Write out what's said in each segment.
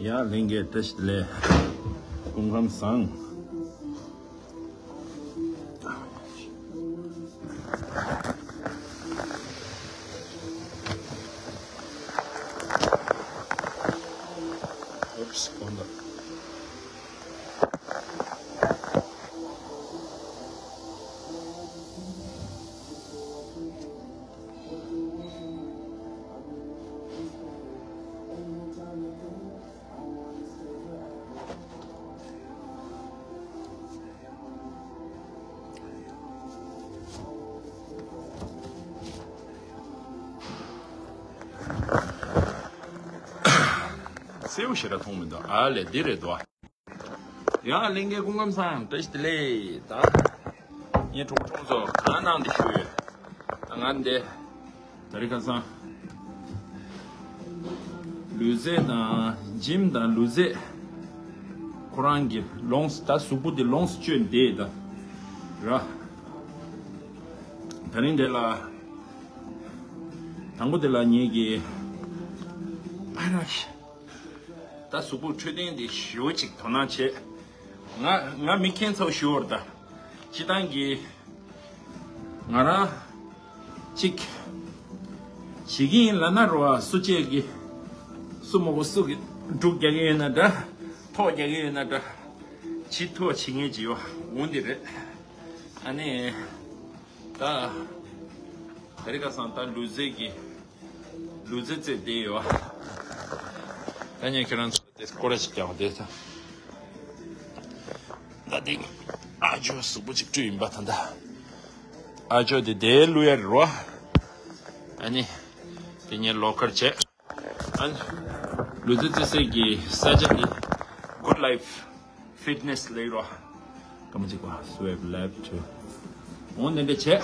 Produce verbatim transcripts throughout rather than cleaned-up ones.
ཡ་ལྷན་རྒྱས་བཀྲ་ཤིས་བདེ་ལེགས། སྐུ་ཁམས་བཟང་། Oops, hold on. སེའུ་ཞེ་དྲག་མཐོང་མི་འདུག་ཨ་ལས་འདི་རེད་དོ། ཡང་ལྷན་རྒྱས་སྐུ་ཁམས་བཟང་། བཀྲ་ཤིས་བདེ་ལེགས། ད་ངའི་གྲོགས་གྲོགས་ཚོ་གང་གནང་འདི་ཞུ་ཡོད། ད་ང་འདི་ད་རི་ཁ་སང་ལུས་རྩལ་དང་འཇིམ་དང་ལུས་རྩལ་ཁོ་རང་གི་ལོངས་ད་གཟུགས་པོ་འདི་ལོངས་སྤྱོད་འདི་ད་ར། ད་རིང་འདི་ལ་དང་པོ་འདི་ལ་ངེད་ཀྱི་ཨ་ར་ཤ། ད་གཟུགས་པོ་འཕྲོད་བསྟེན་འདི་ཞེ་པོ་ཅིག་དོ་སྣང་བྱེད། ང་ང་མི་ཁྱེད་ཚོ་ཞུ་བར་ད། སྤྱི་བཏང་གི་ང་རང་ཅིག་བྱེད་ཀྱི་ཡིན་ལབ་ན་རོ་ཨ་སུ་གཅིག་གི་སུ་མོ་གོ་སུ་གི་འབྲུག་རྒྱག་གི་ཡོད་ན་འདྲ། ཐོག་རྒྱག་གི་ཡོད་ན་འདྲ། ཅི་ཐུབ་བྱེད་ངེས་ཀྱི་ཡོད་འོང་འདི་རེད། ཨ་ནི་ད་ད་རི་ཁ་སང་ད་ལུས་རྩལ་གྱི་ལུས་རྩལ་རྩེད་བསྡད་ཡོད། ད་ངས་ཁྱེད་རང་ཚོ་དེ་སྐོར་ར་ཞིག་རྒྱག་དེ་ད། ད་དེ་ཨ་ཇོ་གཟུགས་པོ་ཅིག་བཀྲུས་ཡིན་པ་ད་ད། ཨ་ཇོ་དེ་དེ་བླུག་ཡ་རེད་རོ། ཨ་ནི་དེ་ངས་ལོ་ཁར་བྱས། ཨ་ནི་ལུས་རྩལ་རྩེད་སའི་གི་ས་ཆ་དེ་Good Life Fitness ལབ་རོ། སྐར་མ་གཅིག་པ་Swave Lab two འོ་འདི་འདྲ་བྱས།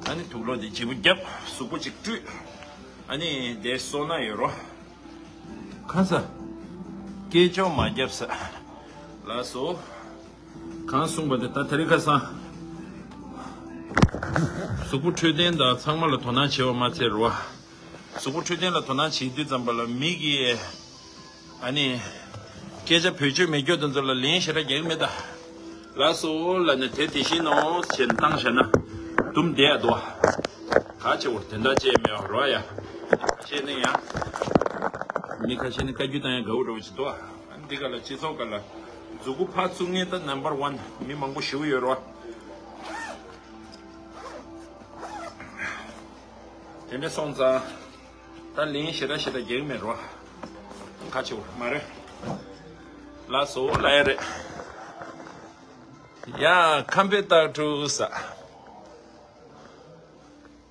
ཨ་ནི་དུག་ལོག་འདི་ལྗིད་པོ་བརྒྱབ། གཟུགས་པོ་ཅིག་བཀྲུས། ཨ་ནི་དེ་སོ་ན་ཡོད་རོ། ཁ་ས། སྐད་ཅོར་མ་བརྒྱབ་ས། ལགས་སོ། གང་གསུངས་པ་དེ་ད་དེ་རིང་ཁ་སང་། གཟུགས་པོ་འཕྲོད་བསྟེན་དང་ཚང་མ་ལ་དོ་སྣང་བྱེད་པ་མ་ཚད་རོ། གཟུགས་པོ་འཕྲོད་བསྟེན་ལ་དོ་སྣང་བྱེད་དུས་ཙམ་པ་ལ་མི་གིས། ཨ་ནི། སྐད་ཆ་བེད་སྤྱོད་མེད་རྒྱུ་དེ་ཚོ་ལ་ལན་ཞེ་དྲག་རྒྱག་གི་མེད་ད། ལགས་སོ་ལབ་ནས་དེ་དེ་བཞིན་ནོ་ཞེས་བཏང་བཞག་ན། དུམ་བསྡད་ཡ་འདུག་ཨ། ག་བྱེད་འོ་དེ་འདྲ་བྱས་མེད་པ་རོ་ཡ། ཁ་ཤས་ནི་ཡང་། མི་ཁ་ཤས་ནི་བཀའ་བཀྱོན་བཏང་ཡ་དགའ་བོ་འདྲ་བོ་ཞིག་འདུག་ཨ། ཨ་ནི་འདི་ག་ལ་སྤྱི་ཚོགས་ག་ལ། མཛུ་གུ་ཕར་བཙུགས་མཁན་ད་number one མི་མང་པོ་ཞེ་པོ་ཡོད་རོ། དེ་འདྲ་སོང་ཙང་། ད་ལན་ཞེ་དྲག་ཞེ་དྲག་རྒྱག་གི་མེད་རོ། ཁ་ཆེ་བོ་མ་རེད། ལགས་སོ་ལབ་ཡ་རེད། ཡ་ཁམས་པའི་སྟག་ཕྲུག་ས།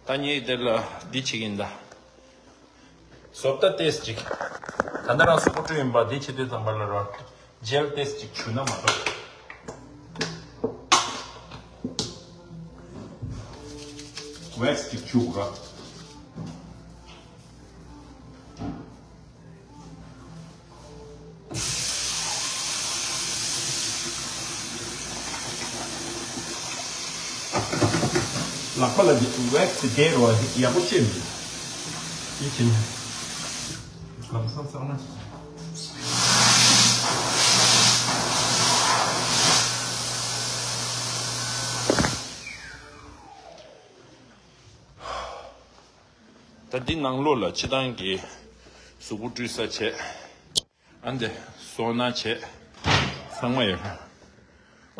ད་ངས་འདིར་ལ་འདི་བྱེད་ཀྱིན་ད། བཟོ་ལྟ་ཏེས་ཅིག་ད་ནི་རང་གཟུགས་པོ་བཀྲུས་ཡིན་པ་འདི་བྱེད་དུས་ཙམ་པ་ལ་རོ། ཇེལ་ཏེས་ཅིག་བྱུག་ན་མ་གཏོགས། ཝེག་སི་ཅིག་བྱུག་ར། ལག་པ་ལ་ཝེག་སི་དེ་རོ་ཡག་པོ་ཤེས་མི་འདུག་ཡིད་ཆེས་ནས་ལམ་སང་བསགས་ན། ད་འདི་ནང་ལོགས་ལ་སྤྱི་བཏང་གི་གཟུགས་པོ་བཀྲུས་ས་བྱས། ཨ་འདི་སོ་ན་བྱས། ཚང་མ་ཡོད།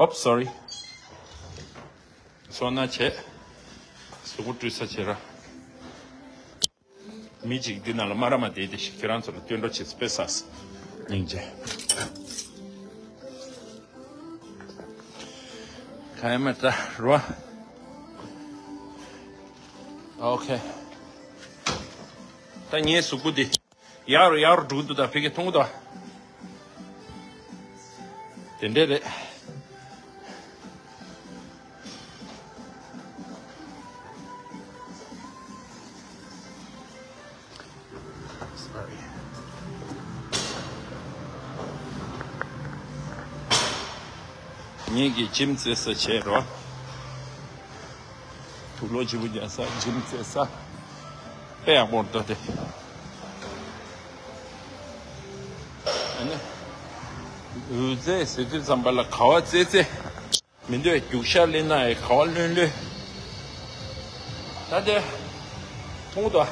Oops, sorry. སོ་ན་བྱས། གཟུགས་པོ་བཀྲུས་ས་བྱས་ར། མི་གཅིག་འདི་ནང་ལ་མ་ར་མ་བསྡད་དེ་ཞིག་ཁྱེད་རང་ཚོ་ལ་སྟོན་འགྲོ་བྱེད་དཔེ་ས་སྙིང་རྗེ། ག་ཡ་མ་ད་རོ། ཨོ་ཁེ། ད་ངའི་གཟུགས་པོ་འདི། ཡར་རུ་ཡར་རུ་འགྲོ་གི་འདུག་ད་ཕ་གི་མཐོང་གི་འདུག་དེ་འདྲས་རེད། Sorry. ངེད་ཀྱི་ཇིམ་རྩེད་ས་བྱས་རོ། དུག་ལོག་ལྗིད་པོ་རྒྱག་ས་ཇིམ་རྩེད་ས། དཔེ་ཡག་པོ་འདུག་སྟེ། ནི། འོད་ཟེར་ཟེར་དུས་ཙམ་པ་ལ་ག་བ་ཙེ་ཙེ། མི་འདོད་རྒྱུག་ཤར་ལེན་ན་ཡང་ག་བ་ལོན་ལོན། ད་དེ། མཐོང་དོ།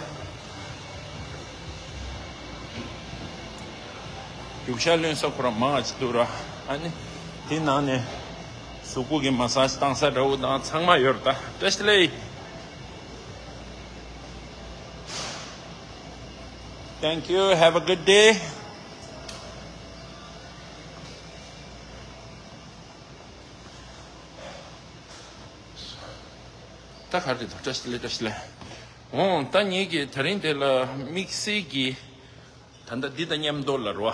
རྒྱུག་ཤར་ལོན་ས་ཁོ་རང་མང་ང་ཅིག་འདུག་ར། ཨ་ནི། དེ་ནང་ནས། གཟུགས་པོ་གི་མ་སཱ་ཇི་བཏང་ས་འདྲ་བོ་དང་ཚང་མ་ཡོད་རེད་ད། བཀྲ་ཤིས་བདེ་ལེགས། Thank you. Have a good day. ད་ག་རེ་རེད། བཀྲ་ཤིས་བདེ་ལེགས། བཀྲ་ཤིས་བདེ་ལེགས། འོང་ད་ངེད་ཀྱིས་དེ་རིང་དེ་ལ་དམིགས་བསལ་གྱི་ད་ལྟ་འདི་དང་མཉམ་དུ་ལ་རོ།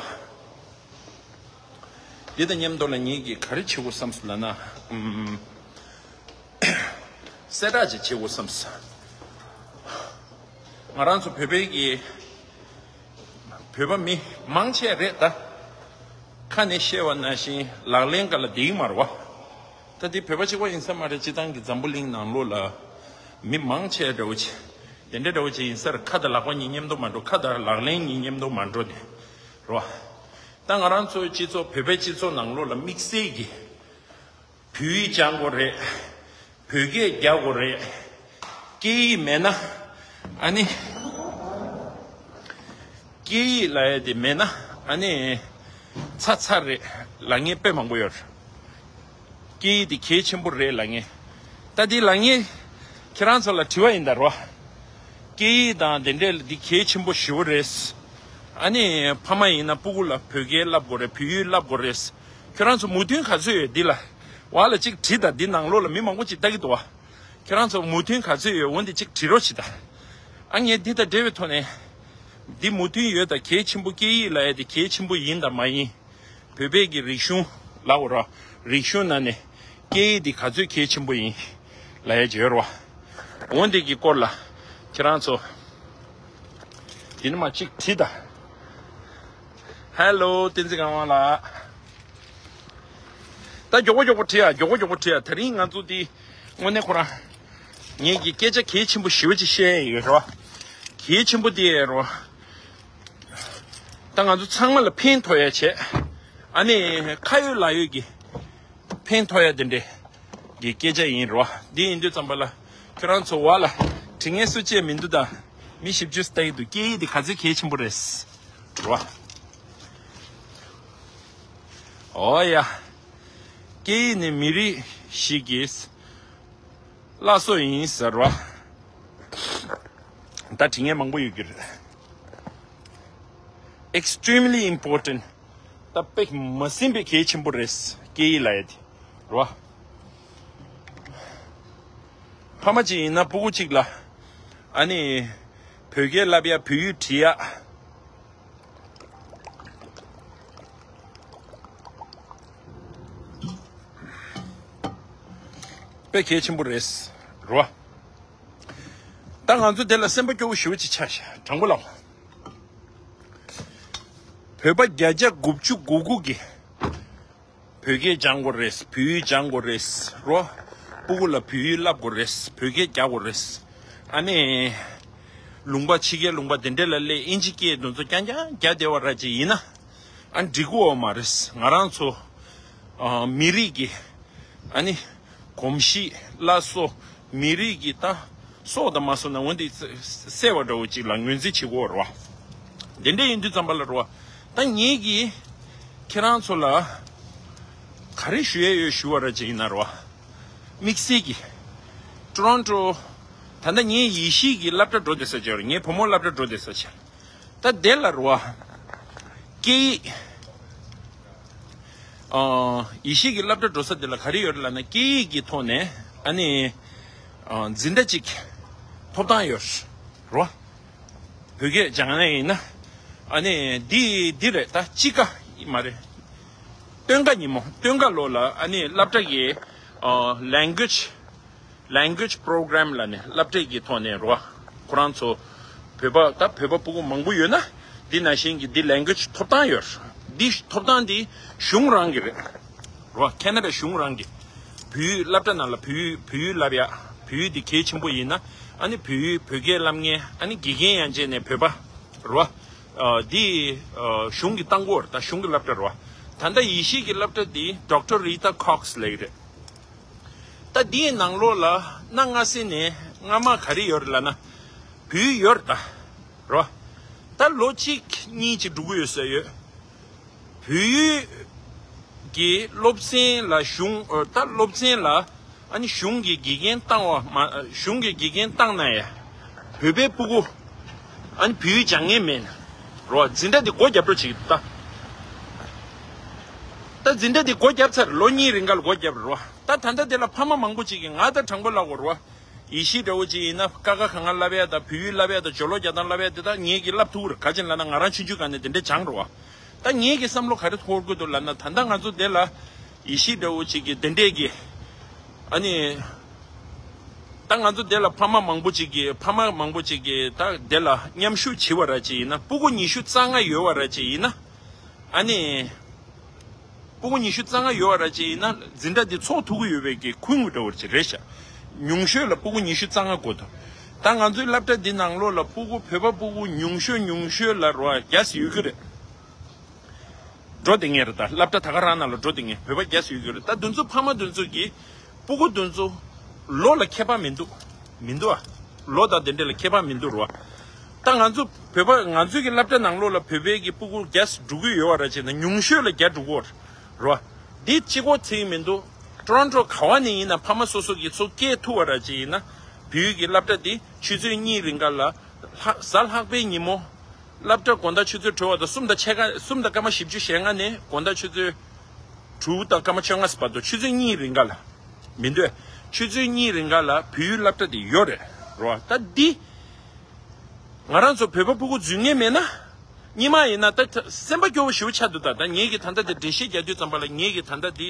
འདི་དང་མཉམ་དུ་ལ་ངེད་ཀྱིས་ག་རེ་བྱེད་དགོས་བསམ་སོང་ལབ་ན། ཨུམ། གསལ་བསྒྲགས་ཅིག་བྱེད་དགོས་བསམ་སོང་། ང་རང་ཚོ་བོད་པའི་གི་བོད་པ་མི་མང་ཆེ་རེད་ད། ཁ་ནས་བཤད་པ་ནང་བཞིན་ལག་ལེན་ག་ལ་འདིག་མ་རེད་བ། ད་འདི་བོད་པ་གཅིག་པ་ཡིན་ས་མ་རེད། སྤྱི་བཏང་གི་འཛམ་བུ་གླིང་ནང་ལོགས་ལ་མི་མང་ཆེ་འདྲ་བོ་ཆེ། དེ་འདྲ་འདྲ་བོ་ཆེ་ཡིན་སར་ཁ་དང་ལག་པ་གཉིས་མཉམ་དུ་མ་འགྲོ། ཁ་དང་ལག་ལེན་གཉིས་མཉམ་དུ་མ་འགྲོ་ནས་རོ། ད་ང་རང་ཚོའི་སྤྱི་ཚོགས་བོད་པའི་སྤྱི་ཚོགས་ནང་ལོགས་ལ་དམིགས་བསལ་གྱི་བོད་ཡིག་སྦྱང་དགོས་རེད། བོད་སྐད་རྒྱག་དགོས་རེད། སྐད་ཡིག་མེད་ན། ཨ་ནི། སྐད་ཡིག་ལབ་ཡ་དེ་མེད་ན། ཨ་ནི། ཚ་ཚ་རེད་ལབ་མཁན་དཔེ་མང་པོ་ཡོད་རེད། སྐད་ཡིག་དེ་གལ་ཆེན་པོ་རེད་ལབ་མཁན། ད་དེ་ལབ་མཁན། ཁྱེད་རང་ཚོ་ལ་དྲི་བ་ཡིན་ད་རོ། སྐད་ཡིག་དང་དེ་འདྲས་ལ་འདི་གལ་ཆེན་པོ་ཞེ་པོ་རེད། ཨ་ནི་ཕ་མ་ཡིན་ན་སྤུ་གུ་ལ་བོད་སྐད་བསླབ་དགོས་རེད། བོད་ཡིག་བསླབ་དགོས་རེད། ཁྱོད་རང་ཚོ་མོས་མཐུན་ག་ཚོད་ཡོད་འདི་ལ། བ་ལ་གཅིག་བྲིས་དང་འདི་ནང་ལོགས་ལ་མི་མང་པོ་ཅིག་ལྟ་གི་འདུག་བ། ཁྱོད་རང་ཚོ་མོས་མཐུན་ག་ཚོད་ཡོད་འོན་ཏེ་གཅིག་བྲིས་རོགས་བྱེད་ད། ཨ་ངས་འདི་དང་འབྲེལ་བའི་ཐོག་ནས། འདི་མོས་མཐུན་ཡོད་ད་གལ་ཆེན་པོ་སྐད་ཡིག་ལབ་ཡ་དེ་གལ་ཆེན་པོ་ཡིན་དང་མ་ཡིན། བོད་པའི་གི་རིག་གཞུང་ལབ་དགོས་ར། རིག་གཞུང་ནང་ནས་སྐད་ཡིག་འདི་ག་ཚོད་གལ་ཆེན་པོ་ཡིན་ལབ་ཡ་ཅིག་ཡོད་རེད་བ། འོན་ཏེ་གི་སྐོར་ལ་ཁྱེད་རང་ཚོ་འདི་ནས་མར་གཅིག་བྲིས་ད། ཧེ་ལོ་བསྟན་འཛིན་གང་དབང་ལགས། ད་མགྱོགས་པོ་མགྱོགས་པོ་བྲིས་ཡ། མགྱོགས་པོ་མགྱོགས་པོ་བྲིས་ཡ། དེ་རིང་ང་ཚོ་འདི་དངོས་གནས་ཁོ་རང་ངེད་ཀྱི་སྐད་ཆ་གལ་ཆེན་པོ་ཞེ་པོ་ཅིག་བཤད་ཡ་ཡོད་རེད་བ། གལ་ཆེན་པོ་དེ་རེད་བ། ད་ང་ཚོ་ཚང་མ་ལ་ཕན་ཐོགས་ཡ་བྱས། ཨ་ནི་ཁ་ཡོད་ལག་ཡོད་ཀྱི་ཕན་ཐོགས་ཡ་དེ་འདྲས་ཀྱི་སྐད་ཆ་ཡིན་རོ། འདི་ཡིན་དུས་ཙམ་པ་ལ་ཁྱོད་རང་ཚོ་བ་ལ་དྲི་ངན་སུ་བཅད་མི་འདུག་ད་མི་བཞི་བཅུ་ལྟ་ཡི་འདུག་སྐད་ཡིག་འདི་ག་ཚོད་གལ་ཆེན་པོ་རེད་རོ། ཨོ་ཡ། སྐད་ཡིག་ནི་མི་རིགས་ཤིག་གི་བླ་སྲོག་ཡིན་ཟེར་བ། ད་དྲི་ངན་མང་པོ་ཡོད་ཀྱི་རེད། Extremely important. ད་དཔེ་མ་ཟིན་པའི་གལ་ཆེན་པོ་རེད། སྐད་ཡིག་ལབ་ཡ་དེ་རེད་བ། ཕ་མ་གཅིག་ཡིན་ན་སྤུ་གུ་གཅིག་ལ་ཨ་ནི་བོད་སྐད་བསླབ་ཡ། བོད་ཡིག་བྲིས་ཡ། དཔེ་གལ་ཆེན་པོ་རེད། རོ། ད་ང་ཚོ་དེ་ལ་སེམས་པ་སྐྱོ་བོ་ཞེ་པོ་ཅིག་ཆགས་ཤག་དྲང་པོ་ལབ། བོད་པ་བརྒྱ་ཆ་དགུ་བཅུ་གོ་དགུ་གིས་བོད་སྐད་སྦྱང་དགོས་རེད། བོད་ཡིག་སྦྱང་དགོས་རེད། རོ། སྤུ་གུ་ལ་བོད་ཡིག་བསླབ་དགོས་རེད། བོད་སྐད་རྒྱག་དགོས་རེད། ཨ་ནི། ལུང་པ་ཕྱི་རྒྱལ་ལུང་པ་དེ་འདྲ་ལ་སླེབས་ཨིན་ཇི་སྐད་དེ་ཚོ་རྐྱང་རྐྱང་རྒྱག་བསྡད་པ་ར་ཅིག་ཡིན་ན། ཨ་འགྲིག་གི་ཡོད་མ་རེད། ང་རང་ཚོ་ཨ་མི་རིགས་ཀྱི་ཨ་ནི་གོམས་གཤིས་བླ་སྲོག་མི་རིགས་ཀྱི་ད་སྲོག་དང་མ་སོང་ན་འོན་ཏེ་གསལ་བ་འདྲ་བོ་ཅིག་ལ་ངོས་འཛིན་བྱེད་དགོས་རེད་བ། དེ་འདྲ་ཡིན་དུས་ཙམ་པ་ལ་རེད་བ། ད་ངེད་ཀྱིས་ཁྱེད་རང་ཚོ་ལ་ག་རེ་ཞུ་ཡས་ཡོད་ཞུ་བ་ར་ཅིག་ཡིན་ན་རེད་བ། དམིགས་བསལ་གྱི་ཊོ་རོན་ཊོ་ད་ལྟ་ངའི་ཡེ་ཤེས་ཀྱི་སློབ་གྲྭ་འགྲོ་བསྡད་ས་ཅིག་ཡོད་རེད། ངའི་བུ་མོ་སློབ་གྲྭ་འགྲོ་བསྡད་ས་ཅིག་ད་དེ་ལ་རེད་བ། སྐད་ཡིག་ཨ། ཡེ་ཤེས་ཀྱི་སློབ་གྲྭ་འགྲོ་ས་དེ་ལ་ག་རེ་ཡོད་རེད་ལབ་ན་སྐད་ཡིག་གི་ཐོག་ནས་ཨ་ནི་ཨ། འཛིན་གྲྭ་གཅིག་ཐོབ་ཐང་ཡོད་རེད་བ། བོད་སྐད་སྦྱང་ན་ཡིན་ན་ཨ་ནི་འདི་འདི་རེད། ད་དཔྱིད་ཀ་མ་རེད། སྟོན་ཁ་ཉིན་མོ་སྟོན་ཁ་ལོ་ལ་ཨ་ནི་སློབ་གྲྭ་གི་ཨ། language language program ལ་ནི་སློབ་གྲྭའི་གི་ཐོག་ནས་རོ། ཁོ་རང་ཚོ་བོད་པ་ད་བོད་པ་ཕྲུ་གུ་མང་པོ་ཡོད་ན་འདི་ནང་བཞིན་གྱི་འདི་language ཐོབ་ཐང་ཡོད། འདི་ཐོབ་ཐང་འདི་གཞུང་རང་གི་རེད་རོ། ཁེ་ན་ཌ་གཞུང་རང་གི་བོད་ཡིག་སློབ་གྲྭ་ནང་ལ་བོད་ཡིག་བོད་ཡིག་བསླབ་ཡ། བོད་ཡིག་འདི་གལ་ཆེན་པོ་ཡིན་ན་ཨ་ནི་བོད་ཡིག་བོད་སྐད་བསླབ་མཁན་ཨ་ནི་དགེ་རྒན་ཡང་བྱས་ནས་བོད་པ་རོ། ཨ་འདི་ཨ་གཞུང་གིས་བཏང་གི་ཡོད་རེད། ད་གཞུང་གི་སློབ་གྲྭ་རེད་བ། ད་ལྟ་ཡེ་ཤུའི་གི་སློབ་གྲྭ་འདི་Doctor Rita Cox ལབ་ཀྱི་རེད། ད་འདིའི་ནང་ལོགས་ལ་གནའ་སྔ་ས་ནས་སྔ་མ་ག་རེ་ཡོད་རེད་ལབ་ན། བོད་ཡིག་ཡོད་རེད་ད། རེད་བ། ད་ལོ་གཅིག་གཉིས་ཅིག་འགྲོ་གི་ཡོད་ས་ཡོད། བོད་ཡིག་གི་སློབ་ཚན་ལ་གཞུང་ཨ་ད་སློབ་ཚན་ལ་ཨ་ནི་གཞུང་གི་དགེ་རྒན་བཏང་བ་མ་གཞུང་གི་དགེ་རྒན་བཏང་ན་ཡང་བོད་པའི་སྤུ་གུ་ཨ་ནི་བོད་ཡིག་སྦྱང་མཁན་མེད་ན། རེད་བ། འཛིན་གྲྭ་འདི་སྒོ་རྒྱབ་འགྲོ་བྱེད་ཀྱི་འདུག་ད། ད་འཛིན་གྲྭ་འདི་སྒོ་བརྒྱབ་ཚར། ལོ་གཉིས་རིང་ག་ལ་སྒོ་བརྒྱབ་རེད་བ། ད་ད་ལྟ་དེ་ལ་ཕ་མ་མང་པོ་ཅིག་གིས་ང་དང་དྲང་པོ་ལབ་དགོས་རེད་བ། ཡེ་ཤུ་འདྲ་བོ་ཅིག་ཡིན་ན་ཀ་ཁ་ག་ང་ལབ་ཡ་དང་བོད་ཡིག་ལབ་ཡ་དང་སྦྱོར་ཀློག་རྒྱག་སྟངས་ལབ་ཡ་དེ་དག་ངེད་ཀྱིས་ལབ་ཐུབ་རེད། ག་ཅི་ལབ་ན་ང་རང་ཆུང་ཆུང་སྒང་ནས་དེ་འདྲས་སྦྱངས་རེད་བ། ད་ངེད་ཀྱི་བསམ་བློ་ག་རེ་འཁོར་གྱི་འདུག་ལབ་ན། ད་ལྟ་ང་ཚོ་དེ་ལ་ཡེ་ཤུ་འདྲ་བོ་ཅིག་གིས་དེ་འདྲས་ཀྱི་ཨ་ནི་ད་ང་ཚོ་དེ་ལ་ཕ་མ་མང་པོ་ཅིག་གིས་ཕ་མ་མང་པོ་ཅིག་གིས་ད་དེ་ལ་མཉམ་ཞུགས་བྱེད་པ་ར་ཅིག་ཡིན་ན། སྤུ་གུ་ཉི་ཤུ་རྩ་ལྔ་ཡོད་པ་ར་ཅིག་ཡིན་ན། ཨ་ནི། སྤུ་གུ་ཉི་ཤུ་རྩ་ལྔ་ཡོད་པ་ར་ཅིག་ཡིན་ན་འཛིན་གྲྭ་འདི་ཚོགས་ཐུབ་ཀྱི་ཡོད་པའི་གི་ཁུངས་འདྲ་བོ་ཅིག་རེད་ཤག་ཉུང་ཤོས་ལ་སྤུ་གུ་ཉི་ཤུ་རྩ་ལྔ་དགོས་འདུག་ད་ང་ཚོའི་སློབ་གྲྭ་འདི་ནང་ལོགས་ལ་སྤུ་གུ་བོད་པ་སྤུ་གུ་ཉུང་ཤོས་ཉུང་ཤོས་ལ་རེད་བ་བརྒྱ་ཙམ་ཡོད་ཀྱི་རེད། འགྲོ་བསྡད་མཁན་རེད། ད་སློབ་གྲྭ་ད་ག་རང་ནང་ལ་འགྲོ་བསྡད་མཁན་བོད་པ་བརྒྱ་ཙམ་ཡོད་ཀྱི་རེད། ད་འདི་ཚོ་ཕ་མ་འདི་ཚོ་གིས་སྤུ་གུ་འདི་ཚོ་ལོ་ལ་ཁྱད་པར་མི་འདུག་མི་འདུག་ཨ། ལོ་དང་དེ་འདྲ་ལ་ཁྱད་པར་མི་འདུག་རེད་བ། ད་ང་ཚོ་བོད་པ་ང་ཚོའི་གི་སློབ་གྲྭ་ནང་ལོགས་ལ་བོད་པའི་གི་སྤུ་གུ་བརྒྱ་འགྲོ་གི་ཡོད་པ་ར་ཅིག་ན་ཉུང་ཤོས་ལ་བརྒྱ་འགྲོ་གི་ཡོད་རེད་བ། འདི་གཅིག་པོ་ཚིག་མི་འདུག་ཊོ་རོན་ཊོ་ག་བ་ནས་ཡིན་ན་ཕ་མ་སོ་སོ་གི་ཚོ་སྐྱེལ་ཐུབ་པ་ར་ཅིག་ཡིན་ན། བོད་ཡིག་གི་སློབ་གྲྭ་འདི་ཆུ་ཚོད་གཉིས་རིང་ག་ལ་ལྷ་གཟའ་ལྷག་པའི་ཉིན་མོ། སློབ་གྲྭ་དགོང་དག་ཆུ་ཚོད་དྲུག་པ་དང་གསུམ་དང་ཕྱེད་ཀ་གསུམ་དང་སྐར་མ་བཞི་བཅུ་ཞེ་ལྔ་ནས་དགོང་དག་ཆུ་ཚོད་དྲུག་དང་སྐར་མ་བཅོ་ལྔ་བར་དུ་ཆུ་ཚོད་གཉིས་རིང་ག་ལ་མི་འདོད། ཆུ་ཚོད་གཉིས་རིང་ག་ལ་བོད་ཡིག་སློབ་གྲྭ་དེ་ཡོད་རེད་རོ། ད་འདི་ང་རང་ཚོ་བོད་པ་ཕྲུ་གུ་འཛུལ་ངེས་མེད་ན། སྔོན་མ་ཡིན་ན་ད་སེམས་པ་སྐྱོ་བོ་ཞེ་པོ་ཆགས་འདུག་ད་ད་ངེད་ཀྱིས་ད་ལྟ་དེ་འགྲེལ་བཤད་རྒྱག་དུས་ཙམ་པ་ལ་ངེད་ཀྱིས་ད་ལྟ་འདི་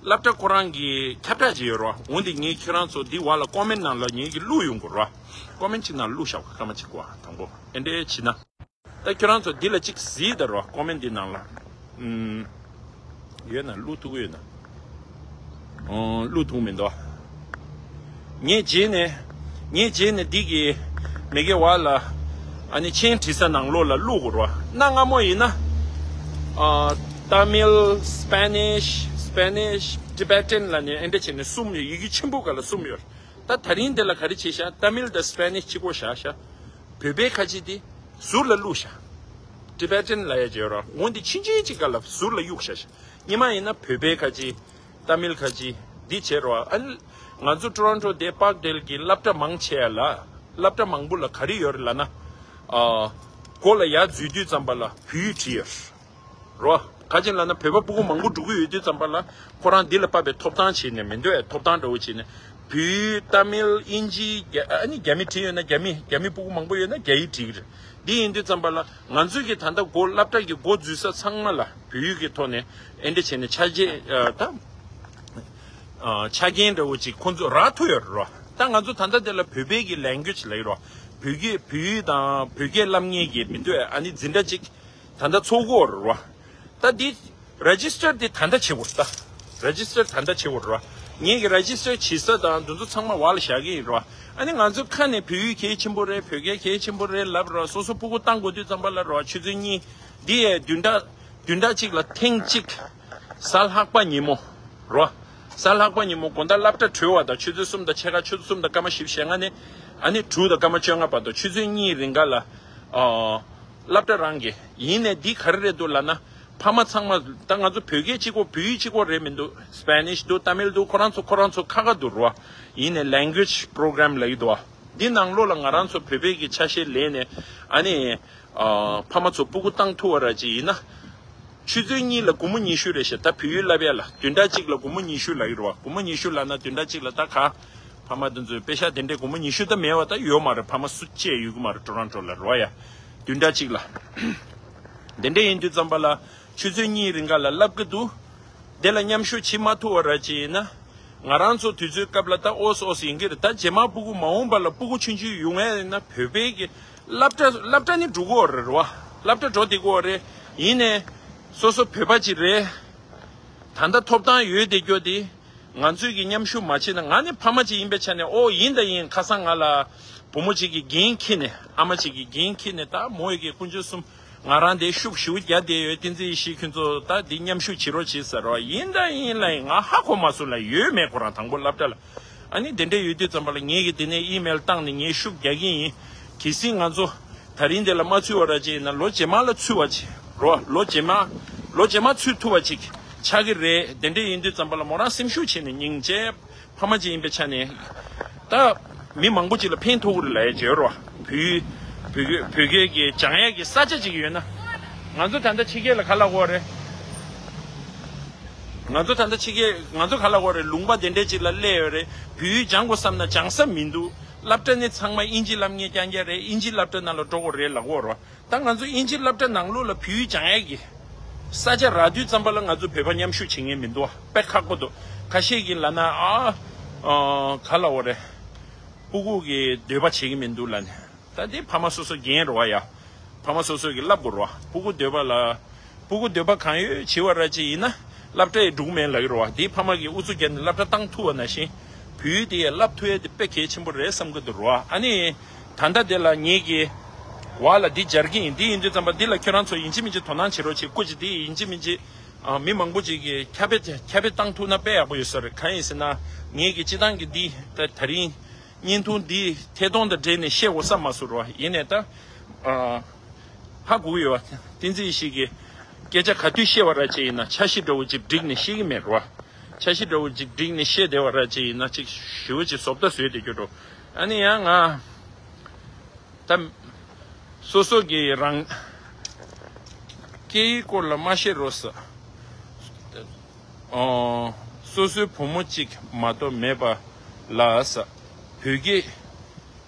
སློབ་གྲྭ་ཁོ་རང་གི་ཁྱབ་བསྒྲགས་ཅིག་ཡོད་རོ། འོན་ཏེ་ངས་ཁྱེད་རང་ཚོ་འདི་བར་ལ་ཀོ་མེན་ནང་ལ་ངེད་ཀྱིས་བླུགས་ཡོང་དགོས་རོ། ཀོ་མེན་ཅིག་ནང་བླུགས་བཞག་གོ་སྐར་མ་གཅིག་གོ་དང་པོ་ཨེ་འདྲས་བྱས་ན། ད་ཁྱོད་རང་ཚོ་འདི་ལ་གཅིག་གཟིགས་དང་རོ། ཀོ་མེན་འདི་ནང་ལ། ཨུམ། ཡོད་ན་བླུགས་ཐུབ་ཀྱི་ཡོད་ན། ཨོ། བླུགས་ཐུབ་མི་འདུག་ངས་རྗེས་ནས། ངས་རྗེས་ནས་འདི་གི་མི་གེ་བ་ལ། ཨ་ནི་མཆན་བྲིས་ས་ནང་ལོགས་ལ་བླུགས་དགོས་རོ། གནའ་སྔ་མོ་ཡིན་ན། ཨ། Tamil, Spanish, Spanish, Tibetan ལ་ནི་ཨེ་འདྲ་བྱས་ནས་གསུམ་ཡོད། ཡི་གེ་ཆེན་པོ་ག་ལ་གསུམ་ཡོད། ད་ད་རིང་འདི་ལ་ག་རེ་བྱས་ཤག Tamil དང་Spanish གཅིག་པོ་བཞག་ཤག་བོད་པའི་ཁ་ཆེ་འདི་ཟུར་ལ་བླུགས་ཤག Tibetan ལ་ཡ་བྱས་རོགས། འོན་ཏེ་ཕྱིན་ཆད་ཅིག་ག་ལ་ཟུར་ལ་གཡུགས་ཤག་ཤག་སྔོན་མ་ཡིན་ན་བོད་པའི་ཁ་ཆེ། Tamil ཁ་ཆེ། འདི་བྱས་རོགས། ཨ་ནི་ང་ཚོ་Toronto དེ་Parkdale གི་སློབ་གྲྭ་མང་ཆེ་བ་ལ། སློབ་གྲྭ་མང་པོ་ལ་ག་རེ་ཡོད་རེད་ལབ་ན། ཨ། སྒོ་ལ་ཡར་འཛུལ་དུས་ཙམ་པ་ལ་བོད་ཡིག་བྲིས་ཡོད་རོ། ག་ཅི་ལབ་ན་བོད་པ་ཕྲུ་གུ་མང་པོ་འགྲོ་གི་ཡོད་དུས་ཙམ་པ་ལ་ཁོ་རང་འདི་ལ་དཔག་པའི་ཐོབ་ཐང་བྱས་ནས་མི་འདོད་ཐོབ་ཐང་འདྲ་བོ་བྱས་ནས་བོད་ཡིག་Tamil ཨིན་ཇི་རྒྱ་ཨ་ནི་རྒྱ་མི་བྲིས་ཡོད་ན་རྒྱ་མི་རྒྱ་མི་ཕྲུ་གུ་མང་པོ་ཡོད་ན་རྒྱ་ཡིག་བྲིས་ཀྱི་རེད། འདི་ཡིན་དུས་ཙམ་པ་ལ་ང་ཚོས་ཀྱི་ད་ལྟ་སྒོ་སློབ་གྲྭ་གི་སྒོ་འཛུལ་ས་ཚང་མ་ལ་བོད་ཡིག་གི་ཐོག་ནས་ཨེ་འདྲ་བྱས་ནས་ཆ་རྐྱེན་ད་ཆ་རྐྱེན་འདྲ་བོ་ཅིག་ཁོང་ཚོ་རག་ཐུབ་ཡོད་རེད་རོ། ད་ང་ཚོ་ད་ལྟ་དེ་ལ་བོད་པའི་གི་language ལབ་ཡོད་རོ། བོད་སྐད་བོད་ཡིག་དང་བོད་སྐད་བསླབ་མཁན་གྱི་མི་འདུག་ཨ་ནི་འཛིན་གྲྭ་ཅིག་ད་ལྟ་ཚོགས་ཀྱི་ཡོད་རེད་རོ། ད་འདི་register འདི་ད་ལྟ་བྱེད་དགོས་རེད་ད། register ད་ལྟ་བྱེད་དགོས་རེད་རོ། ངེད་ཀྱི་register བྱེད་ས་དང་འདི་ཚོ་ཚང་མ་བར་ལ་བཞག་གི་ཡིན་རོ། ཨ་ནི་ང་ཚོ་ཁ་ནས་བོད་ཡིག་གལ་ཆེན་པོ་རེད། བོད་སྐད་གལ་ཆེན་པོ་རེད་ལབ་རོ། སོ་སོ་ཕྲུ་གུ་བཏང་དགོས་དུས་ཙམ་པ་ལ་རོ། ཆུ་ཚོད་གཉིས་འདི་ཡས་བདུན་ཕྲག་བདུན་ཕྲག་གཅིག་ལ་ཐེངས་གཅིག་གཟའ་ལྷག་པ་ཉིན་མོ་རོ། གཟའ་ལྷག་པ་ཉིན་མོ་དགོང་དག་སློབ་གྲྭ་གྲོལ་བ་དང་ཆུ་ཚོད་གསུམ་དང་ཕྱེད་ཀ་ཆུ་ཚོད་གསུམ་དང་སྐར་མ་བཞི་བཅུ་ཞེ་ལྔ་ནས་ཨ་ནི་དྲུག་དང་སྐར་མ་བཅོ་ལྔ་བར་དུ་ཆུ་ཚོད་གཉིས་རིང་ག་ལ། ཨ། སློབ་གྲྭ་རང་གི་ཡིན་ནས་འདི་ག་རེ་རེད་འདུག་ལབ་ན། ཕ་མ་ཚང་མ་ད་ང་ཚོ་བོད་སྐད་གཅིག་པོ་བོད་ཡིག་གཅིག་པོ་རེད་མི་འདུག Spanish འདུག Tamil འདུག་ཁོ་རང་ཚོ་ཁོ་རང་ཚོ་ཁ་ཁ་འདུག་རོ། ཡིན་ནས་language program ལབ་ཀྱི་འདུག་འདི་ནང་ལོགས་ལ་ང་རང་ཚོ་བོད་པའི་གི་ཆ་ཤས་ལེན་ནས་ཨ་ནི། ཨ། ཕ་མ་ཚོ་སྤུ་གུ་བཏང་ཐུབ་པ་ར་ཅིག་ཡིན་ན། ཆུ་ཚོད་གཉིས་ལ་སྒོར་མོ་ཉི་ཤུ་རེད་ཤག་ད་བོད་ཡིག་བསླབ་ཡ་ལ་བདུན་ཕྲག་གཅིག་ལ་སྒོར་མོ་ཉི་ཤུ་ལབ་ཀྱི་རེད་བ། སྒོར་མོ་ཉི་ཤུ་ལབ་ན་བདུན་ཕྲག་གཅིག་ལ་ད་ག་ཕ་མ་དེ་ཚོས་པེ་ཤག་དེ་འདྲའི་སྒོར་མོ་ཉི་ཤུ་ད་མེད་བ། ད་ཡོད་མ་རེད། ཕ་མ་སུ་གཅིག་ཡོད་ཀྱི་མ་རེད་ཊོ་རོན་ཊོ་ལ་རོ་ཡ། བདུན་ཕྲག་གཅིག་ལ། དེ་འདྲ་ཡིན་དུས་ཙམ་པ་ལ་ཆུ་ཚོད་གཉིས་རིང་ག་ལ་བསླབ་ཀྱི་འདུག་དེ་ལ་མཉམ་ཞུགས་བྱེད་མ་ཐུབ་པ་ར་ཅིག་ཡིན་ན། ང་རང་ཚོ་དུས་ཚོད་སྐབས་ལ་ད་ཨོ་སི་ཨོ་སི་ཡིན་གྱི་རེད། ད་རྗེས་མ་སྤུ་གུ་མ་འོངས་པ་ལ་སྤུ་གུ་ཆུང་ཆུང་ཡོང་ཡ་ཡིན་ན་བོད་པའི་གི་སློབ་གྲྭ་སློབ་གྲྭ་ནི་འགྲོ་གི་ཡོད་རེད་རོ། སློབ་གྲྭ་འགྲོ་བསྡད་ཀྱི་ཡོད་རེད། ཡིན་ནའི་སོ་སོ་བོད་པ་ཅིག་རེད། ད་ལྟ་ཐོབ་ཐང་ཡོད་བསྡད་རྒྱུ་དེ་ང་ཚོས་ཀྱི་མཉམ་ཞུགས་མ་བྱས་ན། ང་ནི་ཕ་མ་ཅིག་ཡིན་པའི་ཆ་ནས་ཨོ་ཡིན་ད་ཡིན། ཁ་སང་ང་ལ་བུ་མོ་ཅིག་གིས་འགན་འཁྱེར་ནས་ཨ་མ་ཅིག་གིས་འགན་འཁྱེར་ནས་ད་མོ་ཡི་གི་དཀོན་མཆོག་གསུམ་ ང་རང་དེ་ཤུགས་ཞེ་པོ་རྒྱག་བསྡད་ཡོད། བསྟན་འཛིན་ཡེ་ཤེས་ཁྱོད་ཚོ་ད་འདི་མཉམ་ཞུགས་བྱེད་རོགས་བྱེད་ཟེར་རོགས། ཡིན་ད་ཡིན་ལ་ཡིན། ང་ཧ་གོ་མ་སོང་ལ། ཡོད་མེད་ཁོ་རང་དང་པོ་སློབ་གྲྭ་ལ། ཨ་ནི་དེ་འདྲ་ཡོད་དུས་ཙམ་པ་ལ་ངེད་ཀྱིས་དེ་ནས་ཨི་མེལ་བཏང་ནས་ངས་ཤུགས་རྒྱག་གི་ཡིན། གལ་སྲིད་ང་ཚོ་ད་རིང་དེ་ལ་མ་ཚུད་པ་ར་ཅིག་ཡིན་ན་ལོ་རྗེས་མ་ལ་ཚུད་པ་ཅིག་རོ། ལོ་རྗེས་མ་ལོ་རྗེས་མ་ཚུད་ཐུབ་པ་ཅིག་ཆགས་ཀྱི་རེད། དེ་འདྲ་ཡིན་དུས་ཙམ་པ་ལ་མོ་རང་སེམས་ཤུགས་བྱས་ནས་སྙིང་རྗེ། ཕ་མ་ཅིག་ཡིན་པའི་ཆ་ནས། ད་མི་མང་པོ་ཅིག་ལ་ཕན་ཐོགས་ཀྱི་རེད་ལབ་ཡས་བརྗོད་རོགས། བོད་བོད་བོད་སྐད་ཀྱི་སྦྱང་ཡས་ཀྱི་ས་ཆ་ཅིག་ཡོད་ན། ང་ཚོ་ད་ལྟ་ཕྱི་རྒྱལ་ལ་ག་ལ་འོ་རེད། ང་ཚོ་ད་ལྟ་ཕྱི་རྒྱལ་ང་ཚོ་ག་ལ་འོ་རེད། ལུང་པ་དེ་འདྲས་ཅིག་ལ་སླེབས་ཡོད་རེད། བོད་ཡིག་སྦྱང་དགོས་བསམ་ན་སྦྱང་ས་མི་འདུག་སློབ་གྲྭ་ནི་ཚང་མ་ཨིན་ཇི་སློབ་གཉེར་རྐྱང་རྐྱང་རེད། ཨིན་ཇི་སློབ་གྲྭ་ནང་ལ་འགྲོ་དགོས་རེད་ལབ་ཀྱི་ཡོད་རེད། ད་ང་ཚོ་ཨིན་ཇི་སློབ་གྲྭ་ནང་ལོགས་ལ་བོད་ཡིག་སྦྱང་ཡས་ཀྱི་ས་ཆ་རག་དུས་ཙམ་པ་ལ་ང་ཚོ་བོད་པ་མཉམ་ཞུགས་བྱེད་མཁན་མི་འདུག་དཔེ་ཁག་པོ་འདུག་ཁ་ཤས་ཀྱིས་ལབ་ན་ཨ་ཨ་ག་ལབ་དགོས་རེད། སྤུ་གུ་གི་འདོད་པ་བྱེད་ཀྱི་མི་འདུག་ལབ་ནས། ད་འདི་ཕ་མ་སོ་སོ་འགན་རེད་བ་ཡ། ཕ་མ་སོ་སོ་གིས་བསླབ་དགོས་རེད་བ། སྤུ་གུ་འདོད་པ་ལ། སྤུ་གུ་འདོད་པ་གང་ཡོད་བྱེད་པ་ར་ཅིག་ཡིན་ན་སློབ་གྲྭ་ཡི་འགྲུག་མེད་ལབ་ཀྱི་རེད་བ། འདི་ཕ་མ་གིས་ཨུ་ཚུགས་བརྒྱབ་ནས་སློབ་གྲྭ་བཏང་ཐུབ་པ་ནང་བཞིན། བོད་ཡིག་དེ་ཡ་བསླབ་ཐུབ་ཡ་དེ་དཔེ་གལ་ཆེན་པོ་རེད་བསམ་གྱི་འདུག་རེད་བ། ཨ་ནི། ད་ལྟ་དེ་ལ་ངེད་ཀྱིས་བ་ལ་འདི་སྦྱར་གྱི་ཡིན། འདི་ཡིན་དུས་ཙམ་པ་འདི་ལ་ཁྱོད་རང་ཚོ་ཡིན་གཅིག་མིན་གཅིག་དོ་སྣང་བྱེད་རོགས་བྱེད། སྐུ་མཁྱེན། འདི་ཡིན་གཅིག་མིན་གཅིག་ཨ། མི་མང་པོ་ཅིག་གིས་ཁྱབ་སྤེལ་ཁྱབ་སྤེལ་བཏང་ཐུབ་ན་དཔེ་ཡག་པོ་ཡོད་ས་རེད། གང་ཡིན་ཟེར་ན། ངེད་ཀྱིས་སྤྱི་བཏང་གི་འདི་ད་ད་རིང་བརྙན་ཐུང་འདི་ཐད་གཏོང་དང་འབྲེལ་ནས་བཤད་དགོས་བསམ་མ་སོང་རོ། ཡིན་ནའི་ད། ཨ། ཧ་གོ་གི་ཡོད་བ། བསྟན་འཛིན་ཡེ་ཤེས་ཀྱིས་སྐད་ཆ་ག་དུས་བཤད་པ་ར་ཅིག་ཡིན་ན་འཆར་གཞི་འདྲ་བོ་ཅིག་བསྒྲིགས་ནས་བཤད་ཀྱི་མེད་རོ། འཆར་གཞི་འདྲ་བོ་ཅིག་བསྒྲིགས་ནས་བཤད་བསྡད་པ་ར་ཅིག་ཡིན་ན་ཅིག་ཞེ་པོ་ཅིག་བཟོ་ལྟ་བཟོས་བསྡད་རྒྱུ་འགྲོ། ཨ་ནི་ཡང་ང་། ད། སོ་སོ་གི་རང་སྐད་ཡིག་སྐོར་ལ་མ་བཤད་རོགས་ཟེར། ཨོ། སོ་སོའི་བུ་མོ་གཅིག་མ་གཏོགས་མེད་པ་ལ་ཟེར། བོད་སྐད་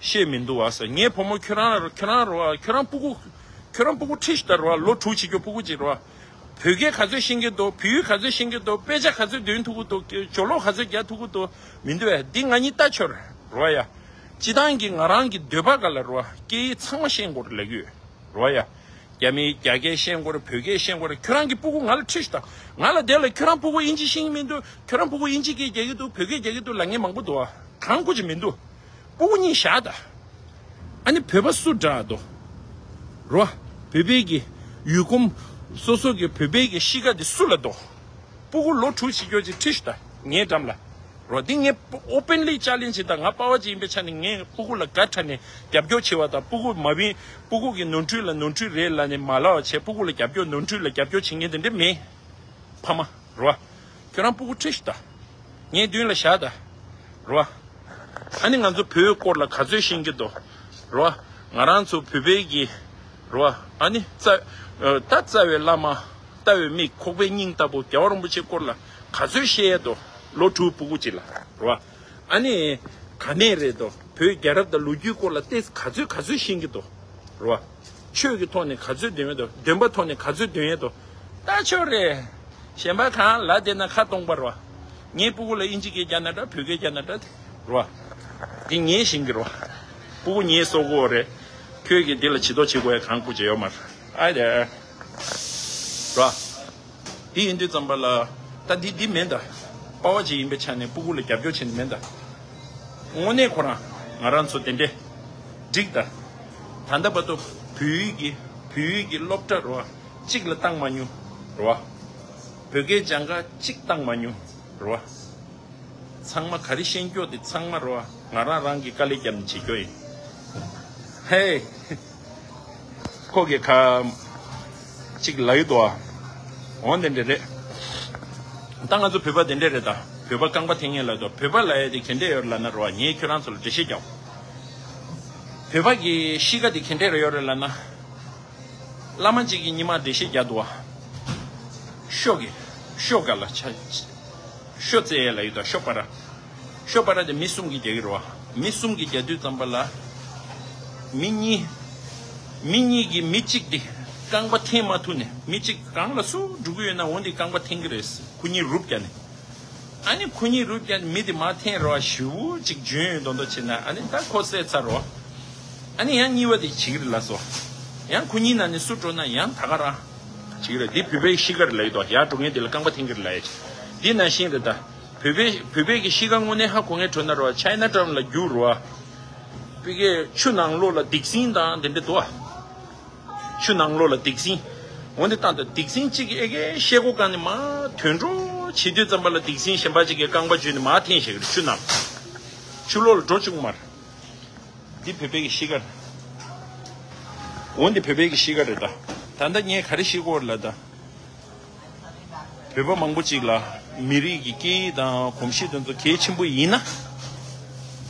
བཤད་མི་འདུག་བ་ཟེར། ངའི་བུ་མོ་ཁྱོད་རང་ཁྱོད་རང་རོ། ཁྱོད་རང་སྤུ་གུ། ཁྱོད་རང་སྤུ་གུ་ཁྲིད་ཤི་ད་རོ། ལོ་དྲུག་བྱེད་རྒྱུ་སྤུ་གུ་གཅིག་རོ། བོད་སྐད་ག་ཚོད་ཤེས་ཀྱི་འདུག་བོད་ཡིག་ག་ཚོད་ཤེས་ཀྱི་འདུག་དཔེ་ཆ་ག་ཚོད་འདོན་ཐུབ་ཀྱི་འདུག་སྦྱོར་ཀློག་ག་ཚོད་རྒྱག་ཐུབ་ཀྱི་འདུག་མི་འདུག་བས། འདི་ང་གཉིས་ལྟ་ཆོག་རོ་ཡ། སྤྱི་བཏང་གི་ང་རང་གི་འདོད་པ་ག་ལ་རོ། སྐད་ཡིག་ཚང་མ་ཤེས་དགོས་རེད་ལབ་ཀྱི་ཡོད་རོ་ཡ། རྒྱ་མིའི་རྒྱ་སྐད་ཤེས་དགོས་རེད། བོད་སྐད་ཤེས་དགོས་རེད། ཁྱོད་རང་གི་སྤུ་གུ་ང་ལ་ཁྲིད་ཤི་ད། ང་ལ་དེ་ལ་ཁྱོད་རང་སྤུ་གུ་ཨིན་ཇི་ཤེས་ཀྱི་མི་འདུག་ཁྱོད་རང་སྤུ་གུ་ཨིན་ཇི་སྐད་རྒྱག་གི་འདུག་བོད་སྐད་རྒྱག་གི་འདུག་ལབ་མཁན་མང་པོ་འདུག་བ། གང་སྐུ་ཅིག་མི་འདུག་སྤུ་གུ་གཉིས་བཞག་ད། ཨ་ནི་བོད་པ་སུ་དྲག་འདུག་རོ། བོད་པའི་གི་ཡུལ་གོམས། སོ་སོ་གི་བོད་པའི་གི་གཤིས་ཀ་འདི་སུ་ལ་འདུག་སྤུ་གུ་ལོ་དྲུག་བྱེད་རྒྱུ་ཅིག་ཁྲིད་ཤི་ད། ངའི་འགྲམ་ལ། རོ། འདི་ངས་ཨོ་པན་ལི་ཅ་ལེན་ཇི་བྱེད་ད། ང་པ་ཕ་ཅིག་ཡིན་པའི་ཆ་ནས་ངས་སྤུ་གུ་ལ་དགའ་དྲགས་ནས་རྒྱབ་སྐྱོར་བྱེད་པ་དང་། སྤུ་གུ་མ་བིན། སྤུ་གུ་གི་ནོར་འཁྲུལ་ལ་ནོར་འཁྲུལ་རེད་ལབ་ནས་མ་ལབ་པ་བྱས། སྤུ་གུ་ལ་རྒྱབ་སྐྱོར། ནོར་འཁྲུལ་ལ་རྒྱབ་སྐྱོར་བྱེད་མཁན་དེ་འདྲ་མེད། ཕ་མ། རོ། ཁྱོད་རང་སྤུ་གུ་ཁྲིད་ཤི་ད། ངའི་མདུན་ལ་བཞག་ད། རོ། ཨ་ནི་ང་ཚོ་བོད་སྐོར་ལ་ག་ཚོད་ཤེས་ཀྱི་འདུག་རོ། ང་རང་ཚོ་བོད་པའི་གི། རོ། ཨ་ནི་རྩ། ཨ། ད་རྩ་བའི་བླ་མ། ལྟ་བའི་མིག། ཁོག་པའི་སྙིང་ལྟ་བུ་རྒྱལ་བ་རིན་པོ་ཆེའི་སྐོར་ལ་ག་ཚོད་བཤད་ཡས་འདུག་ལོ་དྲུག་སྤུ་གུ་གཅིག་ལ། རོ། ཨ་ནི། ག་ནས་རེད་དོ། བོད་རྒྱལ་རབས་དང་ལོ་རྒྱུས་སྐོར་ལ་ཏོག་ཙམ་ག་ཚོད་ག་ཚོད་ཤེས་ཀྱི་འདུག་རོ། ཆོས་ཀྱི་ཐོག་ནས་ག་ཚོད་འདོན་ཡས་འདུག་བདེན་པའི་ཐོག་ནས་ག་ཚོད་འདོན་ཡས་འདུག་ལྟ་ཆོག་རེད། གཞན་པ་གང་ལ་བསྡད་ན་ཁ་སྟོང་པ་རོ། ངའི་སྤུ་གུ་ལ་ཨིན་ཇི་སྐད་རྒྱག་ན་འདྲ། བོད་སྐད་རྒྱག་ན་འདྲ། རོ། འདི་ངས་ཤེས་ཀྱི་རོ། སྤུ་གུ་ངས་གསོ་དགོས་རེད། ཁྱོད་ཀྱིས་འདི་ལ་ཇུས་གཏོགས་བྱེད་དགོས་ཡ་གང་སྐུ་ཅི་ཡོད་མ་རེད། ཨ་དེ། རོ། འདི་ཡིན་དུས་ཙམ་པ་ལ། ད་འདི་འདི་མིན་ད། པ་ཕ་ཅིག་ཡིན་པའི་ཆ་ནས་སྤུ་གུ་ལ་རྒྱབ་སྐྱོར་བྱེད་ནི་མིན་ད། དངོས་གནས་ཁོ་རང་ང་རང་ཚོ་དེ་འདྲས་འགྲིག་ད། ད་ལྟ་བར་དུ་བོད་ཡིག་གི་བོད་ཡིག་གི་སློབ་གྲྭ་རོ། གཅིག་ལ་བཏང་མ་མྱོང་། རོ། བོད་སྐད་སྦྱང་ག་གཅིག་བཏང་མ་མྱོང་། རོ། ཚང་མ་ག་རེ་ཤེས་རྒྱུ་དེ་ཚང་མ་རོ། ང་རང་རང་གི་དཀའ་ལས་བརྒྱབ་ནས་བྱེད་རྒྱུ་ཡིན། ཧེ། ཁོ་གི་ཁ། གཅིག་ལབ་ཡོད་དོ། འོ་དེ་འདྲ་རེད། ད་ང་ཚོ་བོད་པ་དེ་འདྲ་རེད་ད། བོད་པ་རྐང་པ་འཐེན་མཁན་ལབ་དོ། བོད་པ་ལབ་ཡ་དེ་ག་འདྲ་ཡོད་ལབ་ན་རོ། ངས་ཁྱོད་རང་ཚོ་ལ་འགྲེལ་བཤད་རྒྱག་བོད་པ་གི་གཤིས་ཀ་དེ་ག་འདྲ་ཡོད་རེད་ལབ་ན། བླ་མ་གཅིག་གིས་ཉི་མ་འགྲེལ་བཤད་རྒྱག་འདུག་བ། ཤོ་གི། ཤོ་ག་ལ་ཆ། ཤོ་ཙེ་ལ་ཡོད་དོ། ཤོ་པ་ར། ཤོ་པ་ར་དེ་མི་གསུམ་གྱིས་རྒྱག་གི་རེད་བ། མི་གསུམ་གྱིས་རྒྱག་དུས་ཙམ་པ་ལ། མི་གཉིས། མི་གཉིས་ཀྱིས་མི་གཅིག་དེ་རྐང་པ་འཐེན་མ་ཐུབ་ནས། མི་གཅིག་གང་ལ་སུ་འགྲོ་གི་ཡོད་ན་འོ་འདི་རྐང་པ་འཐེན་གི་རེད། ཁོ་གཉིས་རུབ་བརྒྱབ་ནས། ཨ་ནི་ཁོ་གཉིས་རུབ་བརྒྱབ་ནས་མི་དེ་མར་འཐེན་རེད་བ། ཞེ་པོ་ཅིག་འཇོན་ཡོད་མདོག་མདོག་བྱས་ན། ཨ་ནི་ད་ཁོ་བསད་ཚར་རེད་བ། ཨ་ནི་ཡང་གཉིས་པ་དེ་བྱེད་གི་རེད་ལབ་སོང་། ཡང་ཁོ་གཉིས་ནང་ནས་སུ་འགྲོ་ན་ཡང་ད་ག་རང་བྱེད་གི་རེད། འདི་བོད་པའི་གཤིས་ཀ་རེད་ལབ་ཡོད་དོ། ཡར་འགྲོ་མཁན་དེ་ལ་རྐང་པ་འཐེན་གི་རེད་ལབ་ཡ། འདི་ནང་བཞིན་རེད་ད། བོད་པའི་བོད་པའི་གི་གཤིས་ཀ་དངོས་གནས་ཧ་གོ་མཁན་བྱུང་ན་རེད་བ། ཆའི་ན་ཊའུན་ལ་རྒྱུགས་རེད་བ། བོད་སྐད་ཆུ་ནང་ལོགས་ལ་སྡིག་སྲིན་དང་དེ་འདྲ་འདུག་བ། ཆུ་ནང་ལོགས་ལ་སྡིག་སྲིན། འོ་འདི་བཏང་དང་སྡིག་སྲིན་གཅིག་གིས་ཨེ་ཀའི་ཤེལ་སྒོ་བཀག་ནས་མར་ཐོན་འགྲོ་བྱེད་དུས་ཙམ་པ་ལ་སྡིག་སྲིན་གཞན་པ་གཅིག་གིས་རྐང་པ་འཇུས་ནས་མར་འཐེན་བཞག་གི་རེད། ཆུ་ནང་། ཆུ་ལོགས་ལ་འགྲོ་བཅུག་མ་རེད། འདི་བོད་པའི་གི་གཤིས་ཀ་རེད། འོ་འདི་བོད་པའི་གི་གཤིས་ཀ་རེད་ད། ད་ལྟ་ངས་ག་རེ་ཤེས་ཀྱི་ཡོད་ལབ་ན། བོད་པ་མང་པོ་ཅིག་ལ་མི་རིགས་ཀྱི་སྐད་ཡིག་དང་གོམས་གཤིས་དེ་ཚོ་གལ་ཆེན་པོ་ཡིན་ན།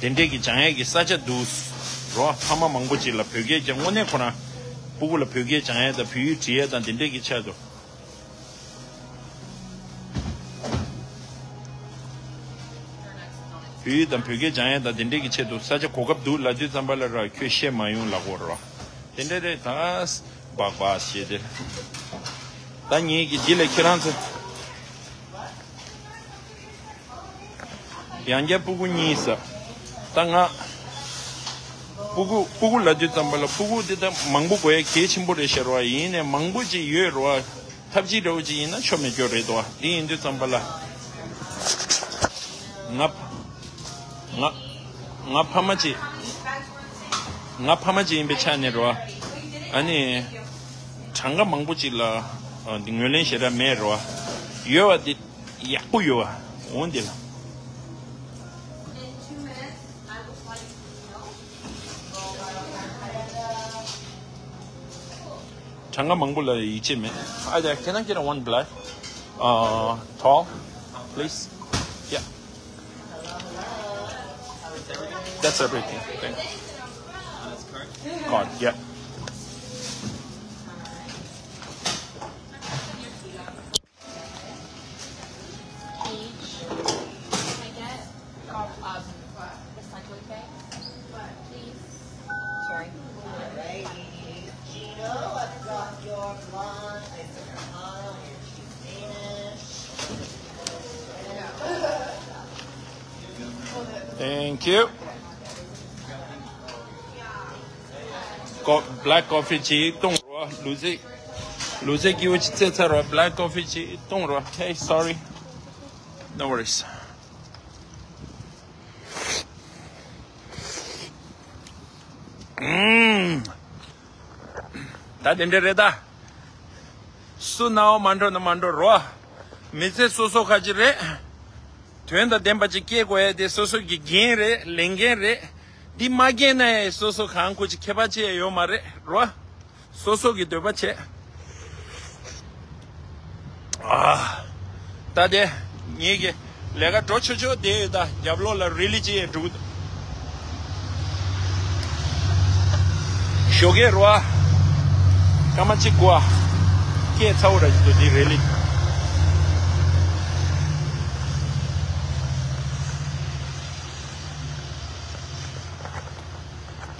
དེ་འདྲས་ཀྱི་སྦྱང་ཡས་ཀྱི་ས་ཆ་འདུག་རོ། ཕ་མ་མང་པོ་ཅིག་ལ་བོད་སྐད་ཀྱང་དངོས་གནས་ཁོ་རང་སྤུ་གུ་ལ་བོད་སྐད་སྦྱང་ཡས་དང་བོད་ཡིག་འབྲི་ཡས་དང་དེ་འདྲས་ཀྱི་ཆེད་དུ། བོད་ཡིག་དང་བོད་སྐད་སྦྱང་ཡས་དང་དེ་འདྲས་ཀྱི་ཆེད་དུ་ས་ཆ་གོ་སྐབས་འདུག་ལབ་དུས་ཙམ་པ་ལ་ར་ཁྱོད་བཤད་མ་ཡོང་ལབ་ཀྱི་ཡོད་རེད་བ། དེ་འདྲས་རེད་ད། སྦག་སྦག་བྱས་ཏེ། ད་ངེད་ཀྱི་འདི་ལ་ཁྱེད་རང་ཚོ། ཡང་བསྐྱར་སྤུ་གུ་གཉིས་ཟེར། ད་ང་། སྤུ་གུ་སྤུ་གུ་ལབ་དུས་ཙམ་པ་ལ་སྤུ་གུ་འདི་ད་མང་པོ་དགོས་ཡས་གལ་ཆེན་པོ་རེད་ཤག་རེད་བ། ཡིན་ནའི་མང་པོ་ཅིག་ཡོད་རེད་བ། ཐབས་ཅིག་འདྲ་བོ་ཅིག་ཡིན་ན་ཆོ་མེད་སྐྱོ་རེད་དོ། དེ་ཡིན་དུས་ཙམ་པ་ལ། ང་། ང་། ང་ཕ་མ་ཅིག་ང་ཕ་མ་ཅིག་ཡིན་པའི་ཆ་ནས་རེད་བ། ཨ་ནི། གྲངས་ཀ་མང་པོ་ཅིག་ལ། ཨ། འདི་ངོས་ལེན་ཞེ་དྲག་མེད་རེད་བ། ཡོད་བ་འདི་ཡག་པོ་ཡོད་བ། འོ་འདི་ལ། གྲངས་ཀ་མང་པོ་ལ་ཡིད་ཆེས་མེད། Hi there, can I get a one black? Uh, tall, please? Yeah. That's everything. Thank you. Card, yeah. Peach. Can I get, um, recycling bag, please? Sorry. Alrighty, Gino, I've got your blonde ice Americano, your cheese Danish. Thank you. Co- black coffee ཅིག་བཏུང་རོགས། ལུས་རྩལ། ལུས་རྩལ་སྐྱིད་པོ་ཅིག་རྩེད་ཚར་རོགས། Black coffee ཅིག་བཏུང་རོགས། Hey, sorry. No worries. ཨུམ། ད་དེ་འདྲ་རེད་ད། སུ་ནའོ་མ་འགྲོ་ན་མ་འགྲོ་རོགས། མི་ཚེ་སོ་སོ་ཁ་ཅིག་རེད། དོན་དང་ལྡན་པ་ཅིག་སྐྱེལ་དགོས་ཡ་དེ་སོ་སོ་གི་འགན་རེད། ལས་འགན་རེད། འདི་མ་འགན་ན་ཡ་སོ་སོ་གང་ཁུ་ཅིག་ཁྱད་པར་ཅི་ཡ་ཡོད་མ་རེད་རོ། སོ་སོ་གི་འདོད་པ་བྱེད། ཨ། ད་དེ་ངེད་ཀྱི་ལས་ཀ་འགྲོ་ཆོག་ཆོག་དེ་ཡོད་ད། རྒྱབ་ལོགས་ལ་རི་ལི་ཅི་ཡ་འགྲོ་གི་འདུག་ཞོགས་ཀས་རོ། སྐར་མ་གཅིག་གོ་ཨ། སྐད་ཚ་བོ་ར་ཅིག་འདུག་འདི་རི་ལི།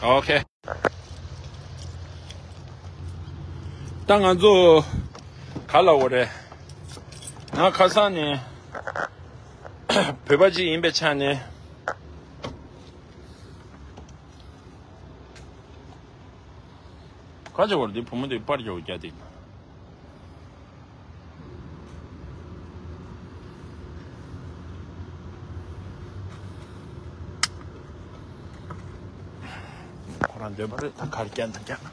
ཨོ་ཁེ། ད་ང་ཚོ་ག་ལ་འོ་རེད། ང་ཁ་སང་ནས་བོད་པ་ཅིག་ཡིན་པའི་ཆ་ནས། ཁ་ཅིག་བར་དེ་བུ་མོ་དེ་པར་རྒྱག་རྒྱག་དེ། ཁོ་རང་འདོད་པ་རེད་ད། གར་རྒྱག་ན་རྒྱག་ན།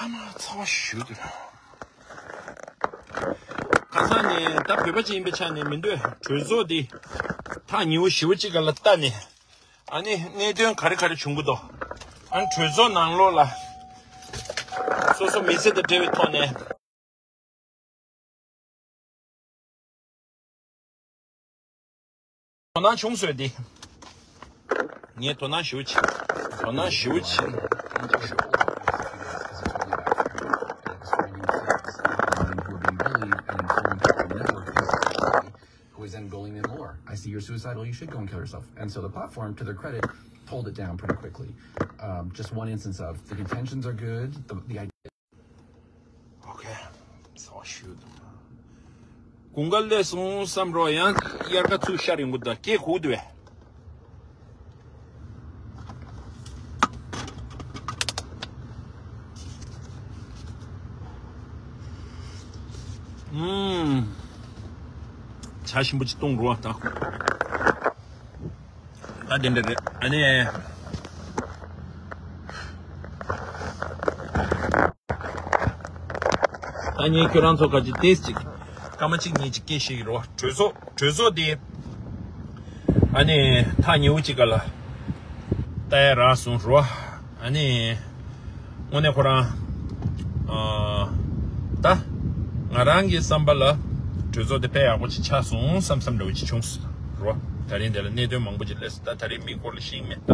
ཨ་མ་ཚ་བ་ཞུ་དུ། ཁ་སང་ནས་ད་བོད་པ་ཅིག་ཡིན་པའི་ཆ་ནས་མི་འདོད་གྲོས་ཚོགས་འདི་ཐག་ཉེ་བོ་ཞེ་བོ་ཅིག་ག་ལ་ལྟ་ནས། ཨ་ནི་གནད་དོན་ག་རེ་ག་རེ་བྱུང་གི་འདུག་ཨ་ནི་གྲོས་ཚོགས་ནང་ལོགས་ལ་སོ་སོ་མི་ཚེ་དང་འབྲེལ་བའི་ཐོག་ནས། དོ་སྣང་བྱུང་སོང་འདི། ངས་དོ་སྣང་ཞེ་པོ་བྱེད། དོ་སྣང་ཞེ་པོ་བྱེད། Who is then bullying them more? I see you're suicidal, you should go and kill yourself. And so the platform, to their credit, pulled it down pretty quickly. Um, just one instance of the intentions are good, the, the idea. Okay. So shoot. དགུན་ཁ་སླེབས་སོང་བསམ་རོགས། ཡང་དབྱར་ཁ་ཚུར་ཤར་ཡོང་གི་འདུག་སྐད་ཁུག་འདུག་བས། ཨུམ། ཇ་ཞིམ་པོ་ཅིག་བཏུང་རོགས་ད། ད་དེ་འདྲ་རེད། ཨ་ནི། ད་ངས་ཁྱོད་རང་ཚོ་ག་ཅིག་ཏེས་ཅིག་སྐར་མ་གཅིག་གཉིས་ཅིག་སྐད་བཤད་ཀྱི་རོ། གྲོས་ཚོགས་གྲོས་ཚོགས་དེ་ཨ་ནི་ཐག་ཉེ་བོ་ཅིག་ག་ལ་ལྟ་ཡ་རག་སོང་རོ། ཨ་ནི་དངོས་གནས་ཁོ་རང་ཨ་ད་ང་རང་གི་བསམ་པ་ལ་གྲོས་ཚོགས་དེ་དཔེ་ཡག་པོ་ཅིག་ཆགས་སོང་བསམ་བསམ་འདྲ་བོ་ཅིག་བྱུང་སོང་རོ། ད་རིང་དེ་ལ་གནད་དོན་མང་པོ་ཅིག་སླེབས་སོང་། ད་ད་རེས་མི་སྐོར་ལ་ཤེས་མེད། ད་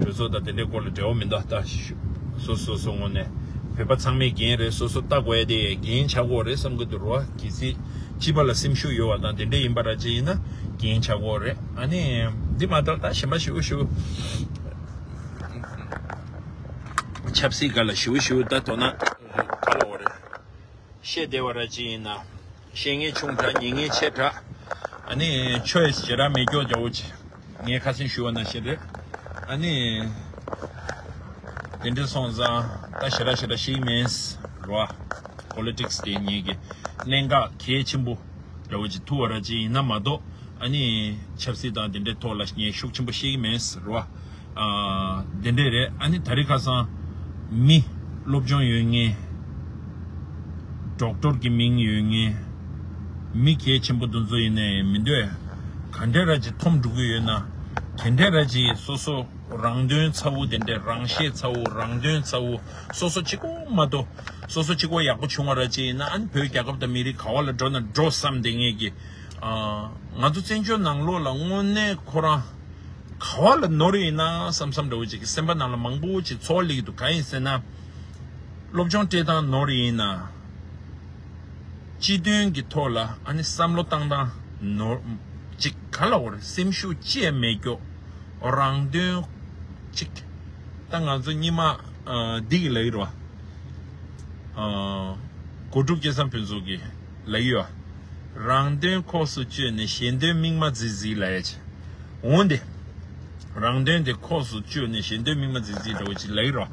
གྲོས་ཚོགས་དང་དེ་འདྲའི་སྐོར་ལ་འབྲེལ་བ་མི་འདུག་ད་སོ་སོ་སོ་ངོས་ནས་བོད་པ་ཚང་མས་འགན་རེད། སོ་སོ་ལྟ་དགོས་ཡ་དེ་འགན་ཆགས་དགོས་རེད་བསམ་གི་འདུག་རོ། གལ་སྲིད་སྤྱི་པ་ལ་སེམས་ཤུགས་ཡོད་པ་དང་དེ་འདྲ་ཡིན་པ་ར་ཅིག་ཡིན་ན་འགན་ཆགས་དགོས་རེད། ཨ་ནི་འདི་མ་གཏོགས་ད་གཞན་པ་ཞུ་ཞུ་ཆབ་སྲིད་སྒང་ལ་ཞུ་ཞུ་ད་དོ་སྣང་ག་ལ་འོ་རེད། བཤད་བདེ་བ་ར་ཅིག་ཡིན་ན། བཤད་མཁན་ཆུང་དྲགས་ཉན་མཁན་ཆེ་དྲགས། ཨ་ནི་ཆོས་ཞེ་དྲག་མེད་སྐྱོ་རྒྱ་བོ་ཅིག་ངས་ཁ་སེང་ཞུས་པ་ནང་བཞིན་རེད། ཨ་ནི་དེ་འདྲ་སོང་ཙང་ད་ཞེ་དྲག་ཞེ་དྲག་ཤེས་ཀྱི་མེད་རོ། པོ་ལི་ཊིག་སི་དེ་ངེད་ཀྱི་གནད་འགག་གལ་ཆེན་པོ་འདྲ་བོ་ཅིག་ཐུག་པ་ར་ཅིག་ཡིན་ན་མ་གཏོགས། ཨ་ནི་ཆབ་སྲིད་དང་དེ་འདྲའི་ཐོག་ལ་ངས་ཤུགས་ཆེན་པོ་ཤེས་ཀྱི་མེད་རོ། ཨ། དེ་འདྲས་རེད། ཨ་ནི་ད་རེས་ཁ་སང་མི་སློབ་སྦྱོང་ཡོད་མཁན། ཌོག་ཊོར་གྱི་མིང་ཡོད་མཁན། མི་གལ་ཆེན་པོ་དེ་ཚོ་ཡིན་ནའི་མི་འདོད། ག་འདྲས་ར་ཅིག་འཐོམ་འགྲོ་གི་ཡོད་ན། ག་འདྲས་ར་ཅིག་སོ་སོ་རང་དོན་ཚ་བོ། དེ་འདྲས་རང་ཤེད་ཚ་བོ། རང་དོན་ཚ་བོ། སོ་སོ་གཅིག་པོ་མ་གཏོགས་སོ་སོ་གཅིག་པོ་ཡག་པོ་བྱུང་བ་ར་ཅིག་ཡིན་ན། ཨ་ནི་བོད་རྒྱལ་ཁབ་དང་མི་རིགས་ག་བ་ལ་འགྲོ་ན་འགྲོ་བསམ་བསྡད་མཁན་གྱི། ཨ། ང་ཚོ་བཙན་བྱོལ་ནང་ལོགས་ལ་དངོས་གནས་ཁོ་རང་ག་བ་ལ་ནོར་ཡིན་ན་བསམ་བསམ་འདྲ་བོ་ཅིག་གི་སེམས་པ་ནང་ལ་མང་པོ་ཅིག་ཚོར་སླེབས་ཀྱི་འདུག་གང་ཡིན་ཟེར་ན། སློབ་སྦྱོང་སྤྲད་སྟངས་ནོར་ཡིན་ན། སྤྱི་དོན་གྱི་ཐོག་ལ་ཨ་ནི་བསམ་བློ་བཏང་སྟངས་ནོར་ཅིག་ག་ལ་འོ་རེད། སེམས་ཤུགས་ཅི་ཡང་མེད་སྐྱོ། རང་དོན་ཅིག་ད་ང་ཚོ་སྔོན་མ་ཨ་འདི་གི་ལབ་ཀྱི་རེད་བ། ཨ། གོ་ཀྲུག་སྐལ་བཟང་ཕུན་ཚོགས་ཀྱི་ལབ་ཀྱི་ཡོད། རང་དོན་ཁོག་སུ་གཅོད་ནས་གཞན་དོན་མིག་མ་གཟིག་གཟིག་ལབ་ཡ་ཅིག་འོན་ཏེ། རང་དོན་དེ་ཁོག་སུ་གཅོད་ནས་གཞན་དོན་མིག་མ་གཟིག་གཟིག་འདྲ་བོ་ཅིག་ལབ་ཀྱི་རེད་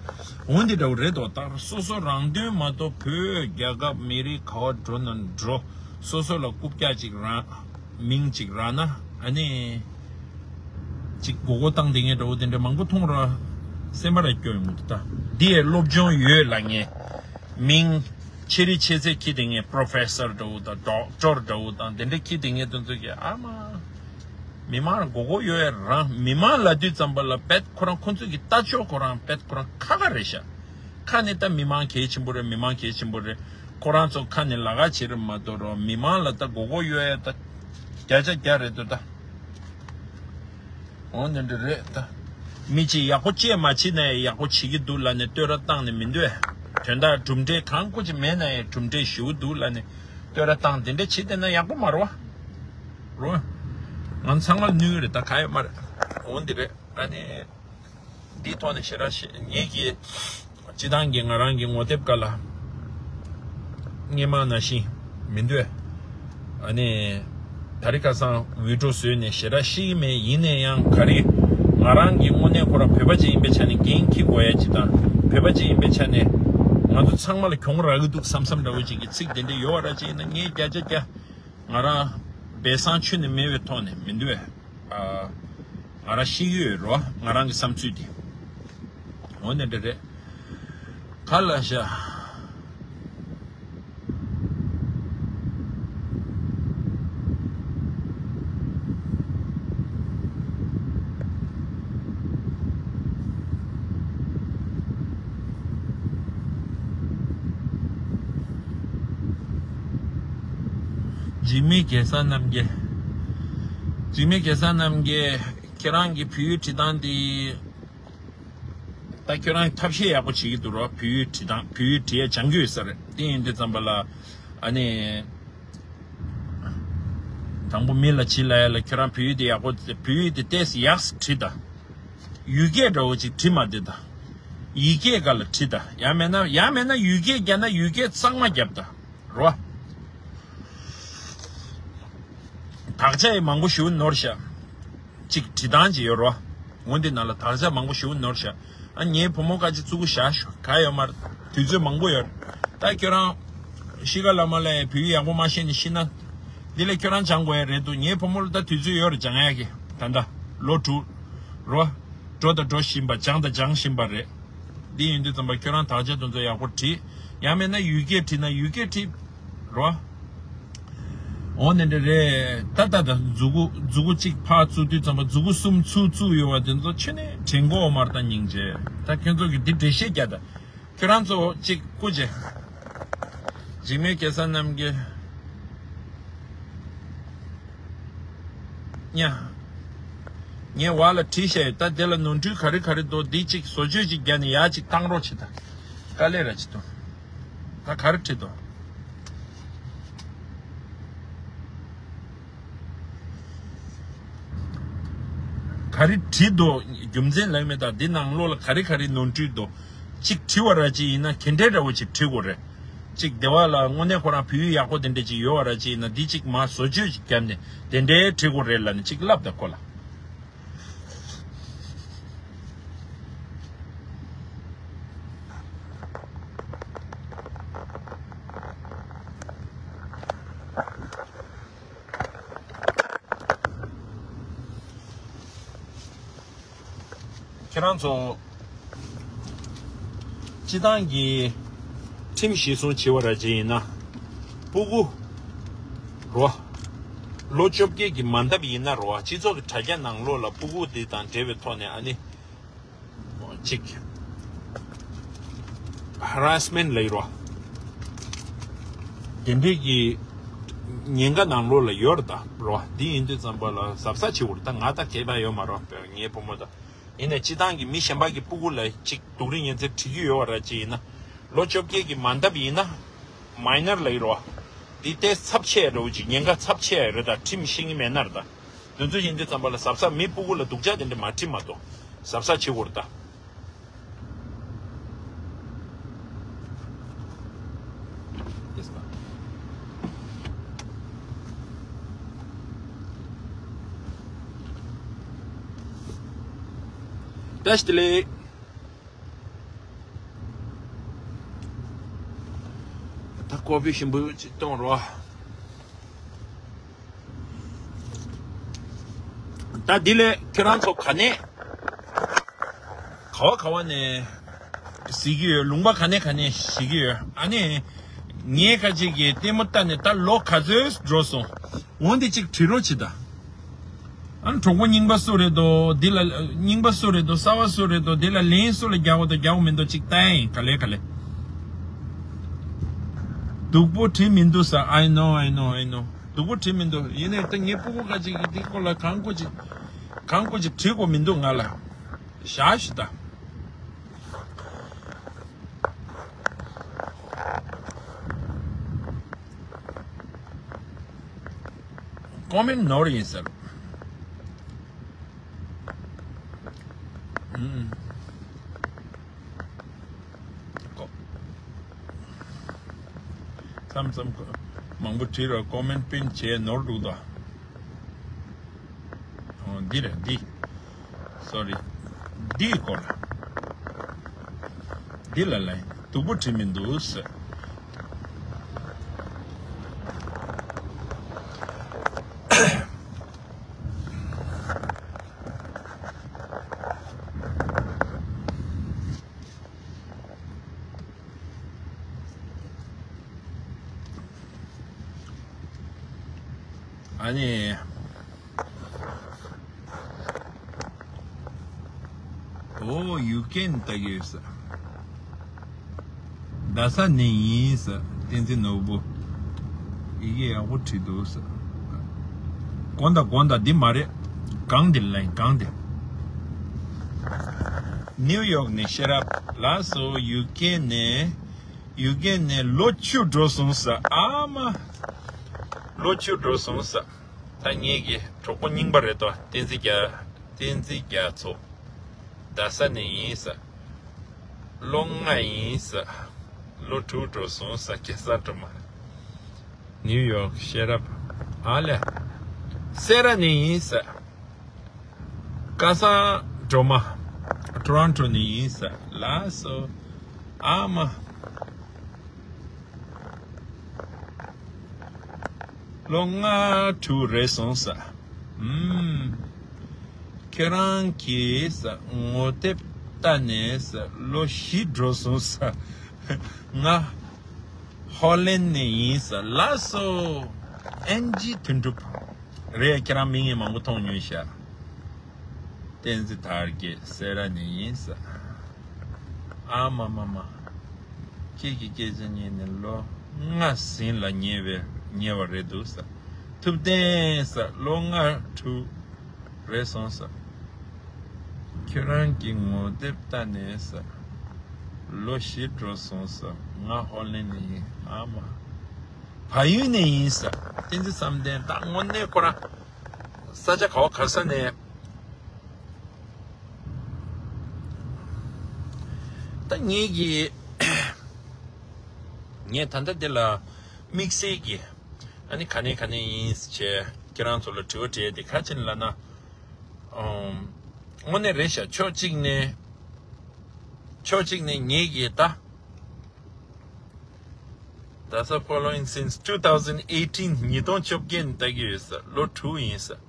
བ། འོན་ཏེ་འདྲ་བོ་རེད་དོ། ད་སོ་སོ་རང་དོན་མ་གཏོགས་བོད་རྒྱལ་ཁབ་མི་རིགས་ག་བ་འགྲོ་ན་འགྲོ། སོ་སོ་ལ་རྐུབ་བཀྱག་ཅིག་རག་མིང་ཅིག་རག་ན་ཨ་ནི། ཅིག་མགོ་སྐོར་བཏང་བསྡད་མཁན་འདྲ་བོ་དེ་འདྲ་མང་པོ་མཐོང་ར། སེམས་པ་ར་སྐྱོ་ཡོང་གི་འདུག་ད་འདི་ཡས་སློབ་སྦྱོང་ཡོད་ལབ་མཁན། མིང་ཆེ་རིགས་ཆེ་ཚད་འཁྱེར་བསྡད་མཁན། པོ་རོ་ཕེ་སར་འདྲ་བོ་དང་ཌོག་ཊོར་འདྲ་བོ་དང་དེ་འདྲ་འཁྱེར་བསྡད་མཁན་དེ་ཚོ་གིས་ཨ་མ། མི་མང་མགོ་སྐོར་ཡོད་ཡ་རང་། མི་མང་ལབ་དུས་ཙམ་པ་ལ་དཔེ་ཁོ་རང་ཁོ་ཚོ་གི་ལྟ་ཕྱོགས་ཁོ་རང་དཔེ་ཁོ་རང་ཁ་ཁ་རེད་ཤག་ཁ་ནས་ད་མི་མང་གལ་ཆེན་པོ་རེད། མི་མང་གལ་ཆེན་པོ་རེད། ཁོ་རང་ཚོ་ཁ་ནས་ལབ་ཁ་བྱེད་རེད་མ་གཏོགས་རོ། མི་མང་ལ་ད་མགོ་སྐོར་ཡོད་ཡ་ད་བརྒྱ་ཆ་བརྒྱ་རེད་འདུག་ད། འོ་འདི་འདྲ་རེད་ད། མི་གཅིག་ཡག་པོ་ཅིག་མ་བྱེད་ན་ཡང་ཡག་པོ་བྱེད་ཀྱི་འདུག་ལབ་ནས་བསྟོད་ར་བཏང་ནས་མི་འདོད། དོན་དག་གྲུབ་འབྲས་གང་ཁོ་ཅིག་མེད་ན་ཡང་གྲུབ་འབྲས་ཞེ་པོ་འདུག་ལབ་ནས་བསྟོད་ར་བཏང་། དེ་འདྲ་བྱེད་བསྡད་ན་ཡག་པོ་མ་རེད་བ། རོ། ང་ཚང་མ་ལ་ནུས་ཀྱི་རེད། ད་ག་ཡོད་མ་རེད། འོ་འདི་རེད། ཨ་ནི། འདིའི་ཐོག་ནས་ཞེ་དྲག་ཞེ་ངེད་ཀྱིས་སྤྱི་བཏང་གི་ང་རང་གི་ངོ་དེབ་སྒང་ལ་སྔོན་མ་ནང་བཞིན་མི་འདོད། ཨ་ནི་ད་རེས་ཁ་སང་ཝི་ཌི་ཡོ་བཟོས་ནས་ཞེ་དྲག་ཤེས་ཀྱི་མེད། ཡིན་ན་ཡང་ག་རེ་ང་རང་གི་དངོས་གནས་ཁོ་རང་བོད་པ་ཅིག་ཡིན་པའི་ཆ་ནས་འགན་འཁྱེར་དགོས་ཡ་ཅིག་དང་། བོད་པ་ཅིག་ཡིན་པའི་ཆ་ནས་ང་ཚོ་ཚང་མ་ལ་གྱོང་རག་གི་འདུག་བསམ་བསམ་འདྲ་བོ་ཅིག་གི་ཚིག་དེ་འདྲ་ཡོད་པ་ར་ཅིག་ཡིན་ན་ངས་བརྒྱ་ཆ་བརྒྱ་ང་རང་སྦས་གསང་ཁྱོན་ནས་མེད་པའི་ཐོག་ནས་མི་འདོད། ཨ། ང་རང་ཤེས་ཀྱི་ཡོད་རོ། ང་རང་གི་བསམ་ཚུལ་དེ། འོ་ན་འདྲ་རེད། ག་ལ་ཤ། འཇིགས་མེད་གེ་སར་རྣམ་རྒྱལ། འཇིགས་མེད་གེ་སར་རྣམ་རྒྱལ། ཁྱེད་རང་གི་བོད་ཡིག་བྲིས་སྟངས་དེ། ད་ཁྱོད་རང་ཐབས་ཤེས་ཡག་པོ་བྱེད་ཀྱི་འདུག་རོ། བོད་ཡིག་བྲིས་སྟངས། བོད་ཡིག་བྲིས་ཡ་སྦྱང་གི་ཡོད་ས་རེད། དེ་ཡིན་དུས་ཙམ་པ་ལ་ཨ་ནི། དང་པོ་མི་ལ་བྱིས་ལ་ཡ་ལ་ཁྱོད་རང་བོད་ཡིག་དེ་ཡག་པོ། བོད་ཡིག་དེ་ཏོག་ཙམ་ཡག་ཙམ་བྲིས་དང་། ཡུལ་སྐད་འདྲ་བོ་ཅིག་བྲིས་མ་བསྡད་དང་། ཡིག་སྐད་སྒང་ལ་བྲིས་དང་། ཡང་མེད་ན། ཡང་མེད་ན་ཡུལ་སྐད་རྒྱབ་ན་ཡུལ་སྐད་གཙང་མ་རྒྱབ་དང་། རོ། དག་ཆ་ཡི་མང་པོ་ཞེ་པོ་ནོར་ཤག་ཅིག་བྲིས་སྟངས་ཅིག་ཡོད་རོ། འོ་འདི་ནང་ལ་དག་ཆ་མང་པོ་ཞེ་པོ་ནོར་ཤག་ཨ། ངའི་བུ་མོ་ཁ་ཅིག་བཙུགས་བཞག་ཤོག་ག་ཡོད་མ་རེད། དུས་ཚོད་མང་པོ་ཡོད་རེད། ད་ཁྱོད་རང་གཤིས་ཀ་ལ་མ་ལ་ཡ་བོད་ཡིག་ཡག་པོ་མ་ཤེས་ནས་ཤི་ན། འདི་ལས་ཁྱོད་རང་སྦྱང་དགོས་ཡ་རེད་འདུག་ངའི་བུ་མོ་ལ་ད་དུས་ཚོད་ཡོད་རེད་སྦྱང་ཡ་གི། ད་ལྟ་ལོ་དྲུག་རོ། འགྲོ་དང་འགྲོ་བཞིན་པ། སྦྱང་དང་སྦྱང་བཞིན་པ་རེད། འདི་ཡིན་དུས་ཙམ་པ་ཁྱོད་རང་དག་ཆ་དེ་ཚོ་ཡག་པོ་བྲིས། ཡང་མིན་ན་ཡུལ་སྐད་བྲིས་ན་ཡུལ་སྐད་བྲིས། རོ། འོ་ནི་འདྲ་རེད། ད་ད་ད་མཛུ་གུ་མཛུ་གུ་གཅིག་ཕར་བཙུགས་དུས་ཙམ་པ་མཛུ་གུ་གསུམ་ཚུར་བཙུགས་ཡོད་པ་དེ་ཚོ་ཆེ་ནས་དྲན་གོ་མར་ད་སྙིང་རྗེ། ད་ཁྱོད་ཚོ་གིས་འདི་འགྲེལ་བཤད་རྒྱག་ད། ཁྱོད་རང་ཚོ་གཅིག་སྐུ་མཁྱེན། འཇིགས་མེད་གེ་སར་རྣམ་རྒྱལ། ཉ། ངས་བར་ལ་བྲིས་བཞག་ཡོད། ད་དེ་ལ་ནོར་འཁྲུལ་ག་རེ་ག་རེ་འདུག་འདི་གཅིག་བཟོ་བཅོས་གཅིག་རྒྱག་ནས་ཡར་གཅིག་བཏང་རོགས་བྱེད་ད། དཀའ་ལས་ར་བྱེད་དོ། ད་ག་རེ་བྲིས་དོ། ག་རེ་བྲིས་འདུག་རྒྱུ་མཚན་ལབ་མེད་ད། འདི་ནང་ལོགས་ལ་ག་རེ་ག་རེ་ནོར་འཁྲུལ་འདུག་གཅིག་བྲིས་པ་ར་ཅིག་ཡིན་ན་ག་འདྲའི་འདྲ་བོ་ཅིག་བྲིས་དགོས་རེད། གཅིག་སྡེ་བ་ལ་དངོས་གནས་ཁོ་རང་བོད་ཡིག་ཡག་པོ་དེ་འདྲ་ཅིག་ཡོད་པ་ར་ཅིག་ཡིན་ན་འདི་གཅིག་མར་བཟོ་བཅོས་ཅིག་བརྒྱབ་ནས་དེ་འདྲའི་བྲིས་དགོས་རེད་ལབ་ནས་གཅིག་ལབ་ད་ཁོ་ལ། ཁྱེད་རང་ཚོ་སྤྱི་བཏང་གི་ཁྲིམས་གཞི་བཟུང་བྱེད་པ་ར་ཅིག་ཡིན་ན་སྤུ་གུ་རོ། ལོ་བཅོ་བརྒྱད་ཀྱི་མ་འདབ་ཡིན་ན་རོ། སྤྱི་ཚོགས་ཀྱི་དྲ་རྒྱ་ནང་ལོགས་ལ་སྤུ་གུ་འདི་དང་འབྲེལ་བའི་ཐོག་ནས་ཨ་ནི་ཅིག་ཧ་ར་སི་མེན་ཊི་ལབ་ཡོད་རོ། དེ་འདྲས་ཀྱི་ཉེན་ཁ་ནང་ལོགས་ལ་ཡོད་རེད་ད་རོ། འདི་ཡིན་དུས་ཙམ་པ་ལ་གཟབ་གཟབ་བྱེད་དགོས་རེད་ད། ང་ད་གད་པ་ཡོད་མ་རོ། ངའི་བུ་མོ་ད། ཡིན་ནའི་སྤྱི་བཏང་གི་མི་གཞན་པ་གི་སྤུ་གུ་ལ་ཅིག་སྡུག་རུས་ཉེན་ཚབས་བྱེད་ཀྱི་ཡོད་པ་ར་ཅིག་ཡིན་ན། ལོ་བཅོ་བརྒྱད་ཀྱི་མ་འདབ་ཡིན་ན། མའི་ནར་ལབ་ཡོད་རོ། འདི་ཏོག་ཙམ་ཚབས་ཆེ་རོ་ཅིག་ཉེན་ཁ་ཚབས་ཆེ་རེད་ད། ཁྲིམས་ཤེས་ཀྱི་མེད་ན་རེད་ད། དེ་ཚོ་ཡིན་དུས་ཙམ་པ་ལ་གཟབ་གཟབ་མི་སྤུ་གུ་ལ་སྡུག་ཅག་དེ་འདྲ་མ་ཁྲིད་མ་གཏོགས་གཟབ་གཟབ་བྱེད་དགོས་རེད་ད། བཀྲ་ཤིས་བདེ་ལེགས། ད་ཀོ་ཕི་ཞིམ་པོ་ཅིག་གཏོང་རོགས། ད་འདི་ལས་ཁྱེད་རང་ཚོ་ག་ནས་ག་བ་ག་བ་ནས་གཟིགས་ཀྱི་ཡོད། ལུང་པ་ག་ནས་ག་ནས་གཟིགས་ཀྱི་ཡོད། ཨ་ནི་ངས་ཁ་ཅིག་གི་ལྟད་མོ་ལྟ་ནས་ད་ལོ་ག་ཚོད་འགྲོ་སོང་། འོ་འདི་གཅིག་བྲིས་རོགས་བྱེད་ད། ཨ་ནི་གྲོགས་པོ་རྙིང་པ་སུ་རེད་དོ། འདི་ལ་རྙིང་པ་སུ་རེད་དོ། གསར་པ་སུ་རེད་དོ། འདི་ལ་ལན་སུ་ལ་རྒྱག་དགོས་དོ་རྒྱག་དགོས་མིན་དོ་གཅིག་ལྟ་ཡིན། ག་ལེ་ག་ལེ། སྡུག་པོ་བྲིས་མི་འདུག་ས། I know, I know, I know. སྡུག་པོ་བྲིས་མི་འདུག་ཡིན་ནའི་ད་ངའི་སྤུ་གུ་ཁ་ཅིག་གིས་འདི་སྐོར་ལ་གང་དགོས་ཅིག་གང་དགོས་ཅིག་བྲིས་དགོས་མི་འདུག་ང་ལ། བཞག་ཤི་ད། ཀོ་མེན་ཊི་ནོར་ཡིན་ཟེར། ཨུམ། ཀོ། མཚམས་མཚམས་ཀོ་མང་པོ་བྲིས་ར་ཀོ་མེན་ཊི་པིན་བྱས་ནོར་འདུག་ད། འོ་འདི་རེད་འདི། སོ་རི། འདིའི་སྐོར་ལ། འདི་ལ་ལན་སྡུག་པོ་བྲིས་མི་འདུག་ཟེར། ཨ་ནི། ཨོ་ཡུ་ཀེན་ལྟ་གི་ཡོད་ས། རྡ་ས་ནས་ཡིན་ས། བསྟན་འཛིན་ནོར་བུ། ཡི་གེ་ཡག་པོ་བྲིས་འདུག་ས། དགོངས་དག་དགོངས་དག་འདི་མ་རེད། གང་འདི་ལན་གང་འདི། ནིའུ་ཡོག་ནས་ཤེས་རབ་ལགས་སོ། ཡུ་ཀེ་ནས་ཡུ་ཀེ་ནས་ལོ་བཅུ་འགྲོ་སོང་ས། ཨ་མ། ལོ་བཅུ་འགྲོ་སོང་ས། ད་ངེད་ཀྱི་གྲོགས་པོ་རྙིང་པ་རེད་དོ། བསྟན་འཛིན་རྒྱ། བསྟན་འཛིན་རྒྱ་མཚོ། རྡ་ས་ནས་ཡིན་ས། ལོ་ལྔ་ཡིན་ས། ལོ་དྲུག་འགྲོ་སོང་ས། གེ་སར་སྒྲོལ་མ། ནིའུ་ཡོག་ཤེས་རབ། ཨ་ལས། སེ་ར་ནས་ཡིན་ས། ཀ་སང་སྒྲོལ་མ། ཊོ་རོན་ཊོ་ནས་ཡིན་ས། ལགས་སོ། ཨ་མ། ལོ་ལྔ་དྲུག་རེད་སོང་ས། ཨུམ། ཁྱེད་རང་གིས་ངོ་དེབ་ལྟ་ནས་ལོ་བཞི་འགྲོ་སོང་ས། ང་ཧོ་ལན་ནས་ཡིན་ས། ལགས་སོ། ཨེན་ཇི་དོན་གྲུབ་རེད། ཁྱེད་རང་མིང་ངས་མང་པོ་མཐོང་མྱོང་ཤག་བསྟན་འཛིན་དར་རྒྱས་སེ་ར་ནས་ཡིན་ས། ཨ་མ་མ་མ། ཁྱེད་ཀྱི་སྐད་ཆ་ཉན་ནས་ལོ་ལྔ་ཟིན་ལ་ཉེ་བའི་ཉེ་བ་རེད་འདུག་ས། ཐུབ་བསྟན་ས་ལོ་ལྔ་དྲུག་རེད་སོང་ས། ཁྱོད་རང་གི་ངོ་དེབ་ལྟ་ནས་ས། ལོ་བཞི་འགྲོ་སོང་ས། ང་ཧོ་ལན་ནས་ཡིན། ཨ་མ། བལ་ཡུལ་ནས་ཡིན་ས། བསྟན་འཛིན་བསམ་གཏན། ད་དངོས་གནས་ཁོ་རང་ས་ཆ་ག་བ་ག་ས་ནས། ད་ངེད་ཀྱི་ངས་ད་ལྟ་འདི་ལ་དམིགས་བསལ་གྱི་ཨ་ནི་ག་ནས་ག་ནས་ཡིན་ཟེར་བྱས་ཁྱེད་རང་ཚོ་ལ་དྲི་བ་དྲིས་ཏེ། ག་ཅི་ལབ་ན། ཨོམ། དངོས་གནས་རེད་ཤག་ཕྱོགས་གཅིག་ནས་ཕྱོགས་གཅིག་ནས་ངེད་ཀྱི་ད། That's a following since two thousand eighteen. ཉིས་སྟོང་བཅོ་བརྒྱད་ནས་ལྟ་གི་ཡོད་ས། ལོ་དྲུག་ཡིན་ས།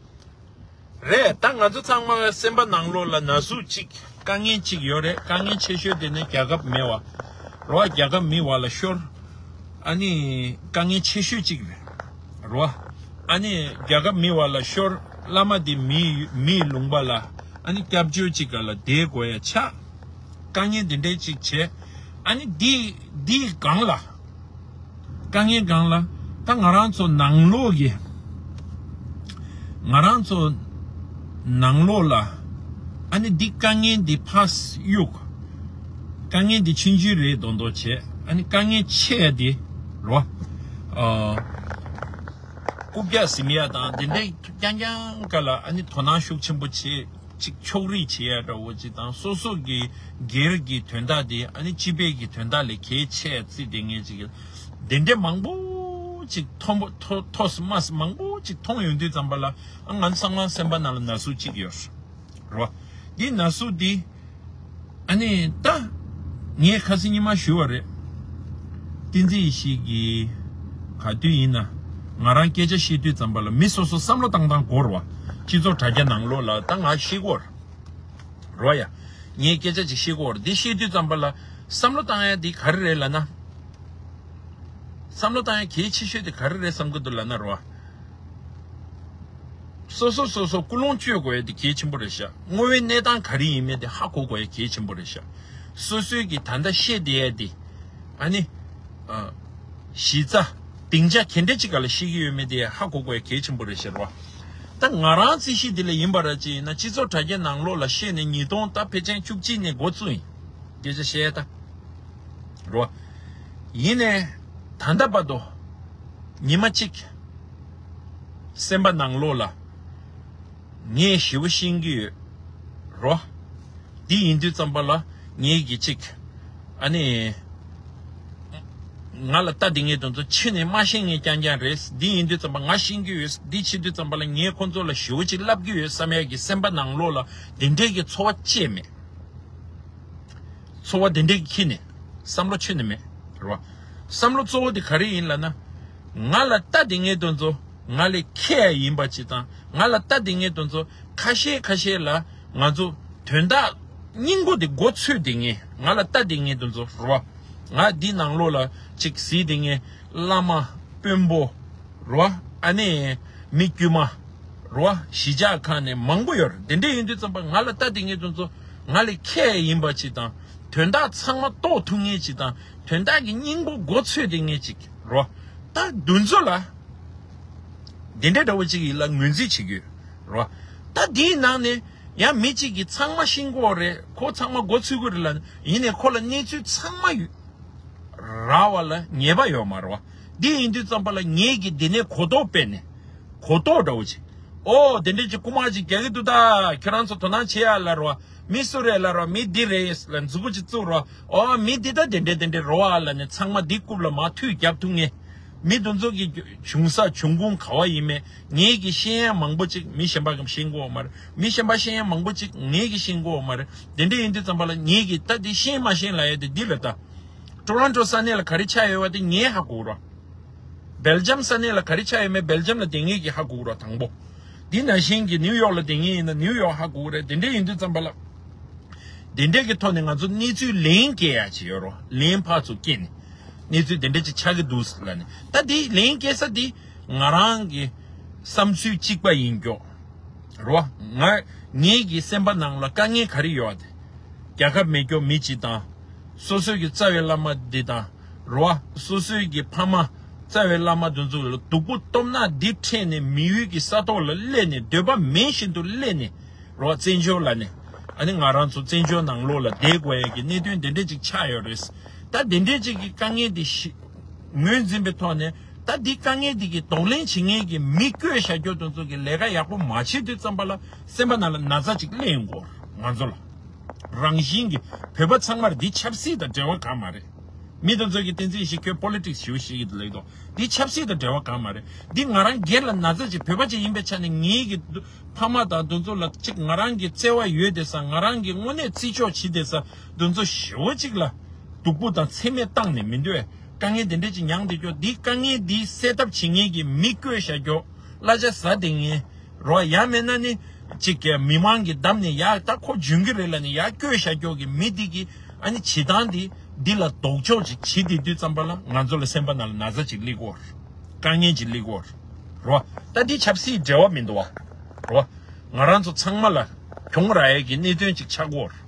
རེད། ད་ང་ཚོ་ཚང་མ་སེམས་པ་ནང་ལོགས་ལ་ན་ཟུག་ཅིག་དཀའ་ངལ་ཅིག་ཡོད་རེད། དཀའ་ངལ་ཆེ་ཤོས་དེ་ནི་རྒྱལ་ཁབ་མེད་པ། རོ། རྒྱལ་ཁབ་མེད་པ་ལ་ཤོར། ཨ་ནི་དཀའ་ངལ་ཆེ་ཤོས་ཅིག་རེད། རོ། ཨ་ནི་རྒྱལ་ཁབ་མེད་པ་ལ་ཤོར། བླ་མ་དེ་མི་མིའི་ལུང་པ་ལ་ཨ་ནི་སྐྱབས་བཅོལ་ཅིག་ག་ལ་བསྡད་དགོས་ཡ་ཆགས། དཀའ་ངལ་འདི་འདྲའི་ཅིག་བྱས། ཨ་ནི་འདི་འདིའི་སྒང་ལ། དཀའ་ངལ་སྒང་ལ། ད་ང་རང་ཚོ་ནང་ལོགས་ཀྱི། ང་རང་ཚོ་ནང་ལོགས་ལ། ཨ་ནི་འདི་དཀའ་ངལ་འདི་ཕར་གཡུག་དཀའ་ངལ་འདི་ཆུང་ཆུང་རེད་མདོག་མདོག་བྱས། ཨ་ནི་དཀའ་ངལ་ཆེ་ཡ་འདི་རོ། ཨ། རྐུབ་བཀྱག་ཟིན་ཡ་དང་དེ་འདྲའི་རྐྱང་རྐྱང་ག་ལ་ཨ་ནི་དོ་སྣང་ཤུགས་ཆེན་པོ་བྱེད། ཅིག་ཕྱོགས་རིས་བྱེད་ཡ་འདྲ་བོ་ཅིག་དང་། སོ་སོ་གི་སྒེར་གྱི་དོན་དག་དེ་ཨ་ནི་སྤྱི་པའི་གི་དོན་དག་ལས་གལ་ཆེ་བརྩིས་བསྡད་མཁན་ཅིག་གི་དེ་འདྲ་མང་པོ་ཅིག་མཐོང་པོ་མཐོ་མཐོ་སུ་དམའ་སུ་མང་པོ་ཅིག་མཐོང་ཡོང་དུས་ཙམ་པ་ལ། ཨ། ང་ཚང་མ་སེམས་པ་ནང་ལ་ན་ཟུག་ཅིག་ཡོད་རེད་བ། འདི་ན་ཟུག་འདི་ཨ་ནི་ད་ངས་ཁ་སང་ཉི་མ་ཞུས་པ་རེད། བསྟན་འཛིན་ཡེ་ཤེས་ཀྱིས་ག་དུས་ཡིན་ན་ང་རང་སྐད་ཆ་བཤད་དུས་ཙམ་པ་ལ་མི་སོ་སོ་བསམ་བློ་བཏང་སྟངས་དགོས་རེད་བ། སྤྱི་ཚོགས་དྲ་རྒྱ་ནང་ལོགས་ལ་ད་ང་བཤད་ཀྱི་ཡོད་རེད་བ་ཡ། ངས་སྐད་ཆ་ཅིག་བཤད་ཀྱི་ཡོད་རེད། འདི་བཤད་དུས་ཙམ་པ་ལ་བསམ་བློ་བཏང་ཡ་འདི་ག་རེ་རེད་ལབ་ན། བསམ་བློ་བཏང་ཡ་གལ་ཆེ་ཤོས་དེ་ག་རེ་རེད་བསམ་གྱི་འདུག་ལབ་ན་རེད་བ། སོ་སོ་སོ་སོ་ཀུན་སློང་བཅོས་དགོས་ཡ་དེ་གལ་ཆེན་པོ་རེད་ཤག་དངོས་ཡོད་གནས་སྟངས་ག་རེ་ཡིན་མིན་དེ་ཧ་གོ་དགོས་ཡ་གལ་ཆེན་པོ་རེད་ཤག་སོ་སོའི་གི་ད་ལྟ་བཤད་བསྡད་ཡ་དེ། ཨ་ནི། ཨ། གཞི་རྩ། སྡིངས་ཆ་ག་འདྲ་ཅིག་ག་ལ་བཤད་ཀྱི་ཡོད་མེད་དེ་ཧ་གོ་དགོས་ཡ་གལ་ཆེན་པོ་རེད་ཤག་རེད་བ། ད་ང་རང་རྩིས་གཞི་འདི་ལ་ཡིན་པ་ར་ཅིག་ཡིན་ན་སྤྱི་ཚོགས་དྲ་རྒྱ་ནང་ལོགས་ལ་བཤད་ནས་ཉིས་སྟོང་ད་ཕལ་ཆེར་བཅུ་གཅིག་ནས་འགོ་བཙུགས་ཡིན། སྐད་ཆ་བཤད་ཡ་ད། རོ། ཡིན་ནའི། ད་ལྟ་བར་དུ། ཉི་མ་གཅིག་སེམས་པ་ནང་ལོགས་ལ། ངས་ཞེ་པོ་ཤེས་ཀྱི་ཡོད། རོ། འདི་ཡིན་དུས་ཙམ་པ་ལ་ངས་ཀྱི་གཅིག་ཨ་ནི། ང་ལ་ལྟ་བསྡད་མཁན་དེ་ཚོ་ཕྱི་ནས་མ་ཤེས་མཁན་རྐྱང་རྐྱང་རེད། འདི་ཡིན་དུས་ཙམ་པ་ང་ཤེས་ཀྱི་ཡོད། འདི་བྱེད་དུས་ཙམ་པ་ལ་ངས་ཁོང་ཚོ་ལ་ཞེ་པོ་ཅིག་བསླབ་ཀྱི་ཡོད་བསམ་ཡ་གི་སེམས་པ་ནང་ལོགས་ལ་དེ་འདྲས་ཀྱི་ཚོར་བ་སྐྱེས་མེད། ཚོར་བ་དེ་འདྲའི་ཁྱི་ནས་བསམ་བློ་ཁྱོན་ནས་མེད་རེད་བ། བསམ་བློ་གཙོ་བོ་དེ་ག་རེ་ཡིན་ལབ་ན། ང་ལ་ལྟ་བསྡད་མཁན་དེ་ཚོ་ང་ལས་མཁས་ཡིན་པ་ཅིག་དང་། ང་ལ་ལྟ་བསྡད་མཁན་དེ་ཚོ་ཁ་ཤས་ཁ་ཤས་ལ་ང་ཚོ་དོན་དག་སྙིང་པོ་དེ་མགོ་ཚོས་བསྡད་མཁན། ང་ལ་ལྟ་བསྡད་མཁན་དེ་ཚོ་རེད་བ། ང་འདི་ནང་ལོགས་ལ་ཅིག་གཟིགས་བསྡད་མཁན་བླ་མ་དཔོན་པོ། རོ། ཨ་ནི། མི་དཀྱུས་མ། རོ། གཞིས་ཆགས་ཁག་ནས་མང་པོ་ཡོད་རེད། དེ་འདྲ་ཡིན་དུས་ཙམ་པ་ང་ལ་ལྟ་བསྡད་མཁན་དེ་ཚོ་ང་ལས་མཁས་ཡིན་པ་ཅིག་དང་། དོན་དག་ཚང་མ་རྟོགས་ཐུབ་མཁན་ཅིག་དང་། དོན་དག་གི་སྙིང་པོ་མགོ་ཚོས་བསྡད་མཁན་ཅིག་རོ། ད་འདི་ཚོ་ལ། དེ་འདྲ་འདྲ་བོ་ཅིག་ཡིན་ལ་ངོས་འཛིན་བྱེད་ཀྱི་ཡོད་རོ། ད་དེའི་ནང་ནས་ཡང་མི་གཅིག་གིས་ཚང་མ་ཤེས་ཀྱི་ཡོད་རེད། ཁོ་ཚང་མ་མགོ་ཚོས་ཀྱི་རེད་ལབ། ཡིན་ནའི་ཁོ་ལ་གནས་ཚུལ་ཚང་མ་ཡོད། རག་པ་ལ་ངེས་པ་ཡོད་མ་རེད་བ། འདི་ཡིན་དུས་ཙམ་པ་ལ་ངེད་ཀྱིས་འདི་ནས་གོ་རྟོགས་སྤེལ་ནས། གོ་རྟོགས་འདྲ་བོ་ཅིག་ཨོ་དེ་འདྲ་ཅིག་རྐུ་མ་ཅིག་རྒྱག་གི་འདུག་ད། ཁྱོད་རང་ཚོ་དོ་སྣང་བྱེད་ཡ་ལབ་རོ། མི་སུ་རེད་ལབ་རོ། མི་འདི་རེད་ལབ་མཛུབ་གུ་ཅིག་བཙུགས་རོ། ཨོ་མི་འདི་ད་དེ་འདྲ་དེ་འདྲ་རེད་བ་ལབ་ནས་ཚང་མ་འདི་རྐུབ་ལ་མར་མཐུད་རྒྱབ་ཐུབ་ངེས། མི་དེ་ཚོ་གི་བྱུང་ས་བྱུང་ཁུངས་ག་བ་ཡིན་མེད་ངེད་ཀྱིས་ཤེས་ཡ་མང་པོ་ཅིག་མི་གཞན་པ་གིས་ཤེས་ཀྱི་ཡོད་མ་རེད། མི་གཞན་པ་ཤེས་ཡ་མང་པོ་ཅིག་ངེད་ཀྱིས་ཤེས་ཀྱི་ཡོད་མ་རེད། དེ་འདྲ་ཡིན་དུས་ཙམ་པ་ལ་ངེད་ཀྱིས་ད་འདི་ཤེས་མ་ཤེས་ལབ་ཡ་དེ་འདི་ལ་ལྟ། ཊོ་རོན་ཊོ་ས་གནས་ལ་ག་རེ་ཆགས་ཡོད་པ་དེ་ངས་ཧ་གོ་རོ། སྦེལ་ཇམ་ས་གནས་ལ་ག་རེ་ཆགས་ཡོད་མེད་སྦེལ་ཇམ་ལ་བསྡད་མཁན་གྱིས་ཧ་གོ་རོ། དང་པོ། འདི་ནང་བཞིན་གྱི་ནིའུ་ཡོག་ལ་བསྡད་མཁན་ཡིན་ན་ནིའུ་ཡོག་ཧ་གོ་གི་རེད། དེ་འདྲ་ཡིན་དུས་ཙམ་པ་ལ། དེ་འདྲས་ཀྱི་ཐོག་ནས་ང་ཚོ་གནས་ཚུལ་ལན་སྐྱེལ་ཡ་ཅིག་ཡོད་རོ། ལན་ཕར་ཚུར་སྐྱེལ་ནས་གནས་ཚུལ་དེ་འདྲས་ཅིག་ཆགས་ཀྱི་འདུག་ལབ་ནས། ད་འདི་ལན་སྐྱེལ་ས་འདི་ང་རང་གི་བསམ་ཚུལ་གཅིག་པ་ཡིན་ཀྱོག་རོ། ང་ངེད་ཀྱི་སེམས་པ་ནང་ལ་དཀའ་ངལ་ག་རེ་ཡོད་དེ། རྒྱལ་ཁབ་མེད་ཀྱོག་མི་གཅིག་དང་། སོ་སོའི་གི་རྩ་བའི་བླ་མ་འདི་དང་། རོ། སོ་སོའི་གི་ཕ་མ་རྩ་བའི་བླ་མ་འདི་ཚོ་ལ་སྡུག་པོ་སྟོབས་ན་འདི་འཕྲད་ནས་མི་ཡུལ་གྱི་ས་ཐོག་ལ་སླེབས་ནས་འདོད་པ་མེད་བཞིན་དུ་སླེབས་ནས། རོ། བཙན་བྱོལ་ལ་ནས། ཨ་ནི་ང་རང་ཚོ་བཙན་བྱོལ་ནང་ལོགས་ལ་བསྡད་དགོས་ཡ་གི་གནད་དོན་དེ་འདྲས་ཅིག་ཆགས་ཡོད་རེད། ད་དེ་འདྲས་ཅིག་གི་དཀའ་ངལ་འདི་ཤི། ངོས་འཛིན་པའི་ཐོག་ནས། ད་འདི་དཀའ་ངལ་འདི་གི་གདོང་ལེན་བྱེད་མཁན་གྱི་མི་བསྐོས་བཞག་རྒྱུ་དེ་ཚོ་གི་ལས་ཀ་ཡག་པོ་མ་བྱེད་དུས་ཙམ་པ་ལ་སེམས་པ་ནང་ལ་ན་ཚ་ཅིག་སླེབས་ཡོང་གི་ཡོད་རེད་ང་ཚོ་ལ། རང་བཞིན་གྱི་བོད་པ་ཚང་མར་འདི་ཆབ་སྲིད་དང་འབྲེལ་བ་གང་མ་རེད། མི་དེ་ཚོ་གི་བསྟན་འཛིན་ཡེ་ཤེས་ཁྱོད་པོ་ལི་ཊིག་སི་ཞུ་ཤེས་ཀྱི་འདུག་ལབ་ཀྱི་འདུག་འདི་ཆབ་སྲིད་དང་འབྲེལ་བ་གང་མ་རེད། འདི་ང་རང་སྒེར་ལ་ན་ཚ་ཅིག་བོད་པ་ཅིག་ཡིན་པའི་ཆ་ནས་ངེད་ཀྱི་ཕ་མ་དང་དེ་ཚོ་ལ་ཅིག་ང་རང་གི་བརྩེ་བ་ཡོད་དེ་ས། ང་རང་གི་དངོས་གནས་བརྩི་འཇོག་བྱེད་དེ་ས། དེ་ཚོ་ཞེ་བོ་ཅིག་ལ་སྡུག་པོ་དང་མཚན་སྨད་བཏང་ནས་མི་འདོད། དཀའ་ངལ་དེ་འདྲ་ཅིག་མྱངས་བསྡད་ཀྱོག་འདི་དཀའ་ངལ་འདི་སེལ་ཐབས་བྱེད་མཁན་གྱི་མི་བསྐོས་བཞག་ཀྱོག་གླ་ཆ་ཟ་བསྡད་མཁན། རོ། ཡང་མིན་ན་ནི་ཅིག་གི་མི་མང་གི་འདམ་ནས་ཡར་ད་ཁོ་འཇོན་གྱི་རེད་ལབ་ནས་ཡར་བསྐོས་བཞག་ཀྱོག་གི་མི་འདི་གི་ཨ་ནི་བྱེད་སྟངས་འདི་འདི་ལ་ལྡོག་ཕྱོགས་ཅིག་བྱེད་བསྡད་དུས་ཙམ་པ་ལ་ང་ཚོ་ལ་སེམས་པ་ནང་ལ་ན་ཚ་ཅིག་སླེབས་ཀྱི་ཡོད་རེད། དཀའ་ངལ་ཅིག་སླེབས་ཀྱི་ཡོད་རེད། རོ། ད་འདི་ཆབ་སྲིད་འབྲེལ་བ་མི་འདུག་བ། རོ། ང་རང་ཚོ་ཚང་མ་ལ་གྱོང་རག་ཡས་ཀྱི་གནད་དོན་ཅིག་ཆགས་ཀྱི་ཡོད་རེད།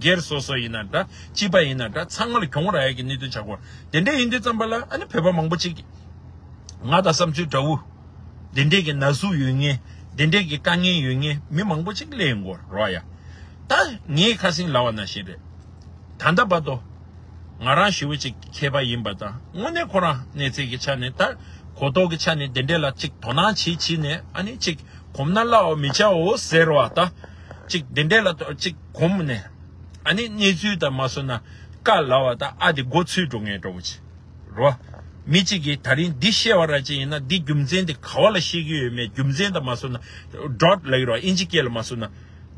སྒེར་སོ་སོ་ཡིན་ན་འདྲ། སྤྱི་པ་ཡིན་ན་འདྲ། ཚང་མ་ལ་གྱོང་རག་ཡས་ཀྱི་གནད་དོན་ཆགས་ཀྱི་ཡོད་རེད། དེ་འདྲ་ཡིན་དུས་ཙམ་པ་ལ་ཨ་ནི་བོད་པ་མང་པོ་ཅིག་གིས། ང་དང་བསམ་ཚུལ་འདྲ་བོ། དེ་འདྲས་ཀྱི་ན་ཟུག་ཡོད་མཁན། དེ་འདྲས་ཀྱི་དཀའ་ངལ་ཡོད་མཁན་མི་མང་པོ་ཅིག་སླེབས་ཡོང་གི་ཡོད་རེད་ཡ། ད་ངས་ཁ་སང་ལབ་པ་ནང་བཞིན་རེད། ད་ལྟ་བར་དུ་ང་རང་ཞེ་པོ་ཅིག་མཁས་པ་ཡིན་པ་དང་། དངོས་གནས་ཁོ་རང་གནས་ཚད་ཀྱི་ཆ་ནས། ད་གོ་རྟོགས་ཀྱི་ཆ་ནས་དེ་འདྲས་ལ་ཅིག་དོ་སྣང་བྱེད་བྱེད་ནས། ཨ་ནི་ཅིག་གོམས་ན་སླ་བ་མི་བྱའོ་ཟེར་བ། ད་ཅིག་དེ་འདྲས་ལ་ཅིག་གོམས་ནས། ཨ་ནི་གནས་ཚུལ་དང་མ་སོང་ན་བཀའ་ལབ་པ་དང་། ཨ་དེ་མགོ་ཚོས་འགྲོ་མཁན་འདྲ་བོ་ཅིག་རོ། མི་གཅིག་གིས་ད་རིང་འདི་བཤད་པ་ར་ཅིག་ཡིན་ན། འདི་རྒྱུ་མཚན་དེ་ག་བ་ལ་བཤད་ཀྱི་ཡོད་མེད། རྒྱུ་མཚན་དང་མ་སོང་ན་ཌོཊ་ལབ་ཀྱི་རོ། ཨིན་ཇི་སྐད་ལ་མ་སོང་ན།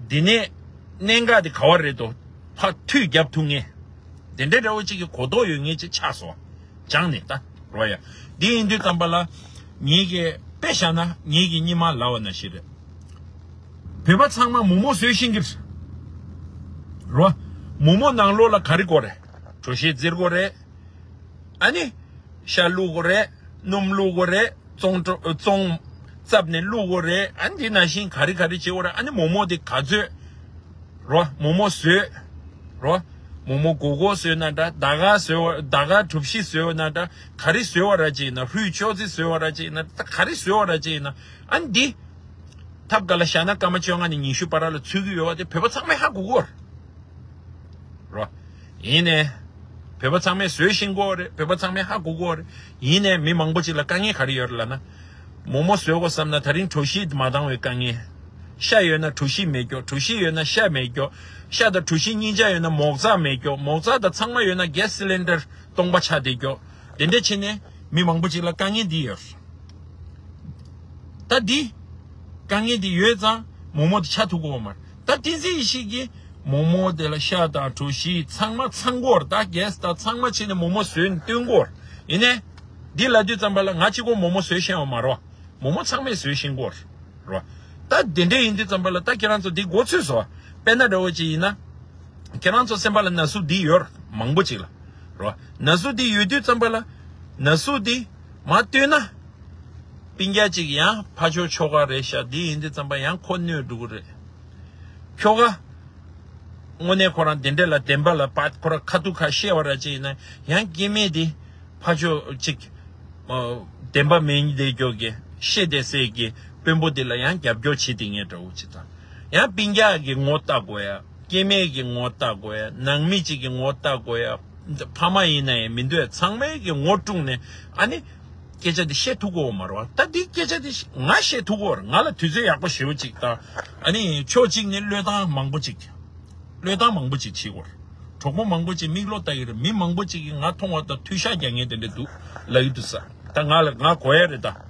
འདི་ནས་གནད་འགག་དེ་ག་བ་རེད་དོ། ཕར་མཐུད་རྒྱབ་ཐུབ་མཁན། དེ་འདྲ་འདྲ་བོ་གཅིག་གི་གོ་རྟོགས་ཡོད་མཁན་ཅིག་ཆགས་སོང་། སྦྱངས་ནས་ད་རོ་ཡ། འདི་ཡིན་དུས་ཙམ་པ་ལ་ངེད་ཀྱི་དཔེ་བཞག་ན། ངེད་ཀྱི་སྔོན་མ་ལབ་པ་ནང་བཞིན་རེད། བོད་པ་ཚང་མ་མོག་མོག་བཟོས་ཤེས་ཀྱི་རེད། རོ། མོག་མོག་ནང་ལོགས་ལ་ག་རེ་དགོས་རེད། གྲོ་ཞིབ་བཙིར་དགོས་རེད། ཨ་ནི་ཤ་བླུག་དགོས་རེད། སྣུམ་བླུག་དགོས་རེད། བཙོང་བཙོང་བཙབ་ནས་བླུག་དགོས་རེད། ཨ་ནི་འདི་ནང་བཞིན་ག་རེ་ག་རེ་བྱེད་དགོས་རེད། ཨ་ནི་མོག་མོག་དེ་ག་ཚོད། རོ། མོག་མོག་བཟོས། རོ། མོག་མོག་སྒོར་སྒོར་བཟོས་ན་འདྲ། ཟླ་ག་བཟོས་པ། ཟླ་ག་གྲུ་བཞི་བཟོས་པ་ན་འདྲ། ག་རེ་བཟོས་པ་ར་ཅིག་ཡིན་ན། ཧུད་ཅོག་ཙེ་བཟོས་པ་ར་ཅིག་ཡིན་ན། ད་ག་རེ་བཟོས་པ་ར་ཅིག་ཡིན་ན། ཨ་ནི་འདི་ཐབ་ག་ལ་བཞག་ན་སྐར་མ་བཅོ་ལྔ་ནས་ཉི་ཤུ་བར་ལ་ཚུད་ཀྱི་ཡོད་པ་དེ་བོད་པ་ཚང་མས་ཧ་གོ་གི་ཡོད་རེད། རོ། ཡིན་ནའི་བོད་པ་ཚང་མས་བཟོས་ཤེས་ཀྱི་ཡོད་རེད། བོད་པ་ཚང་མས་ཧ་གོ་གི་ཡོད་རེད། ཡིན་ནའི་མི་མང་པོ་ཅིག་ལ་དཀའ་ངལ་ག་རེ་ཡོད་རེད་ལབ་ན། མོག་མོག་བཟོ་དགོས་བསམ་ན་ད་རིང་གྲོ་ཞིབ་མ་འདང་བའི་དཀའ་ངལ། ཤ་ཡོད་ན་གྲོ་ཞིབ་མེད་ཀྱོག་གྲོ་ཞིབ་ཡོད་ན་ཤ་མེད་ཀྱོག་ཤ་དང་གྲོ་ཞིབ་གཉིས་ཆ་ཡོད་ན་མོག་ཙག་མེད་ཀྱོག་མོག་ཙག་དང་ཚང་མ་ཡོད་ན་གེ་སི་སི་ལིན་ཌར་སྟོང་པ་ཆགས་བསྡད་ཀྱོག་དེ་འདྲ་བྱས་ནས་མི་མང་པོ་ཅིག་ལ་དཀའ་ངལ་འདི་ཡོད་རེད། ད་འདི་དཀའ་ངལ་འདི་ཡོད་ཙང་མོག་མོག་འདི་ཆགས་ཐུབ་ཀྱི་ཡོད་མ་རེད། ད་བསྟན་འཛིན་ཡེ་ཤེས་ཀྱིས་མོག་མོག་དེ་ལ་ཤ་དང་གྲོ་ཞིབ་ཚང་མ་ཚང་གི་ཡོད་རེད། ད་གེ་སི་དང་ཚང་མ་བྱས་ནས་མོག་མོག་བཟོས་ནས་སྟོན་གྱི་ཡོད་རེད། ཡིན་ནའི་འདི་ལབ་དུས་ཙམ་པ་ལ་ང་གཅིག་པོ་མོག་མོག་བཟོས་ཤེས་ཡོད་མ་རེད་བ། མོག་མོག་ཚང་མས་བཟོས་ཤེས་ཀྱི་ཡོད་རེད་བ། ད་དེ་འདྲ་ཡིན་དུས་ཙམ་པ་ལ་ད་ཁྱེད་རང་ཚོ་འདི་མགོ་ཚོས་སོང་བ། དཔེར་ན་འདྲ་བོ་ཅིག་ཡིན་ན། ཁྱེད་རང་ཚོ་སེམས་པ་ལ་ན་ཟུག་འདི་ཡོད་རེད། མང་པོ་ཅིག་ལ། རོ། ན་ཟུག་འདི་ཡོད་དུས་ཙམ་པ་ལ། ན་ཟུག་འདི་མར་བཏོན་ན། སྤུན་ཀྱག་ཅིག་ཡང་ཕར་ཕྱོགས་ཁྱོ་ག་རེད་ཤག་འདི་ཡིན་དུས་ཙམ་པ་ཡང་ཁོ་གནོད་འགྲོ་གི་རེད། ཁྱོ་ག་དངོས་གནས་ཁོ་རང་དེ་འདྲ་ལ་བདེན་པ་ལ་པ་ཁོ་རང་ཁ་ཐུག་ཁ་བཤད་པ་ར་ཅིག་ཡིན་ན་ཡང་སྐྱེ་དམན་འདི་ཕར་ཕྱོགས་ཅིག་ཨ། བདེན་པ་མིན་བསྡད་ཀྱོག་གི་བཤད་བསྡད་སའི་གི་དཔོན་པོ་འདི་ལ་ཡང་རྒྱབ་སྐྱོར་བྱེད་བསྡད་མཁན་འདྲ་བོ་ཅིག་དང་། ཡང་སྤུན་ཀྱག་གི་ངོ་ལྟ་དགོས་ཡ། སྐྱེ་དམན་གྱི་ངོ་ལྟ་དགོས་ཡ། ནང་མི་གཅིག་གི་ངོ་ལྟ་དགོས་ཡ། ཕ་མ་ཡིན་ན་ཡང་མི་འདུག་ཡ། ཚང་མའི་གི་ངོ་དཀྲུགས་ནས་ཨ་ནི་སྐད་ཆ་འདི་བཤད་ཐུབ་ཀྱི་ཡོད་མ་རེད་བ། ད་འདི་སྐད་ཆ་འདི་ང་བཤད་ཐུབ་ཀྱི་ཡོད་རེད། ང་ལ་དུས་ཚོད་ཡག་པོ་ཞེ་པོ་ཅིག་དང་། ཨ་ནི་ཕྱོགས་གཅིག་ནས་བློས་བཏང་མང་པོ་ཅིག་བློས་བཏང་མང་པོ་ཅིག་བྱེད་དགོས་རེད། གྲོགས་པོ་མང་པོ་ཅིག་མིག་བློ་ལྟ་གི་རེད། མི་མང་པོ་ཅིག་གིས་ང་མཐོང་བ་དང་མཐུད་ཤག་རྒྱག་མཁན་དེ་འདྲ་འདུག་ལབ་ཀྱི་འདུག་ས། ད་ང་ལ་ང་གོ་ཡ་རེད་ད།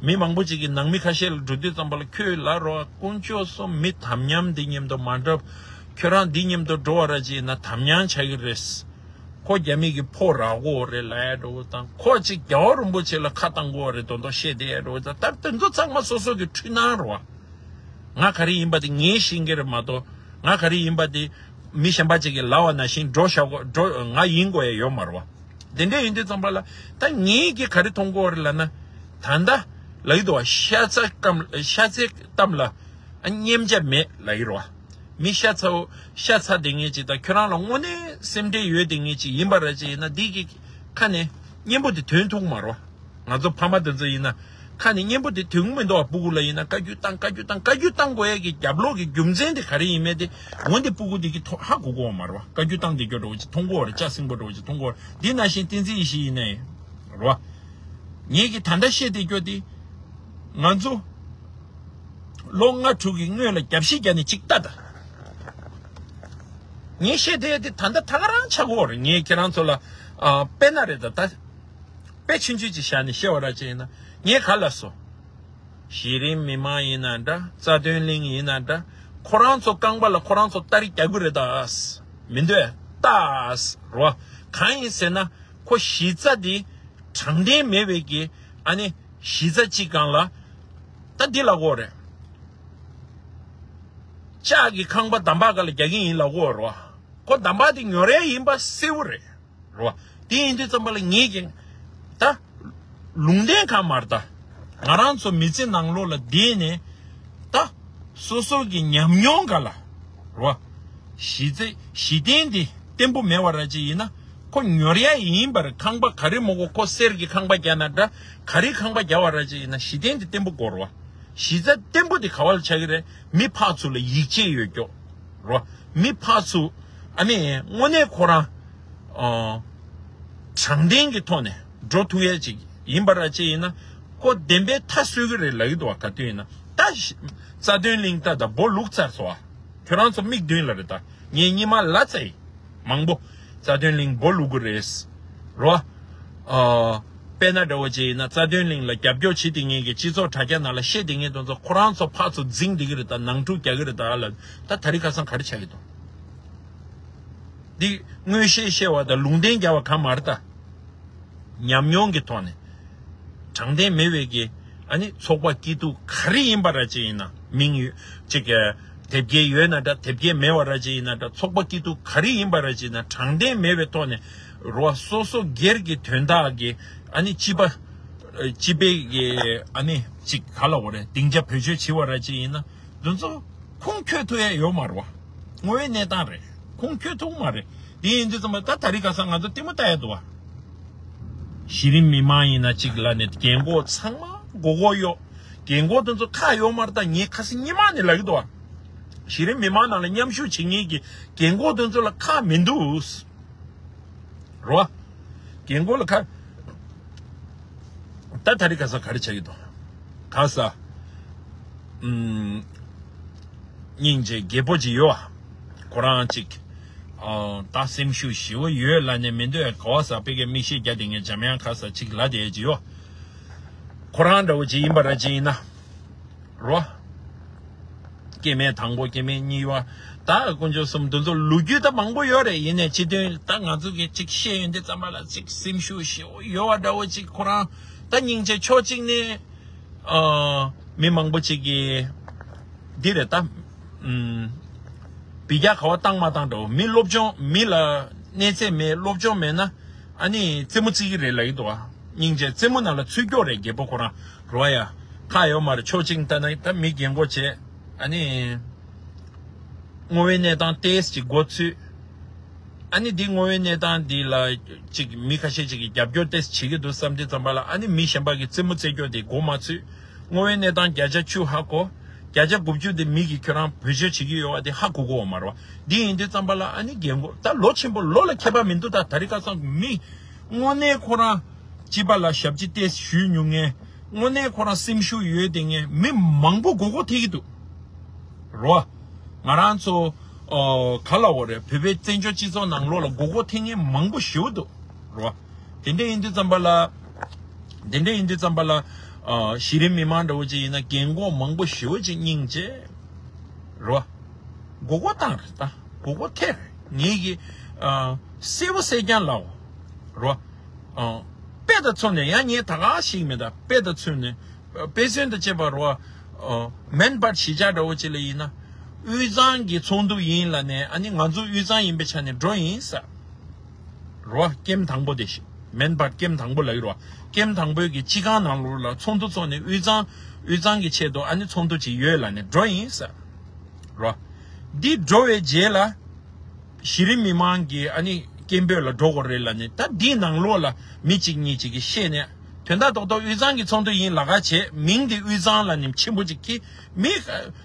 མི་མང་པོ་ཅིག་གིས་ནང་མི་ཁ་ཤས་ལ་འགྲོ་དུས་ཙམ་པ་ལ་ཁྱོད་ལ་རོ་དཀོན་མཆོག་གསུམ་མི་དམ་ཉམས་འདི་མཉམ་དུ་མ་འགྲོ། ཁྱོད་རང་འདི་མཉམ་དུ་འགྲོ་བ་ར་ཅིག་ཡིན་ན་དམ་ཉམས་ཆགས་ཀྱི་རེད། ཁོ་རྒྱ་མི་གི་ཕོ་རག་གོ་རེད་ལབ་ཡ་འགྲོ་དང་། ཁོ་ཅིག་རྒྱལ་བ་རིན་པོ་ཆེ་ལ་ཁ་བཏང་གོ་རེད་མདོག་མདོག་བཤད་བསྡད་ཡ་འགྲོ་དང་། ད་དེ་ཚོ་ཚང་མ་སོ་སོ་གི་འཁྲུལ་སྣང་རེད་བ། ང་ག་རེ་ཡིན་པ་དེ་ངས་ཤེས་ཀྱི་རེད་མ་གཏོགས། ང་ག་རེ་ཡིན་པ་དེ་མི་གཞན་པ་ཅིག་གིས་ལབ་པ་ནང་བཞིན་འགྲོ་བཞག་གོ་འགྲོ་ང་ཡིན་དགོས་ཡ་ཡོད་མ་རེད་བ། དེ་འདྲ་ཡིན་དུས་ཙམ་པ་ལ་ད་ངས་ཀྱི་ག་རེ་མཐོང་གི་ཡོད་རེད་ལབ་ན། ད་ལྟ་ལབ་ཀྱི་འདུག་བ། ཤ་ཚ་གཏམ་ཤ་ཚའི་གཏམ་ལ་ཨ་སྙེམས་བྱ་མེད་ལབ་ཀྱི་རེད་བ། མི་ཤ་ཚ་བོ་ཤ་ཚ་བསྡད་མཁན་ཅིག་དང་ཁྱོད་རང་ལ་དངོས་གནས་སེམས་ཁྲལ་ཡོད་བསྡད་མཁན་ཅིག་ཡིན་པ་ར་ཅིག་ཡིན་ན། འདི་གི་ཁ་ནས་གཉེན་པོ་དེ་དོན་ཐུག་མ་རེད་བ། ང་ཚོ་ཕ་མ་དེ་ཚོ་ཡིན་ན་ཁ་ནས་གཉེན་པོ་དེ་དོན་མི་འདུག་བ། སྤུ་གུ་ལ་ཡིན་ན་བཀའ་བཀྱོན་བཏང་བཀའ་བཀྱོན་བཏང་བཀའ་བཀྱོན་བཏང་དགོས་ཡ་གི་རྒྱབ་ལོགས་ཀྱི་རྒྱུ་མཚན་དེ་ག་རེ་ཡིན་མེད་དེ་འོན་ཏེ་སྤུ་གུ་དེ་གི་ཐོག་ཧ་གོ་གོ་བ་མ་རེད་བ། བཀའ་བཀྱོན་བཏང་བསྡད་རྒྱུ་འདྲ་བོ་ཅིག་མཐོང་གོ་བ་རེད། ལྕགས་སྲིན་པོ་འདྲ་བོ་ཅིག་མཐོང་གོ་བ་རེད། འདི་ནང་བཞིན་བསྟན་འཛིན་ཡེ་ཤེས་ཡིན་ནའི་རེད་བ། ངེད་ཀྱི་ད་ལྟ་བཤད་བསྡད་རྒྱུ་དེ་ང་ཚོ་ལོ་ལྔ་དྲུག་གི་སྔོན་ལ་རྒྱབ་བཤིག་རྒྱག་ནས་ཅིག་ལྟ་ད། ངས་བཤད་བསྡད་ཡ་དེ་ད་ལྟ་ད་ག་རང་ཆགས་ཀྱི་ཡོད་རེད། ངས་ཁྱེད་རང་ཚོ་ལ་ཨ་དཔེར་ན་རེད་ད། ད་དཔེ་ཆུང་ཆུང་ཅིག་བཞག་ནས་བཤད་པ་ར་ཅིག་ཡིན་ན། ངས་ག་ལབ་སོང་། གཞི་རིམ་མི་མང་ཡིན་ན་འདྲ། རྩ་དོན་གླིང་ཡིན་ན་འདྲ། ཁོ་རང་ཚོ་རྐང་པ་ལ་ཁོ་རང་ཚོ་སྟ་རེ་རྒྱག་གི་རེད་ད། མི་འདོད་ད་རོ། གང་ཡིན་ཟེར་ན་ཁོ་གཞི་རྩ་དེ་དྲང་བདེན་མེད་པའི་གི་ཨ་ནི་གཞི་རྩ་གཅིག་སྒང་ལ་ད་འདི་ལབ་ཀྱི་ཡོད་རེད། ལྕགས་ཀྱི་ཁང་པ་འདམ་བག་སྒང་ལ་རྒྱག་གི་ཡིན་ལབ་ཀྱི་ཡོད་རེད་བ། ཁོ་འདམ་བག་དེ་ཉོ་ར་ཡིན་པ་གསལ་པོ་རེད། རེད་བ། དེ་ཡིན་དུས་ཙམ་པ་ལ་ངེད་ཀྱིས་ད་ལུང་བསྟན་གང་མ་རེད་ད། ང་རང་ཚོ་མི་ཚེ་ནང་ལོགས་ལ་བསྡད་ནས་ད་སོ་སོ་གི་ཉམས་མྱོང་སྒང་ལ་རེད་བ། གཞི་རྩ་གཞི་རྟེན་དེ་བརྟན་པོ་མེད་པ་ར་ཅིག་ཡིན་ན་ཁོ་ཉོ་ར་ཡིན་པར། ཁང་པ་ག་རེ་མོ་གོ་ཁོ་གསེར་གྱི་ཁང་པ་རྒྱག་ན་འདྲ། ག་རེ་ཁང་པ་རྒྱག་པ་ར་ཅིག་ཡིན་ན་གཞི་རྟེན་དེ་བརྟན་པོ་དགོས་རེད་བ། གཞི་རྩ་བརྟན་པོ་དེ་ག་བ་ལ་ཆགས་ཀྱི་རེད། མི་ཕར་ཚུར་ལ་ཡིད་ཆེས་ཡོད་ཀྱོག་རོ། མི་ཕར་ཚུར་ཨ་ནི་དངོས་གནས་ཁོ་རང་ཨ་དྲང་བདེན་གྱི་ཐོག་ནས་འགྲོ་ཐུབ་ཡ་ཅིག་ཡིན་པ་ར་ཅིག་ཡིན་ན་ཁོ་བདེན་པའི་མཐའ་གསོལ་གྱི་རེད་ལབ་ཀྱི་འདུག་བ། ག་དུས་ཡིན་ན་ད་རྩ་དོན་གླིང་ད་ད་སྦོ་ལུག་ཚར་སོང་བ། ཁྱོད་རང་ཚོ་མིག་མདུན་ལ་རེད་ད། ངས་སྙེ་མ་ལ་ཚ་ཡི། མང་པོ་རྩ་དོན་གླིང་སྦོ་ལུག་གི་རེད། རོ། ཨ། དཔེར་ན་འདྲ་བོ་ཅིག་ཡིན་ན་རྩ་དོན་གླིང་ལ་རྒྱབ་སྐྱོར་བྱེད་བསྡད་མཁན་གྱི་སྤྱི་ཚོགས་དྲ་རྒྱ་ནང་ལ་བཤད་བསྡད་མཁན་དེ་ཚོ་ཁོ་རང་ཚོ་ཕར་ཚུར་འཛིང་བསྡད་ཀྱི་རེད་ད། ནང་འཁྲུག་རྒྱག་གི་རེད་ད་ལ། ད་ད་རིང་ཁ་སང་ག་རེ་ཆགས་ཀྱི་འདུག་འདི་མངོན་ཤེས་བཤད་པ་དང་ལུང་བསྟན་རྒྱག་པ་གང་མ་རེད་ད། ཉམས་མྱོང་གི་ཐོག་ནས་དྲང་བདེན་མེད་པའི་གི་ཨ་ནི་ཚོགས་པ་སྐྱིད་སྡུག་ག་རེ་ཡིན་པ་ར་ཅིག་ཡིན་ན། མིང་ཡོད་ཅིག་གི་དེབ་སྐྱེལ་ཡོད་ན་འདྲ། དེབ་སྐྱེལ་མེད་པ་ར་ཅིག་ཡིན་ན་འདྲ། ཚོགས་པ་སྐྱིད་སྡུག་ག་རེ་ཡིན་པ་ར་ཅིག་ཡིན་ན་དྲང་བདེན་མེད་པའི་ཐོག་ནས་རོ། སོ་སོ་སྒེར་གྱི་དོན་དག་གི་ཨ་ནི་སྤྱི་པ་སྤྱི་པའི་གི་ཨ་ནི་ཅིག་ག་ལ་འོ་རེད། སྡིངས་ཆ་བེད་སྤྱོད་བྱེད་པ་ར་ཅིག་ཡིན་ན་འདི་ཚོ་ཁུངས་འཁྱོལ་ཐུབ་ཡ་ཡོད་མ་རེད་བ། དངོས་ཡོད་གནས་སྟངས་རེད། ཁུངས་འཁྱོལ་ཐུབ་མ་རེད། དེ་ཡིན་དུས་ཙམ་པ་ད་ད་རིང་ཁ་སང་ང་ཚོ་ལྟད་མོ་ལྟ་ཡ་འདུག་བ། གཞི་རིམ་མི་མང་ཡིན་ན་གཅིག་ལ་ནས་རྒན་གོག་ཚང་མ་མགོ་སྐོར་གཡོག་རྒན་གོག་དེ་ཚོ་ཁག་ཡོད་མ་རེད། ད་ངས་ཁ་སང་སྔོན་མ་ནས་ལབ་ཀྱི་འདུག་བ། གཞི་རིམ་མི་མང་ནང་ལ་མཉམ་ཞུགས་བྱེད་མཁན་གྱི་རྒན་གོག་དེ་ཚོ་ལ་ཁག་མི་འདུག་རོ། རྒན་གོག་ལ་ཁ། ད་ད་རིང་ཁ་སང་ག་རེ་ཆགས་ཀྱི་འདུག་ཁ་ས། ཨུམ། སྙིང་རྗེ་རྒད་པོ་ཅིག་ཡོད་ཨ། ཁོ་རང་ཅིག་ཨ། ད་སེམས་ཤུགས་ཞེ་པོ་ཡོད་ལབ་ནས་མི་འདོད་ག་བ་ས་པེ་གའི་མིག་ཤེལ་རྒྱག་བསྡད་མཁན་འཇམ་དབྱངས་ཁ་ས་ཅིག་ལབ་བསྡད་ཅིག་ཡོད། ཁོ་རང་འདྲ་བོ་ཅིག་ཡིན་པ་ར་ཅིག་ཡིན་ན། རོ། སྐྱེ་དམན་དང་པོ་སྐྱེ་དམན་གཉིས་པ། ད་དཀོན་མཆོག་གསུམ་འདི་ཚོ་ལོ་རྒྱུས་ད་མང་པོ་ཡོད་རེད། ཡིན་ནའི་སྤྱི་དོན་ད་ང་ཚོ་གི་ཅིག་ཤེས་ཡོན་འདི་ཙམ་པ་ལ་ཅིག་སེམས་ཤུགས་ཞེ་པོ་ཡོད་པ་འདྲ་བོ་ཅིག་ཁོ་རང་ད་སྙིང་རྗེ་ཕྱོགས་གཅིག་ནས་ཨ་མི་མང་པོ་ཅིག་གིས་འདི་རེད་ད། ཨུམ། འབུད་རྒྱག་ག་བ་བཏང་མ་བཏང་འདྲ་བོ། མི་སློབ་སྦྱོང་མི་ལ་གནས་ཚད་མེད། སློབ་སྦྱོང་མེད་ན་ཨ་ནི་རྩེད་མོ་རྩེ་གི་རེད་ལབ་ཀྱི་འདུག་ཨ། སྙིང་རྗེ་རྩེད་མོ་ནང་ལ་ཚུད་སྐྱོ་རེད། རྒད་པོ་ཁོ་རང་རོ་ཡ། ཁག་ཡོད་མ་རེད། ཕྱོགས་གཅིག་ལྟ་ན་ད་མི་རྒན་གོག་བྱས། ཨ་ནི། དངོས་ཡོད་གནས་སྟངས་ཏོག་ཙམ་ཅིག་མགོ་ཚོས། ཨ་ནི་འདི་དངོས་ཡོད་གནས་སྟངས་འདི་ལ་ཅིག་མི་ཁ་ཤས་ཅིག་གིས་རྒྱབ་སྐྱོར་ཏོག་ཙམ་བྱེད་ཀྱི་འདུག་བསམ་དུས་ཙམ་པ་ལ་ཨ་ནི་མི་གཞན་པ་གིས་རྩེད་མོ་རྩེ་སྐྱོ་དེ་མགོ་མ་ཚོས། དངོས་ཡོད་གནས་སྟངས་བརྒྱ་ཆ་བཅུ་ཧ་གོ། བརྒྱ་ཆ་དགུ་བཅུ་དེ་མི་གིས་ཁྱོད་རང་བེད་སྤྱོད་བྱེད་ཀྱི་ཡོད་པ་དེ་ཧ་གོ་གོ་བ་མ་རེད་བ། འདི་ཡིན་དུས་ཙམ་པ་ལ་ཨ་ནི་རྒན་གོག་ད་ལོ་ཆེན་པོ་ལོ་ལ་ཁྱད་པར་མི་འདུག་ད་ད་རིང་ཁ་སང་མི་དངོས་གནས་ཁོ་རང་སྤྱི་པ་ལ་ཞབས་ཕྱི་ཏོག་ཙམ་ཞུས་མྱོང་མཁན། དངོས་གནས་ཁོ་རང་སེམས་ཤུགས་ཡོད་དེ་ངས་མི་མང་པོ་མགོ་སྐོར་ཐེབས་ཀྱི་འདུག་རོ། ང་རང་ཚོ་ཨོ་ག་ལ་འོ་རེད། བོད་པའི་བཙན་བྱོལ་སྤྱི་ཚོགས་ནང་ལོགས་ལ་མགོ་སྐོར་ཐེབས་མཁན་མང་པོ་ཞེ་པོ་འདུག་རོ། དེ་འདྲ་ཡིན་དུས་ཙམ་པ་ལ། དེ་འདྲ་ཡིན་དུས་ཙམ་པ་ལ་ཨ་གཞི་རིམ་མི་མང་འདྲ་བོ་ཅིག་ཡིན་ན་རྒན་གོག་མང་པོ་ཞེ་པོ་ཅིག་སྙིང་རྗེ་རོ། མགོ་སྐོར་བཏང་རེད་ད། མགོ་སྐོར་ཐེབས་རེད། ངེད་ཀྱི་ཨ་གསལ་པོ་གསལ་རྐྱང་ལབ་རོ། ཨ་དཔེ་དང་མཚོན་ནས་ཡང་ངས་ད་ག་ཞིག་མེད་ད། དཔེ་དང་མཚོན་ནས་དཔེ་མཚོན་དང་བཅས་པ་རོ། ཨ་ ཨོ། མན་པར་གཞིས་ཆགས་འདྲ་བོ་ཅིག་ལ་ཡིན་ན། དབུས་གཙང་གི་ཚོགས་འདུ་ཡིན་ལབ་ནས་ཨ་ནི་ང་ཚོ་དབུས་གཙང་ཡིན་པའི་ཆ་ནས་འགྲོ་ཡིན་ཟེར། རོ། ཀེམ་དང་པོ་དེ་ཞིག་མན་པར་ཀེམ་དང་པོ་ལ་ཡོད་རོ། ཀེམ་དང་པོའི་གི་སྤྱི་ཁང་ནང་ལོགས་ལ་ཚོགས་འདུ་ཚོགས་ནས་དབུས་གཙང་། དབུས་གཙང་གི་ཆེད་དུ་ཨ་ནི་ཚོགས་འདུ་ཅིག་ཡོད་ལབ་ནས་འགྲོ་ཡིན་ཟེར། རོ། འདི་འགྲོ་བའི་རྗེས་ལ། གཞི་རིམ་མི་མང་གི་ཨ་ནི་སྐད་འབོད་ལ་འགྲོ་དགོས་རེད་ལབ་ནས། ད་འདིའི་ནང་ལོགས་ལ་མི་གཅིག་གཉིས་གཅིག་གིས་བཤད་ནས། དོན་དག་རྡོག་རྡོག་དབུས་གཙང་གི་ཚོགས་འདུ་ཡིན་ལབ་ཁ་བྱས། མིང་འདི་དབུས་གཙང་ལབ་ནས་ཆེན་པོ་གཅིག་གིས། མི་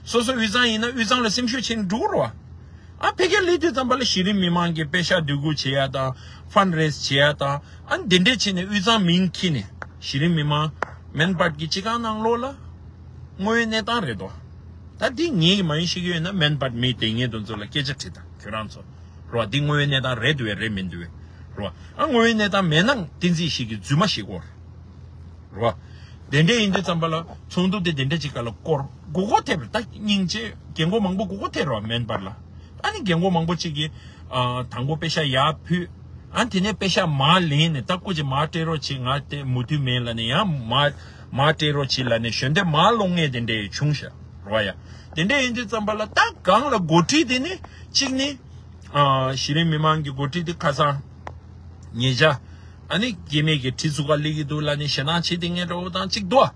སོ་སོ་དབུས་གཙང་ཡིན་ན་དབུས་གཙང་ལ་སེམས་ཤུགས་ཆེན་འགྲོ་རོ། ཨ་ཕ་གིར་སླེབས་དུས་ཙམ་པ་ལ་གཞི་རིམ་མི་མང་གི་པེ་ཤག་འདུ་འགོད་བྱེད་ཡ་དང་། ཕན་རེ་ཛི་བྱེད་ཡ་དང་། ཨ་འདི་འདྲས་བྱས་ནས་དབུས་གཙང་མིང་འཁྱེར་ནས་གཞི་རིམ་མི་མང་མན་པར་གྱི་སྤྱི་ཁང་ནང་ལོགས་ལ། དངོས་ཡོད་གནས་སྟངས་རེད་དོ། ད་འདི་ངེད་ཀྱི་མ་ཡིན་ཤེས་ཀྱི་ཡོད་ན། མན་པར་མི་དེ་ངེད་དེ་ཚོ་ལ་སྐད་ཆ་དྲིས་དང་། ཁྱོད་རང་ཚོ། རོ། འདི་དངོས་ཡོད་གནས་སྟངས་རེད་འདུག་བས་རེད་མི་འདུག་བས། རོ། ཨ་དངོས་ཡོད་གནས་སྟངས་མེད་ན་བསྟན་འཛིན་ཞིག་གི་རྫུན་མ་ཞིག་གོ། རོ། དེ་འདྲས་ཡིན་དུས་ཙམ་པ་ལ་ཚོགས་འདུ་དེ་དེ་འདྲས་ཅིག་ག་ལ་སྐོར་མགོ་སྐོར་ཐེབས་རེད། ད་སྙིང་རྗེ་རྒན་གོག་མང་པོ་མགོ་སྐོར་ཐེབས་རོ། མན་པར་ལ། ཨ་ནི་རྒན་གོག་མང་པོ་ཅིག་གིས། ཨ་དང་པོ་པེ་ཤག་ཡར་ཕུལ། ཨ་དེ་ནས་པེ་ཤག་མར་ལེན་ནས། ད་སྐུ་མཁྱེན་མར་སྤྲད་རོགས་བྱེད། ང་དེ་མུ་མཐུད་མེད་ལབ་ནས། ཡང་མར་མར་སྤྲད་རོགས་བྱེད་ལབ་ནས་ཞལ་འདེབས་མར་སློང་མཁན་དེ་འདྲས་བྱུང་ཤག་རོ་ཡ། དེ་འདྲས་ཡིན་དུས་ཙམ་པ་ལ་ད་སྒང་ལ་འགོ་ཁྲིད་དེ་ནི་གཅིག་ནི། ཨ་གཞི་རིམ་མི་མང་གི་འགོ་ཁྲིད་དེ་ཁ་སང་ཉེ་ཆར་ཨ་ནི་སྐྱེ་དམན་གྱི་ཁྲི་ཚུགས་ཀ་སླེབས་ཀྱི་འདུག་ལབ་ནས་ཞེད་སྣང་བྱེད་དེ་ངས་འདྲ་བོ་དང་གཅིག་འདུག་ཨ།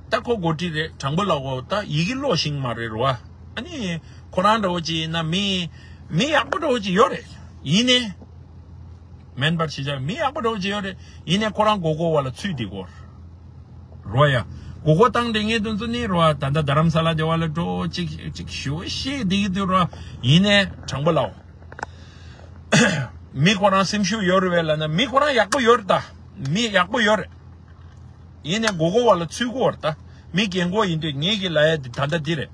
ད་ཁོ་འགོ་ཁྲིད་རེད། དྲང་པོ་ལབ་དགོས། ད་ཡི་གེ་ཀློག་ཤེས་ཀྱི་མ་རེད་རོ། ཨ་ནི་ཁོ་རང་འདྲ་བོ་ཅིག་ཡིན་ན་མི་མི་ཡག་པོ་འདྲ་བོ་ཅིག་ཡོད་རེད། ཡིན་ནའི། མན་པར་གཞིས་ཆགས་མི་ཡག་པོ་འདྲ་བོ་ཅིག་ཡོད་རེད། ཡིན་ནའི་ཁོ་རང་མགོ་སྐོར་བ་ལ་ཚུད་བསྡད་ཀྱི་ཡོད་རེད་རོ་ཡ། མགོ་སྐོར་བཏང་བསྡད་མཁན་དེ་ཚོ་ནི་རོ། ད་ལྟ་རྡ་རམ་ས་ལ་དེ་བ་ལ་འགྲོ། ཅིག་ཅིག་ཞུ་བཤད་བསྡད་ཀྱི་འདུག་རོ། ཡིན་ནའི་དྲང་པོ་ལབ། མི་ཁོ་རང་སེམས་ཤུགས་ཡོད་རེད་པས་ལབ་ན། མི་ཁོ་རང་ཡག་པོ་ཡོད་རེད། ད་མི་ཡག་པོ་ཡོད་རེད། ཡིན་ནའི་མགོ་སྐོར་བ་ལ་ཚུད་ཀྱི་ཡོད་རེད། ད་མི་རྒན་གོག་ཡིན་དུས་ངེད་ཀྱི་ལབ་ཡ་འདི་ད་ལྟ་འདི་རེད།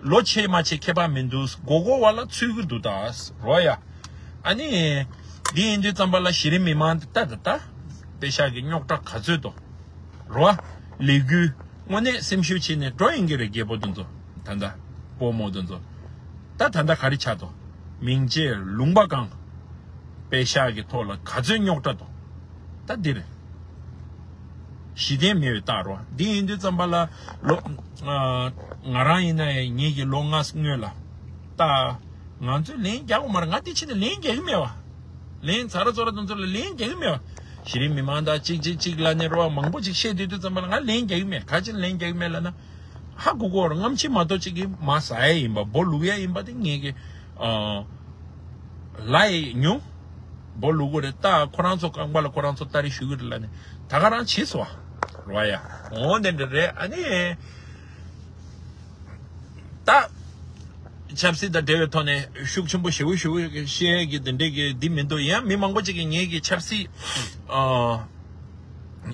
ལོ་ཆེ་མ་ཆེ་ཁྱད་པར་མི་འདུག་མགོ་སྐོར་བ་ལ་ཚུད་ཀྱི་འདུག་ད་རོ་ཡ། ཨ་ནི་འདི་ཡིན་དུས་ཙམ་པ་ལ་གཞི་རིམ་མི་མང་འདི་ལྟ་ད་ལྟ་པེ་ཤག་གི་རྙོག་དྲ་ག་ཚོད་དོ། རོ། ལས་འགུལ་དངོས་གནས་སེམས་ཤུགས་ཆེ་ནས་འགྲོ་ཡིན་གྱི་རེད། རྒད་པོ་དེ་ཚོ། ད་ལྟ་སྤོ་རྨོ་དེ་ཚོ། ད་ད་ལྟ་ག་རེ་ཆགས་དོ། མིང་ཆད་ལུང་པ་གང་། པེ་ཤག་གི་ཐོག་ལ་ག་ཚོད་རྙོག་དྲ་དོ། ད་འདི་རེད། གཞི་རྟེན་མེད་པའི་རྟགས་རོ། འདི་ཡིན་དུས་ཙམ་པ་ལ་ལོ། ཨ་ང་རང་ཡིན་ན་ཡང་ངེད་ཀྱི་ལོ་ལྔ་སྔོན་ལ། ད་ང་ཚོས་ལན་རྒྱག་དགོས་མ་རེད། ང་དེ་ཕྱིན་ནས་ལན་རྒྱག་གི་མེད་པ། ལན་ཚ་ར་ཚོ་ར་དེ་ཚོ་ལ་ལན་རྒྱག་གི་མེད་པ། གཞི་རིམ་མི་མང་དང་གཅིག་གཅིག་གཅིག་ལབ་ནས་རོ། མང་པོ་ཅིག་བཤད་སྡོད་དུས་ཙམ་པ་ལ་ང་ལན་རྒྱག་གི་མེད། ག་ཅི་ལན་རྒྱག་གི་མེད་ལབ་ན། ཧ་གོ་གོ་ར། སྔ་ཕྱི་མ་གཏོགས་གཅིག་གིས་མར་ཟ་ཡ་ཡིན་པ། སྦོ་བླུག་ཡ་ཡིན་པ་དེ་ངེད་ཀྱི་ཨ་ལབ་ཡ་མྱོང་། སྦོ་བླུག་གི་རེད། ད་ཁོ་རང་ཚོ་རྐང་པ་ལ་ཁོ་རང་ཚོ་སྟ་རེ་གཞུ་གི་རེད་ལབ་ནས་ད་ག་རང་བྱས་སོང་བ་རོ་ཡ། འོ་དེ་འདྲ་རེད། ཨ་ནི་ད་ཆབ་སྲིད་དང་འབྲེལ་བའི་ཐོག་ནས་ཤུགས་ཆེན་པོ་ཞེ་པོ་ཞེ་པོ་བཤད་ཀྱི་དེ་འདྲས་ཀྱི་འདི་མི་འདུག་ཡང་མི་མང་པོ་ཅིག་གིས་ངེད་ཀྱི་ཆབ་སྲིད་ཨ་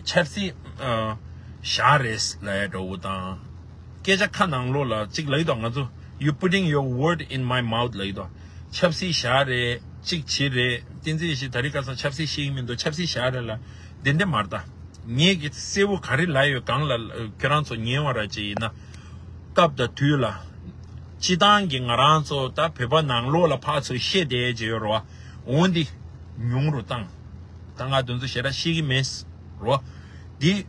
ཆབ་སྲིད་ཨ་ཞག་རེད་ལབ་ཡ་འདྲ་བོ་དང་། སྐད་ཆ་ཁ་ནང་ལོགས་ལ་གཅིག་ལབ་ཀྱི་འདུག་ང་ཚོ། You putting your word in my mouth ལབ་ཀྱི་འདུག་ཆབ་སྲིད་བཞག་རེད། གཅིག་བྱེད་རེད། བསྟན་འཛིན་ཡེ་ཤེས་ད་རེས་ཁ་སང་ཆབ་སྲིད་བཤད་ཀྱི་མི་འདུག་ཆབ་སྲིད་བཞག་རེད་ལབ། དེ་འདྲས་མ་རེད་ད། ངེད་ཀྱིས་གསལ་པོ་ག་རེ་ལབ་ཡོད། སྒང་ལ་ཁྱོད་རང་ཚོ་ཉན་པ་ར་ཅིག་ཡིན་ན། སྐབས་དང་དུས་ལ། སྤྱི་བཏང་གི་ང་རང་ཚོ་ད་བོད་པ་ནང་ལོགས་ལ་ཕར་ཚུར་བཤད་བསྡད་ཀྱི་ཡོད་རེད་བ། འོ་འདི་ཉུང་རུ་བཏང་། ད་ང་དེ་ཚོ་ཞེ་དྲག་ཤེས་ཀྱི་མེད་རོ། འདི་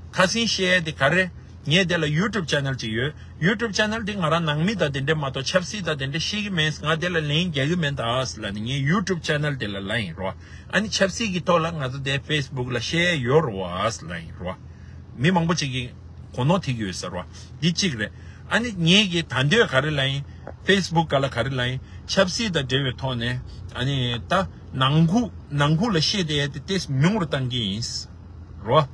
ཁ་སང་བཤད་ཡ་དེ་ག་རེ། ངས་དེ་ལ་YouTube channel ཅིག་ཡོད། YouTube channel དེ་ང་རང་ནང་མི་དང་དེ་འདྲས་མ་གཏོགས་ཆབ་སྲིད་དང་དེ་འདྲས་ཤེས་ཀྱི་མེད། ང་དེ་ལ་ལན་རྒྱག་གི་མེད་ད་ལབ་ནས་ངས་YouTube channel དེ་ལ་ལབ་ཡིན་རོ། ཨ་ནི་ཆབ་སྲིད་ཀྱི་ཐོག་ལ་ང་ཚོ་དེ་Facebook ལ་བཤད་ཡ་ཡོད་རོ་ལབ་ཡིན་རོ། མི་མང་པོ་ཅིག་གིས་གོ་ནོར་ཐེབས་ཀྱི་ཡོད་ཟེར་རོ། འདི་གཅིག་རེད། ཨ་ནི་ངེད་ཀྱིས་ད་འདོད་ག་རེ་ལབ་ཡིན། Facebook སྒང་ལ་ག་རེ་ལབ་ཡིན། ཆབ་སྲིད་དང་འབྲེལ་བའི་ཐོག་ནས་ཨ་ནི་ད་ནང་ཁུལ་ནང་ཁུལ་ལ་བཤད་བསྡད་ཡ་དེ་ཏོག་ཙམ་ཉུང་རུ་བཏང་གི་ཡིན་རོ།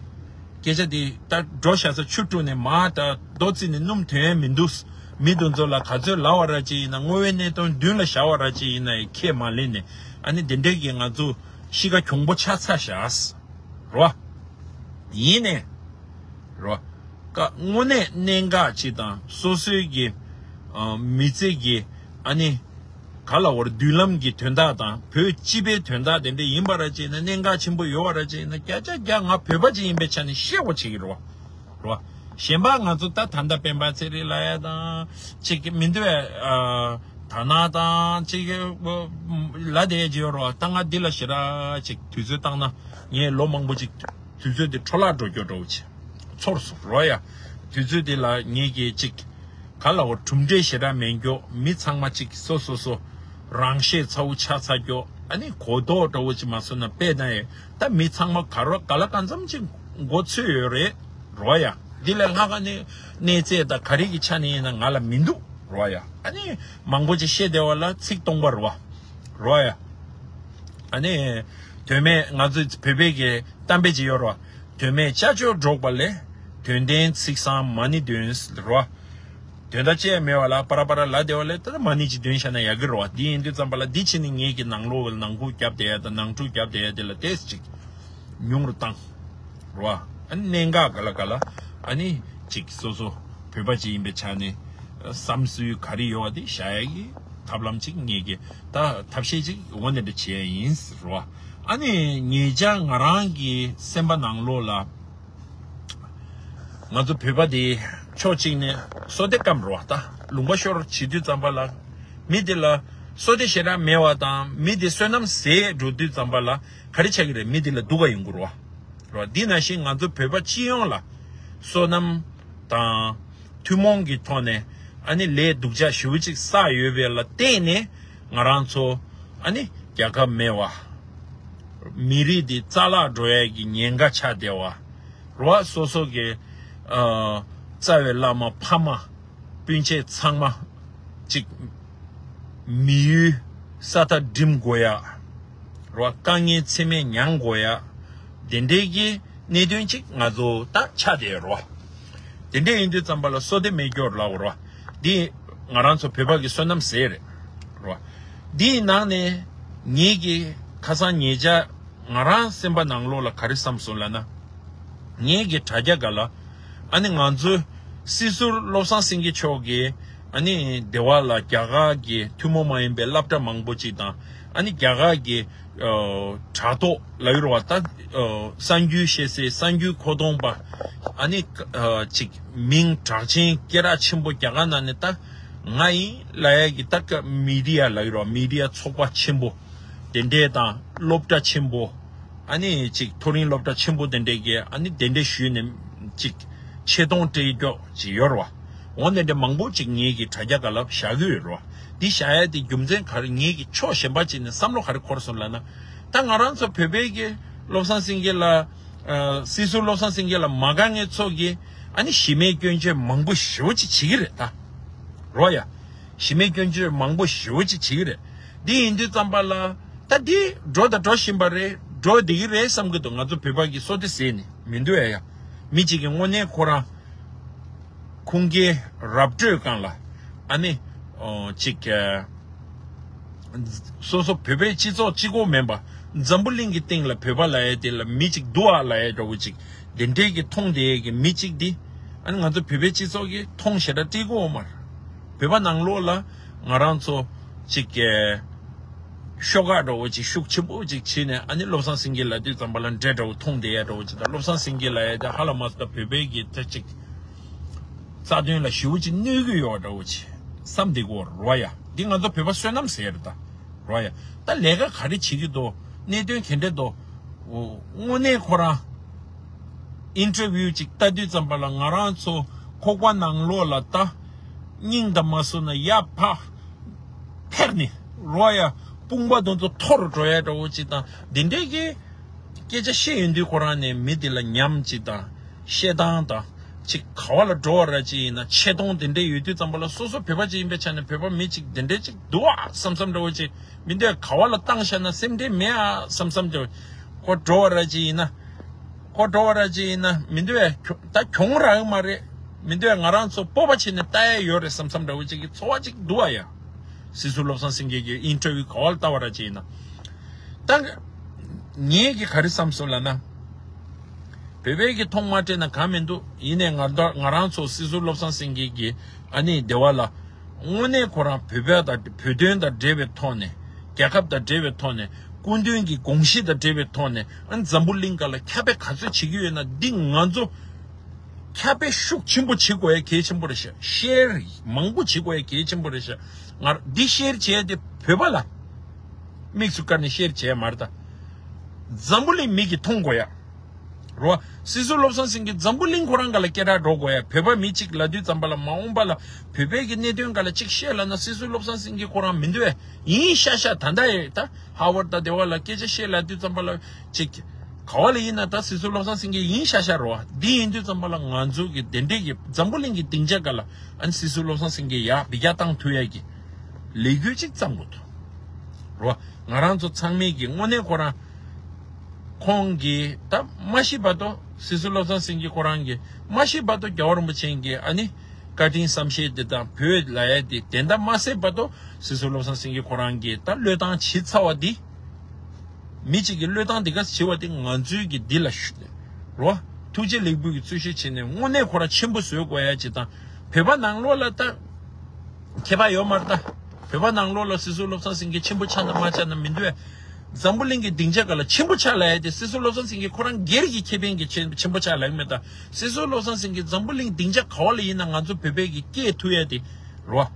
སྐད་ཆ་དེ་ད་འགྲོ་བཞག་ས་ཆུ་དཀྲུགས་ནས་མར་ད་རྡོ་བརྩིགས་ནས་སྣུམ་ཐོན་ཡ་མི་འདུག་མི་དེ་ཚོ་ལ་ག་ཚོད་ལབ་པ་ར་ཅིག་ཡིན་ན། དངོས་ཡོད་གནས་སྟངས་མདུན་ལ་བཞག་པ་ར་ཅིག་ཡིན་ན་ཡང་ཁས་མ་ལེན་ནས། ཨ་ནི་དེ་འདྲས་ཀྱིས་ང་ཚོ་གཤིས་ཀ་གྱོང་པོ་ཆགས་ཚར་བཞག་རོ། ཡིན་ནའི་རོ། ཀ་དངོས་གནས་གནད་འགག་ཅིག་དང་སོ་སོའི་གི་ཨ་མི་ཚེ་གི་ཨ་ནི་ག་ལ་བར་མདུན་ལམ་གྱི་དོན་དག་དང་བོད་སྤྱི་པའི་དོན་དག་དེ་འདྲ་ཡིན་པ་ར་ཅིག་ན། གནད་འགག་ཆེན་པོ་ཡོད་པ་ར་ཅིག་ན། བརྒྱ་ཆ་བརྒྱ་ང་བོད་པ་ཅིག་ཡིན་པའི་ཆ་ནས་བཤད་དགོས་བྱེད་ཀྱི་རེད་བ། རེད་བ། གཞན་པ་ང་ཚོ་ད་ད་ལྟ་སྤེན་པ་ཚེ་རིང་ལབ་ཡ་དང་ཅིག་མི་འདུག་བས། ཨ་དར་ནག་དང་ཅིག་ལབ་བསྡད་ཀྱི་ཡོད་རེད་བ། ད་ང་འདི་ལ་ཞེ་དྲག་ཅིག་དུས་ཚོད་བཏང་ན་ངས་ལོ་མང་པོ་ཅིག་དུས་ཚོད་འདི་འཕྲོ་བརླག་འགྲོ་རྒྱུ་འདྲ་བོ་ཅིག་ཚོར་སོང་རོ་ཡ། དུས་ཚོད་དེ་ལ་ངེད་ཀྱིས་ཅིག་ག་ལ་འོ་གྲུབ་འབྲས་ཞེ་དྲག་མེད་མགྱོགས། མི་ཚང་མ་ཅིག་སོ་སོ་སོ་རང་ཤེད་ཚ་བོ་ཆགས་ཚར་མགྱོགས། ཨ་ནི་གོ་རྟོགས་འདྲ་བོ་ཅིག་མ་སོང་ན་དཔེ་ན་ཡང་ད་མི་ཚང་མ་ག་རོ་ག་ལ་གང་འཚམ་ཅིག་མགོ་ཚོས་ཡོད་རེད་རོ་ཡ། འདི་ལས་ལྷག་ག་ནས་གནས་ཚད་དང་ག་རེ་གི་ཆ་ནས་ཡིན་ན་ང་ལ་མི་འདུག་རོ་ཡ། ཨ་ནི་མང་པོ་ཅིག་བཤད་བསྡད་པ་ལ་ཚིག་སྟོང་པ་རོ། རོ་ཡ། ཨ་ནི་དོན་མེད་ང་ཚོའི་བོད་པའི་གི་གཏམ་དཔེ་ཅིག་ཡོད་རོ། དོན་མེད་ཅ་ཅོ་སྒྲོག་པ་ལས། དོན་ལྡན་ཚིག་བཟང་མ་ཎི་འདོན་རོ། དོན་དག་ཅི་ཡང་མེད་པ་ལ་པ་ར་པ་ར་ལ་བདེ་བ་ལས་ད་ལྟ་མ་ཎི་ཅིག་འདོན་བཞག་ན་ཡག་གི་རོ། འདི་ཡིན་དུས་ཙམ་པ་ལ་འདི་ཕྱི་ནས་ངེད་ཀྱི་ནང་ལོགས་ནང་ཁུག་རྒྱབ་བསྡད་ཡ་དང་ནང་འཁྲུག་རྒྱབ་བསྡད་ཡ་དེ་ལ་ཏོག་ཙམ་ཅིག་ཉུང་རུ་བཏང་རོ། ཨ་ནི་གནད་འགག་ག་ལ་ག་ལ་ཨ་ནི་ཅིག་སོ་སོ་བོད་པ་ཅིག་ཡིན་པའི་ཆ་ནས་བསམ་ཚུལ་ག་རེ་ཡོད་པ་དེ་བཞག་ཡ་གི་ཐབས་ལམ་ཅིག་ངེད་ཀྱི་ད་ཐབས་ཤེས་ཅིག་འོ་འདི་འདྲ་བྱས་ཡིན་ཟེར་རོ། ཨ་ནི་ཉེ་ཆར་ང་རང་གི་སེམས་པ་ནང་ལོགས་ལ། ང་ཚོ་བོད་པ་དེ་ཕྱོགས་གཅིག་ནས་བསོད་བདེ་སྐམ་རོ་ད་ལུང་པ་ཤོར་བྱེད་དུས་ཙམ་པ་ལ། མི་དེ་ལ་བསོད་བདེ་ཞེ་དྲག་མེད་པ་དང་མི་དེ་བསོད་ནམས་ཟད་འགྲོ་དུས་ཙམ་པ་ལ་ག་རེ་ཆགས་ཀྱི་རེད། མི་དེ་ལ་སྡུག་ག་ཡོང་གི་རོ། རོ་འདི་ནང་བཞིན་ང་ཚོ་བོད་པ་སྤྱི་ཡོངས་ལ་བསོད་ནམས་དང་ཐུན་མོང་གི་ཐོག་ནས་ཨ་ནི་ལས་སྡུག་ཅག་ཞེ་པོ་ཅིག་བསགས་ཡོད་པའི་ལ་བརྟེན་ནས་ང་རང་ཚོ་ཨ་ནི་རྒྱལ་ཁབ་མེད་པ། མི་རིགས་འདི་རྩ་བརླག་འགྲོ་ཡས་ཀྱི་ཉེན་ཁ་ཆགས་བསྡད་པ། རོ་སོ་སོ་གི་ཨ་རྩ་བའི་བླ་མ་ཕ་མ་སྤུན་མཆེད་ཚང་མ་ཅིག་མི་ཡུལ་ས་མཐའ་འགྲིམ་དགོས་ཡ། རོ་དཀའ་ངལ་ཚད་མེད་མྱངས་དགོས་ཡ། དེ་འདྲའི་གི་གནད་དོན་ཅིག་ང་ཚོ་ད་ཆགས་བསྡད་རོ། དེ་འདྲ་ཡིན་དུས་ཙམ་པ་ལ་བསོད་བདེ་མེད་སྐྱོར་ལབ་རོ། འདི་ང་རང་ཚོ་བོད་པ་གི་བསོད་ནམས་ཟད་རེད་རོ། འདིའི་ནང་ནས་ངེད་ཀྱི་ཁ་སང་ཉེ་ཆར་ང་རང་སེམས་པ་ནང་ལོགས་ལ་ག་རེ་བསམ་སོང་ལབ་ན། ངེད་ཀྱི་དྲ་རྒྱ་སྒང་ལ་ཨ་ནི་ང་ཚོའི་སྲིད་ཟུར་བློ་བཟང་སེང་གེ་མཆོག་གིས་ཨ་ནི་སྡེ་བ་ལ་རྒྱ་གར་གྱི་ཐུན་མོང་མ་ཡིན་པའི་སློབ་གྲྭ་མང་པོ་ཅིག་དང་ཨ་ནི་རྒྱ་གར་གྱི་ཨ་དྲ་ཐོག་ལབ་ཡོད་རེད་བ། ད་ཨ་གསར་འགྱུར་བཤད་སའི་གསར་འགྱུར་མཁོ་གཏོང་པ་ཨ་ནི་ཨ་ཅིག་མིང་གྲགས་ཅན་སྐད་གྲགས་ཆེན་པོ་རྒྱ་གར་ནང་ནས་ད་ང་ཡིན་ལབ་ཡ་གི་ད་ཀ་མི་ཌི་ཡ་ལབ་ཡོད་རེད་བ། མི་ཌི་ཡ་ཚོགས་པ་ཆེན་པོ་དེ་འདྲས་དང་སློབ་གྲྭ་ཆེན་པོ་ཨ་ནི་ཅིག་མཐོ་རིམ་སློབ་གྲྭ་ཆེན་པོ་དེ་འདྲས་ཀྱི་ཨ་ནི་དེ་འདྲས་ཞུས་ནས་ཅིག་ཆེ་མཐོང་སྤྲད་རྒྱུ་ཅིག་ཡོད་རེད་བ། འོ་དེ་འདྲས་མང་པོ་ཅིག་ངེད་ཀྱི་དྲ་རྒྱ་སྒང་ལ་བཞག་གི་ཡོད་རེད་བ། འདི་བཞག་ཡ་དེ་རྒྱུ་མཚན་ག་རེ། ངེད་ཀྱི་ཕྱོགས་གཞན་པ་ཅིག་ནས་བསམ་བློ་ག་རེ་འཁོར་སོང་ལབ་ན། ད་ང་རང་ཚོ་བོད་པའི་གི་བློ་བཟང་སེང་གེ་ལ་ཨ་སྲིད་ཟུར་བློ་བཟང་སེང་གེ་ལ་མ་དགའ་མཁན་ཚོ་གིས་ཨ་ནི་གཞི་མེད་སྐྱོན་བརྗོད་མང་པོ་ཞེ་པོ་ཅིག་བྱེད་ཀྱི་རེད་ད། རོ་ཡ། གཞི་མེད་སྐྱོན་བརྗོད་མང་པོ་ཞེ་པོ་ཅིག་བྱེད་ཀྱི་རེད། འདི་ཡིན་དུས་ཙམ་པ་ལ་ད་འདི་འགྲོ་དང་འགྲོ་བཞིན་པ་རེད། འགྲོ་བསྡད་ཀྱི་རེད་བསམ་གྱི་འདུག་ང་ཚོ་བོད་པ་གི་བསོད་བདེ་ཟེར་ནས་མི་འདུག་ཨ་ཡ། མི་གཅིག་གི་དངོས་གནས་ཁོ་རང་ཁུངས་སྐྱེལ་ར་སྤྲོད་སྒང་ལ་ཨ་ནི་ཨོ་ཅིག་ཨ་སོ་སོ་བོད་པའི་སྤྱི་ཚོགས་གཅིག་པོ་མིན་པ་འཛམ་བུ་གླིང་གི་སྟེང་ལ་བོད་པ་ལབ་ཡ་དེ་ལ་མི་གཅིག་འདུག་ཨ་ལབ་ཡ་འདྲ་བོ་ཅིག་དེ་འདྲས་ཀྱི་མཐོང་བསྡད་ཡས་ཀྱི་མི་གཅིག་འདི་ཨ་ནི་ང་ཚོ་བོད་པའི་སྤྱི་ཚོགས་ཀྱིས་མཐོང་ཞེ་དྲག་སྤྲད་ཀྱི་ཡོད་མ་རེད། བོད་པ་ནང་ལོགས་ལ་ང་རང་ཚོ་གཅིག་གི་ཤོག་ཁག་འདྲ་བོ་ཅིག་ཤུགས་ཆེན་པོ་ཅིག་བྱས་ནས་ཨ་ནི་བློ་བཟང་སེང་གེ་ལབ་དུས་ཙམ་པ་ལ་འདྲེ་འདྲ་བོ་མཐོང་བསྡད་ཡ་འདྲ་བོ་ཅིག་དང་། བློ་བཟང་སེང་གེ་ལབ་ཡ་དེ་ཧ་ལམ་ད་བོད་པའི་གི་ད་ཅིག་རྩ་དོན་ལ་ཞེ་པོ་ཅིག་གནོད་ཀྱི་ཡོད་འདྲ་བོ་ཅིག་བསམ་བསྡད་ཀྱི་ཡོད་རེད་བ་ཡ། འདི་ང་ཚོ་བོད་པ་བསོད་ནམས་ཟེར་རེད་ད། རོ་ཡ། ད་ལས་ཀ་ག་རེ་བྱེད་ཀྱི་འདུག་གནད་དོན་ག་འདྲས་འདུག་དངོས་གནས་ཁོ་རང་ཨིན་ཊར་བིའུ་ཅིག་ལྟ་དུས་ཙམ་པ་ལ་ང་རང་ཚོ་ཁོག་པ་ནང་ལོགས་ལ་ད་སྙིང་དང་མ་བཟོ་ན་ཡར་ཕར་འཕེར་ནས་རོ་ཡ་དཔུང་པ་དེ་ཚོ་འཐོར་འགྲོ་ཡ་འདྲ་བོ་ཅིག་དང་འདི་འདྲས་ཀྱི་སྐད་ཆ་བཤད་ཡོང་དུས་ཁོ་རང་ནས་མི་འདི་ལ་ཉམས་ཅིག་དང་བཤད་སྟངས་དང་། ཅིག་ག་བ་ལ་འགྲོ་བ་ར་ཅིག་ཡིན་ན་ཆེ་མཐོང་དེ་འདྲས་ཡོད་དུས་ཙམ་པ་ལ་སོ་སོ་བོད་པ་ཅིག་ཡིན་པའི་ཆ་ནས་བོད་པ་མི་ཅིག་དེ་འདྲས་ཅིག་འདུག་ཨ་བསམ་བསམ་འདྲ་བོ་ཅིག་མི་འདུག་ཨ། ག་བ་ལ་བཏང་བཞག་ན་སེམས་ཁྲལ་མེད་ཨ་བསམ་བསམ་འདྲ་བོ། ཁོ་འགྲོ་བ་ར་ཅིག་ཡིན་ན་ཁོ་འགྲོ་བ་ར་ཅིག་ཡིན་ན་མི་འདུག་ཨ། ད་གྱོང་རག་གི་མ་རེད། མི་འདུག་ཨ། ང་རང་ཚོ་སྤོབས་པ་བྱས་ནས་ལྟ་ཡ་ཡོད་རེད་བསམ་བསམ་འདྲ་བོ་ཅིག་གི་ཚོར་བ་ཅིག་འདུག་ཨ་ཡ། སྲིད་ཟུར་བློ་བཟང་སེང་གེ་གི་ཨིན་ཊར་བིའུ་ག་བ་ལ་ལྟ་བ་ར་ཅིག་ཡིན་ན། ད་ངས་ཀྱི་ག་རེ་བསམ་སོང་ལབ་ན། བོད་པའི་གི་མཐོང་མ་སྤྲད་ན་གང་མི་འདུག་ཡིན་ནའི་ང་ད་ང་རང་ཚོ་སྲིད་ཟུར་བློ་བཟང་སེང་གེ་གི་ཨ་ནི་སྡེ་བ་ལ་དངོས་གནས་ཁོ་རང་བོད་པ་དང་བོད་དོན་དང་འབྲེལ་བའི་ཐོག་ནས་རྒྱལ་ཁབ་དང་འབྲེལ་བའི་ཐོག་ནས་སྐུ་མདུན་གྱི་དགོངས་གཞི་དང་འབྲེལ་བའི་ཐོག་ནས་ཨ་ནི་འཛམ་བུ་གླིང་སྒང་ལ་ཁྱབ་སྤེལ་ག་ཚོད་བྱེད་ཀྱི་ཡོད་ན་འདི་ང་ཚོ་ཁྱབ་སྤེལ་ཤུགས་ཆེན་པོ་བྱེད་དགོས་ཡ་གལ་ཆེན་པོ་རེད་ཤག་ཤེར་མང་པོ་བྱེད་དགོས་ཡ་གལ་ཆེན་པོ་རེད་ཤག་ང་འདི་ཤེར་བྱས་ཏེ་བོད་པ་ལ་དམིགས་སུ་བཀར་ནས་ཤེར་བྱས་མ་རེད་ད། འཛམ་བུ་གླིང་མི་གིས་མཐོང་དགོས་ཡ། རོ། སྲིད་ཟུར་བློ་བཟང་སེང་གེ་འཛམ་བུ་གླིང་ཁོ་རང་ག་ལ་སྐད་གྲགས་འགྲོ་དགོས་ཡ། བོད་པ་མི་གཅིག་ལབ་དུས་ཙམ་པ་ལ་མ་འོངས་པ་ལ་བོད་པའི་གི་གནད་དོན་ག་ལ་གཅིག་བཤད་ལབ་ན། སྲིད་ཟུར་བློ་བཟང་སེང་གེ་ཁོ་རང་མི་འདུག་ཡ། ཡིན་ཤག་ཤག་ད་ལྟ་ཡ་ད་ཧ་ཝར་ད་དེ་བ་ལ་སྐད་ཆ་བཤད་ལབ་དུས་ཙམ་པ་ལ་གཅིག་ག་བ་ལ་ཡིན་ན་ད་སྲིད་ཟུར་བློ་བཟང་སེང་གེ་ཡིན་ཤག་ཤག་རོ། འདི་ཡིན་དུས་ཙམ་པ་ལ་ང་ཚོ་གི་དེ་འདྲས་གི་འཛམ་བུ་གླིང་གི་སྡིངས་ཆ་ག་ལ་ཨ་ནི་སྲིད་ཟུར་བློ་བཟང་སེང་གེ་ཡ་འབུད་རྒྱག་བཏང་ཐུབ་ཡ་གི་ལས་འགུལ་གཅིག་བརྩམ་དགོས་འདུག་རོ། ང་རང་ཚོ་ཚང་མས་གི་དངོས་གནས་ཁོ་རང་ཁོང་གིས་ད་མ་ཤི་བར་དུ་སྲིད་ཟུར་བློ་བཟང་སེང་གེ་ཁོ་རང་གིས་མ་ཤི་བར་དུ་རྒྱལ་བ་རིན་པོ་ཆེ་གི་ཨ་ནི་བཀའ་དྲིན་བསམ་ཤེས་དེ་དང་བོད་ལ་ཡ་དེ་དེ་འདྲ་མ་ཟད་བར་དུ་སྲིད་ཟུར་བློ་བཟང་སེང་གེ་ཁོ་རང་གིས་ད་བློས་བཏང་བྱེད་ཚར་བ་འདི། མི་གཅིག་གིས་བློས་བཏང་འདི་ག་བྱེད་པ་དེ་ང་ཚོའི་གི་འདི་ལ་ཞུ་རོ། ཐུགས་རྗེ་ལེགས་འབུལ་གྱི་རྩོད་གཞི་བྱས་ནས་དངོས་གནས་ཁོ་རང་ཆེན་པོ་བཟོ་དགོས་ཡ་ཅིག་དང་། བོད་པ་ནང་ལོགས་ལ་ད་ཁྱད་པར་ཡོད་མ་རེད་ད། བོད་པ་ནང་ལོགས་ལ་སྲིད་ཟུར་བློ་བཟང་སེང་གེ་ཆེན་པོ་ཆགས་ན་མ་ཆགས་ན་མི་འདུག་ཡ། འཛམ་བུ་གླིང་གི་སྡིངས་ཆ་ག་ལ་ཆེན་པོ་ཆགས་ལ་ཡ་དེ་སྲིད་ཟུར་བློ་བཟང་སེང་གེ་ཁོ་རང་སྒེར་གྱི་ཁེ་ཕན་གྱི་ཆེན་ཆེན་པོ་ཆགས་ལ་ཡ་མེད་ད། སྲིད་ཟུར་བློ་བཟང་སེང་གེ་འཛམ་བུ་གླིང་སྡིངས་ཆ་ག་བ་ལ་ཡིན་ན་ང་ཚོ་བོད་པའི་གི་སྐད་ཐུག་ཡ་དེ་རོ།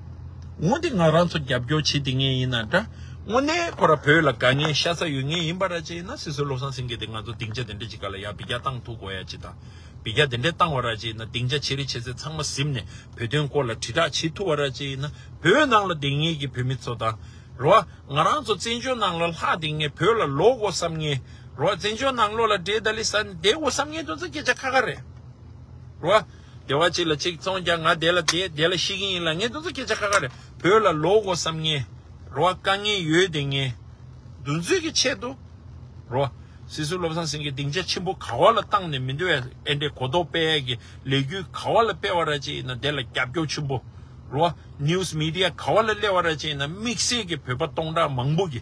འོ་འདི་ང་རང་ཚོ་རྒྱབ་སྐྱོར་བྱེད་དེ་ངེས་ཡིན་ན་འདྲ། དངོས་གནས་ཁོ་ར་བོད་ལ་དགའ་ངེས་ཤ་ཚ་ཡོད་ངེས་ཡིན་པ་ར་ཅིག་ཡིན་ན་སྲིད་ཟུར་བློ་བཟང་སེང་གེ་དེ་ང་ཚོ་སྡིངས་ཆ་དེ་འདྲ་ཅིག་ག་ལ་ཡ་འབུད་རྒྱག་བཏང་ཐུབ་དགོས་ཡ་ཅིག་དང་། འབུད་རྒྱག་དེ་འདྲ་བཏང་བ་ར་ཅིག་ཡིན་ན་སྡིངས་ཆ་ཆེ་རིགས་ཆེ་ཚད་ཚང་མ་ཟིན་ནས་བོད་དོན་སྐོར་ལ་དྲིལ་བསྒྲགས་བྱེད་ཐུབ་པ་ར་ཅིག་ཡིན་ན། བོད་ནང་ལ་བསྡད་མཁན་གྱི་བོད་མི་ཚོ་དང་རོ། ང་རང་ཚོ་བཙན་བྱོལ་ནང་ལ་ལྷག་བསྡད་མཁན་བོད་ལ་ལོག་དགོས་བསམ་མཁན་རོ། བཙན་བྱོལ་ནང་ལོགས་ལ་འདྲེ་ད་ལི་ས་ནས་བསྡད་དགོས་བསམ་མཁན་དེ་ཚོ་སྐད་ཆ་ཁ་ཁ་རེད། རོ། དེ་བ་གཅིག་ལ་གཅིག་བཙོང་རྒྱག་ང་དེ་ལ་དེ་དེ་ལ་ཤི་གི་ཡིན་ལ་ངས་དེ་ཚོ་སྐད་ཆ་ཁ་ཁ་རེད། བོད་ལ་ལོག་དགོས་བསམ་མཁན་རོ། དཀའ་ངལ་ཡོད་དེ་ངས་འདུ་འཛོམས་ཀྱི་ཆེད་དུ་རོ། སྲིད་ཟུར་བློ་བཟང་སེང་གེ་སྡིངས་ཆ་ཆེན་པོ་ག་བ་ལ་བཏང་ནས་མི་འདུག་ཨེ་འདྲའི་གོ་རྟོགས་སྤེལ་ཡས་ཀྱི་ལས་འགུལ་ག་བ་ལ་སྤེལ་བ་ར་ཅིག་ཡིན་ན་དེ་ལ་རྒྱབ་སྐྱོར་ཆེན་པོ་རོ། ནིའུ་སི་མི་ཌི་ཡ་ག་བ་ལ་སླེབས་པ་ར་ཅིག་ཡིན་ན་དམིགས་བསལ་གྱི་བོད་པ་སྟོང་ཕྲག་མང་པོ་གི་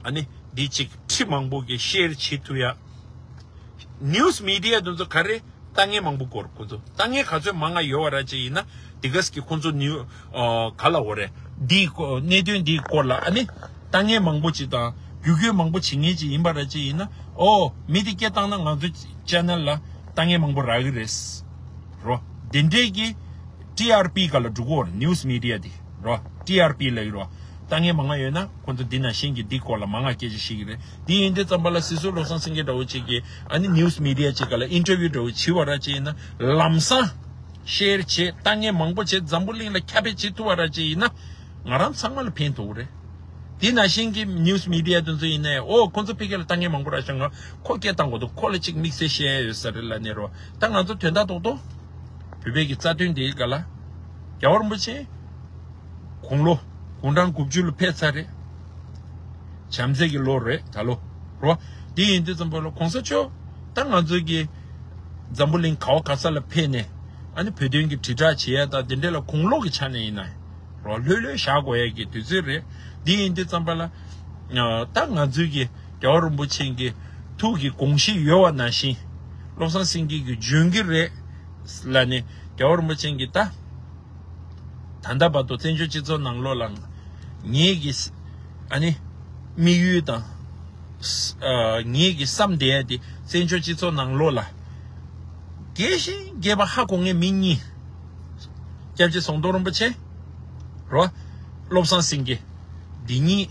ཨ་ནི་འདི་ཅིག་ཁྲི་མང་པོ་གི་ཤེར་བྱེད་ཐུབ་ཡ། ནིའུ་སི་མི་ཌི་ཡ་དེ་ཚོ་ག་རེ་ལྟ་མཁན་མང་པོ་སྐོར་ཁོ་ཚོ་ལྟ་མཁན་ག་ཚོད་མང་ང་ཡོད་པ་ར་ཅིག་ཡིན་ན་དེ་ག་ས་གི་ཁོ་ཚོ་ནིའུ་ཨ་ག་ལ་འོ་རེད་འདིའི་སྐོར་གནད་དོན་འདིའི་སྐོར་ལ་ཨ་ནི་ལྟ་མཁན་མང་པོ་ཅིག་དང་བརྒྱུད་སྐུལ་མང་པོ་བྱེད་མཁན་ཅིག་ཡིན་པ་ར་ཅིག་ཡིན་ན། ཨོ་མི་དེ་སྐད་བཏང་ན་ང་ཚོ་ཅེ་ནལ་ལ་ལྟ་མཁན་མང་པོ་རག་གི་རེད་རོ། དེ་འདྲས་ཀྱི་ཊི་ཨར་པི་ག་ལ་འགྲོ་གི་ཡོད་རེད། ནིའུ་སི་མི་ཌི་ཡ་དེ་རོ། ཊི་ཨར་པི་ལབ་ཀྱི་རོ། ལྟ་མཁན་མང་ང་ཡོད་ན་ཁོ་ཚོ་འདི་ནང་བཞིན་གྱི་འདི་སྐོར་ལ་མང་ང་སྐད་ཆ་བཤད་ཀྱི་རེད། དེ་ཡིན་དུས་ཙམ་པ་ལ་སྲིད་ཟུར་བློ་བཟང་སེང་གེ་འདྲ་བོ་ཅིག་གིས་ཨ་ནི་ནིའུ་སི་མི་ཌི་ཡ་ཅིག་ག་ལ་ཨིན་ཊར་བིའུ་འདྲ་བོ་བྱེད་པ་ར་ཅིག་ཡིན་ན་ལམ་སང་ཤེར་བྱེད་ལྟ་མཁན་མང་པོ་བྱེད་འཛམ་བུ་གླིང་ལ་ཁྱབ་སྤེལ་བྱེད་ཐུབ་པ་ར་ཅིག་ཡིན་ན་ང་རང་ཚང་མ་ལ་ཕན་ཐོགས་ཀྱི་རེད། དེ་ནང་བཞིན་གྱི་ནིའུ་སི་མི་ཌི་ཡ་དེ་ཚོ་ཡིན་ནའི་ཨོ་ཁོ་ཚོ་ཕ་གི་ལ་ལྟ་མཁན་མང་པོ་ར་ཤག་ང་ཁོ་སྐད་བཏང་དགོས་འདུག་ཁོ་ལ་ཅིག་དམིགས་བསལ་བཤད་ཡ་ཡོད་ས་རེད་ལབ་ནས་རོ། ད་ང་ཚོ་དོན་དག་རྡོག་རྡོག་བོད་པའི་གི་རྩ་དོན་དེའི་སྒང་ལ་རྒྱལ་བ་རིན་པོ་ཆེ་དགུང་ལོ་དགུང་གྲངས་དགུ་བཅུ་ལ་ཕེབས་ཚར་རེད། བྱམས་བརྩེ་གི་ལོ་རེད་ད་ལོ་རོ། དེ་ཡིན་དུས་ཙམ་པ་ལ་གོང་ས་མཆོག་ད་ང་ཚོའི་གི་འཛམ་བུ་གླིང་ག་བ་ག་ས་ལ་ཕེབས་ནས་ཨ་ནི་བོད་དོན་གྱི་དྲིལ་བསྒྲགས་བྱེད་ཡ་དང་དེ་འདྲ་ལ་དགུང་ལོ་གི་ཆ་ནས་ཡིན་ན་རོ་ལྷོད་ལྷོད་བཞག་དགོས་ཡ་གི་དུས་ཚོད་རེད། དེ་ཡིན་དུས་ཙམ་པ་ལ་ད་ང་ཚོའི་གི་རྒྱལ་བ་རིན་པོ་ཆེ་གི་ཐུགས་ཀྱི་དགོངས་གཞི་ཡོད་པ་ནང་བཞིན་བློ་བཟང་སེང་གེ་གི་འཇོན་གི་རེད་ལབ་ནས་རྒྱལ་བ་རིན་པོ་ཆེ་གི་ད། ད་ལྟ་བར་དུ་བཙན་བྱོལ་སྤྱི་ཚོགས་ནང་ལོགས་ལ་ངེད་ཀྱི་ཨ་ནི་དམིགས་ཡུལ་དང་ངེད་ཀྱི་བསམ་བསྡད་ཡ་དེ་བཙན་བྱོལ་སྤྱི་ཚོགས་ནང་ལོགས་ལ་རྒྱས་ཤིང་རྒྱས་པ་ཧ་གོ་མཁན་མི་གཉིས། སྐྱབས་རྗེ་ཟམ་གདོང་རིན་པོ་ཆེ་རོ། བློ་བཟང་སེང་གེ། འདི་གཉིས་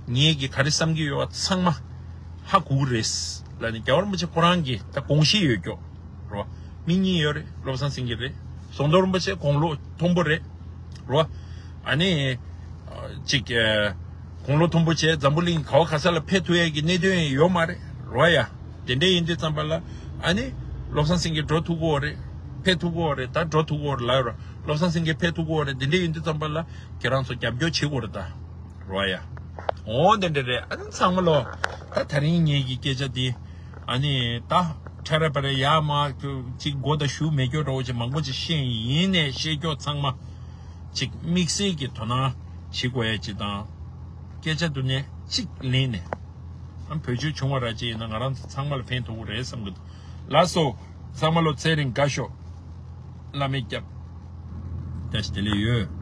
ངེད་ཀྱི་ག་རེ་བསམ་གྱི་ཡོད་པ་ཚང་མ་ཧ་གོ་གི་རེད་ལབ་ནས་རྒྱལ་བ་རིན་པོ་ཆེ་ཁོ་རང་གི་ད་དགོངས་གཞི་ཡོད་ཀྱོག་རོ། མི་གཉིས་ཡོད་རེད། བློ་བཟང་སེང་གེ་རེད། ཟམ་གདོང་རིན་པོ་ཆེ་དགུང་ལོ་མཐོན་པོ་རེད་རོ། ཨ་ནི་ཅིག་དགུང་ལོ་མཐོན་པོ་བྱས་འཛམ་བུ་གླིང་ག་བ་ག་ས་ལ་ཕེབས་ཐུབ་ཡས་ཀྱི་གནད་དོན་ཡོད་མ་རེད་རོ་ཡ། དེ་འདྲ་ཡིན་དུས་ཙམ་པ་ལ་ཨ་ནི་བློ་བཟང་སེང་གེ་འགྲོ་ཐུབ་ཀྱི་ཡོད་རེད། ཕེབས་ཐུབ་ཀྱི་ཡོད་རེད། ད་འགྲོ་ཐུབ་ཀྱི་ཡོད་རེད་ལབ་ཡོད་རེད། བློ་བཟང་སེང་གེ་ཕེབས་ཐུབ་ཀྱི་ཡོད་རེད། དེ་འདྲ་ཡིན་དུས་ཙམ་པ་ལ་ཁྱེད་རང་ཚོ་རྒྱབ་སྐྱོར་བྱེད་དགོས་རེད་ད། རོ་ཡ། འོ་དེ་འདྲ་རེད། ཨ་ནི་ཚང་མ་ལོ། ད་དེ་རིང་ངེད་ཀྱི་སྐད་ཆ་འདི་ཨ་ནི་ད་ཁྲ་ར་པ་ར་ཡ་མ་ཅིག་མགོ་ད་ཞུ་མེད་སྐྱོ་འདྲ་བོ་ཅིག་མང་པོ་ཅིག་བཤད་ཡིན་ནས་བཤད་སྐྱོ་ཚང་མ་ཅིག་དམིགས་བསལ་གྱི་དོ་སྣང་བྱེད་དགོས་ཡ་ཅིག་དང་། སྐད་ཆ་འདི་ནས་ཅིག་ལེན་ནས་ཨ་བེད་སྤྱོད་བྱུང་བ་ར་ཅིག་ཡིན་ན་ང་རང་ཚོ་ཚང་མ་ལ་ཕན་ཐོགས་ཀྱི་རེད་བསམ་གི་འདུག་ལགས་སོ། ཚང་མ་ལོ་ཚེ་རིང་དགའ་ཤོག་བླ་མའི་སྐྱབས། བཀྲ་ཤིས་བདེ་ལེགས་ཡོད།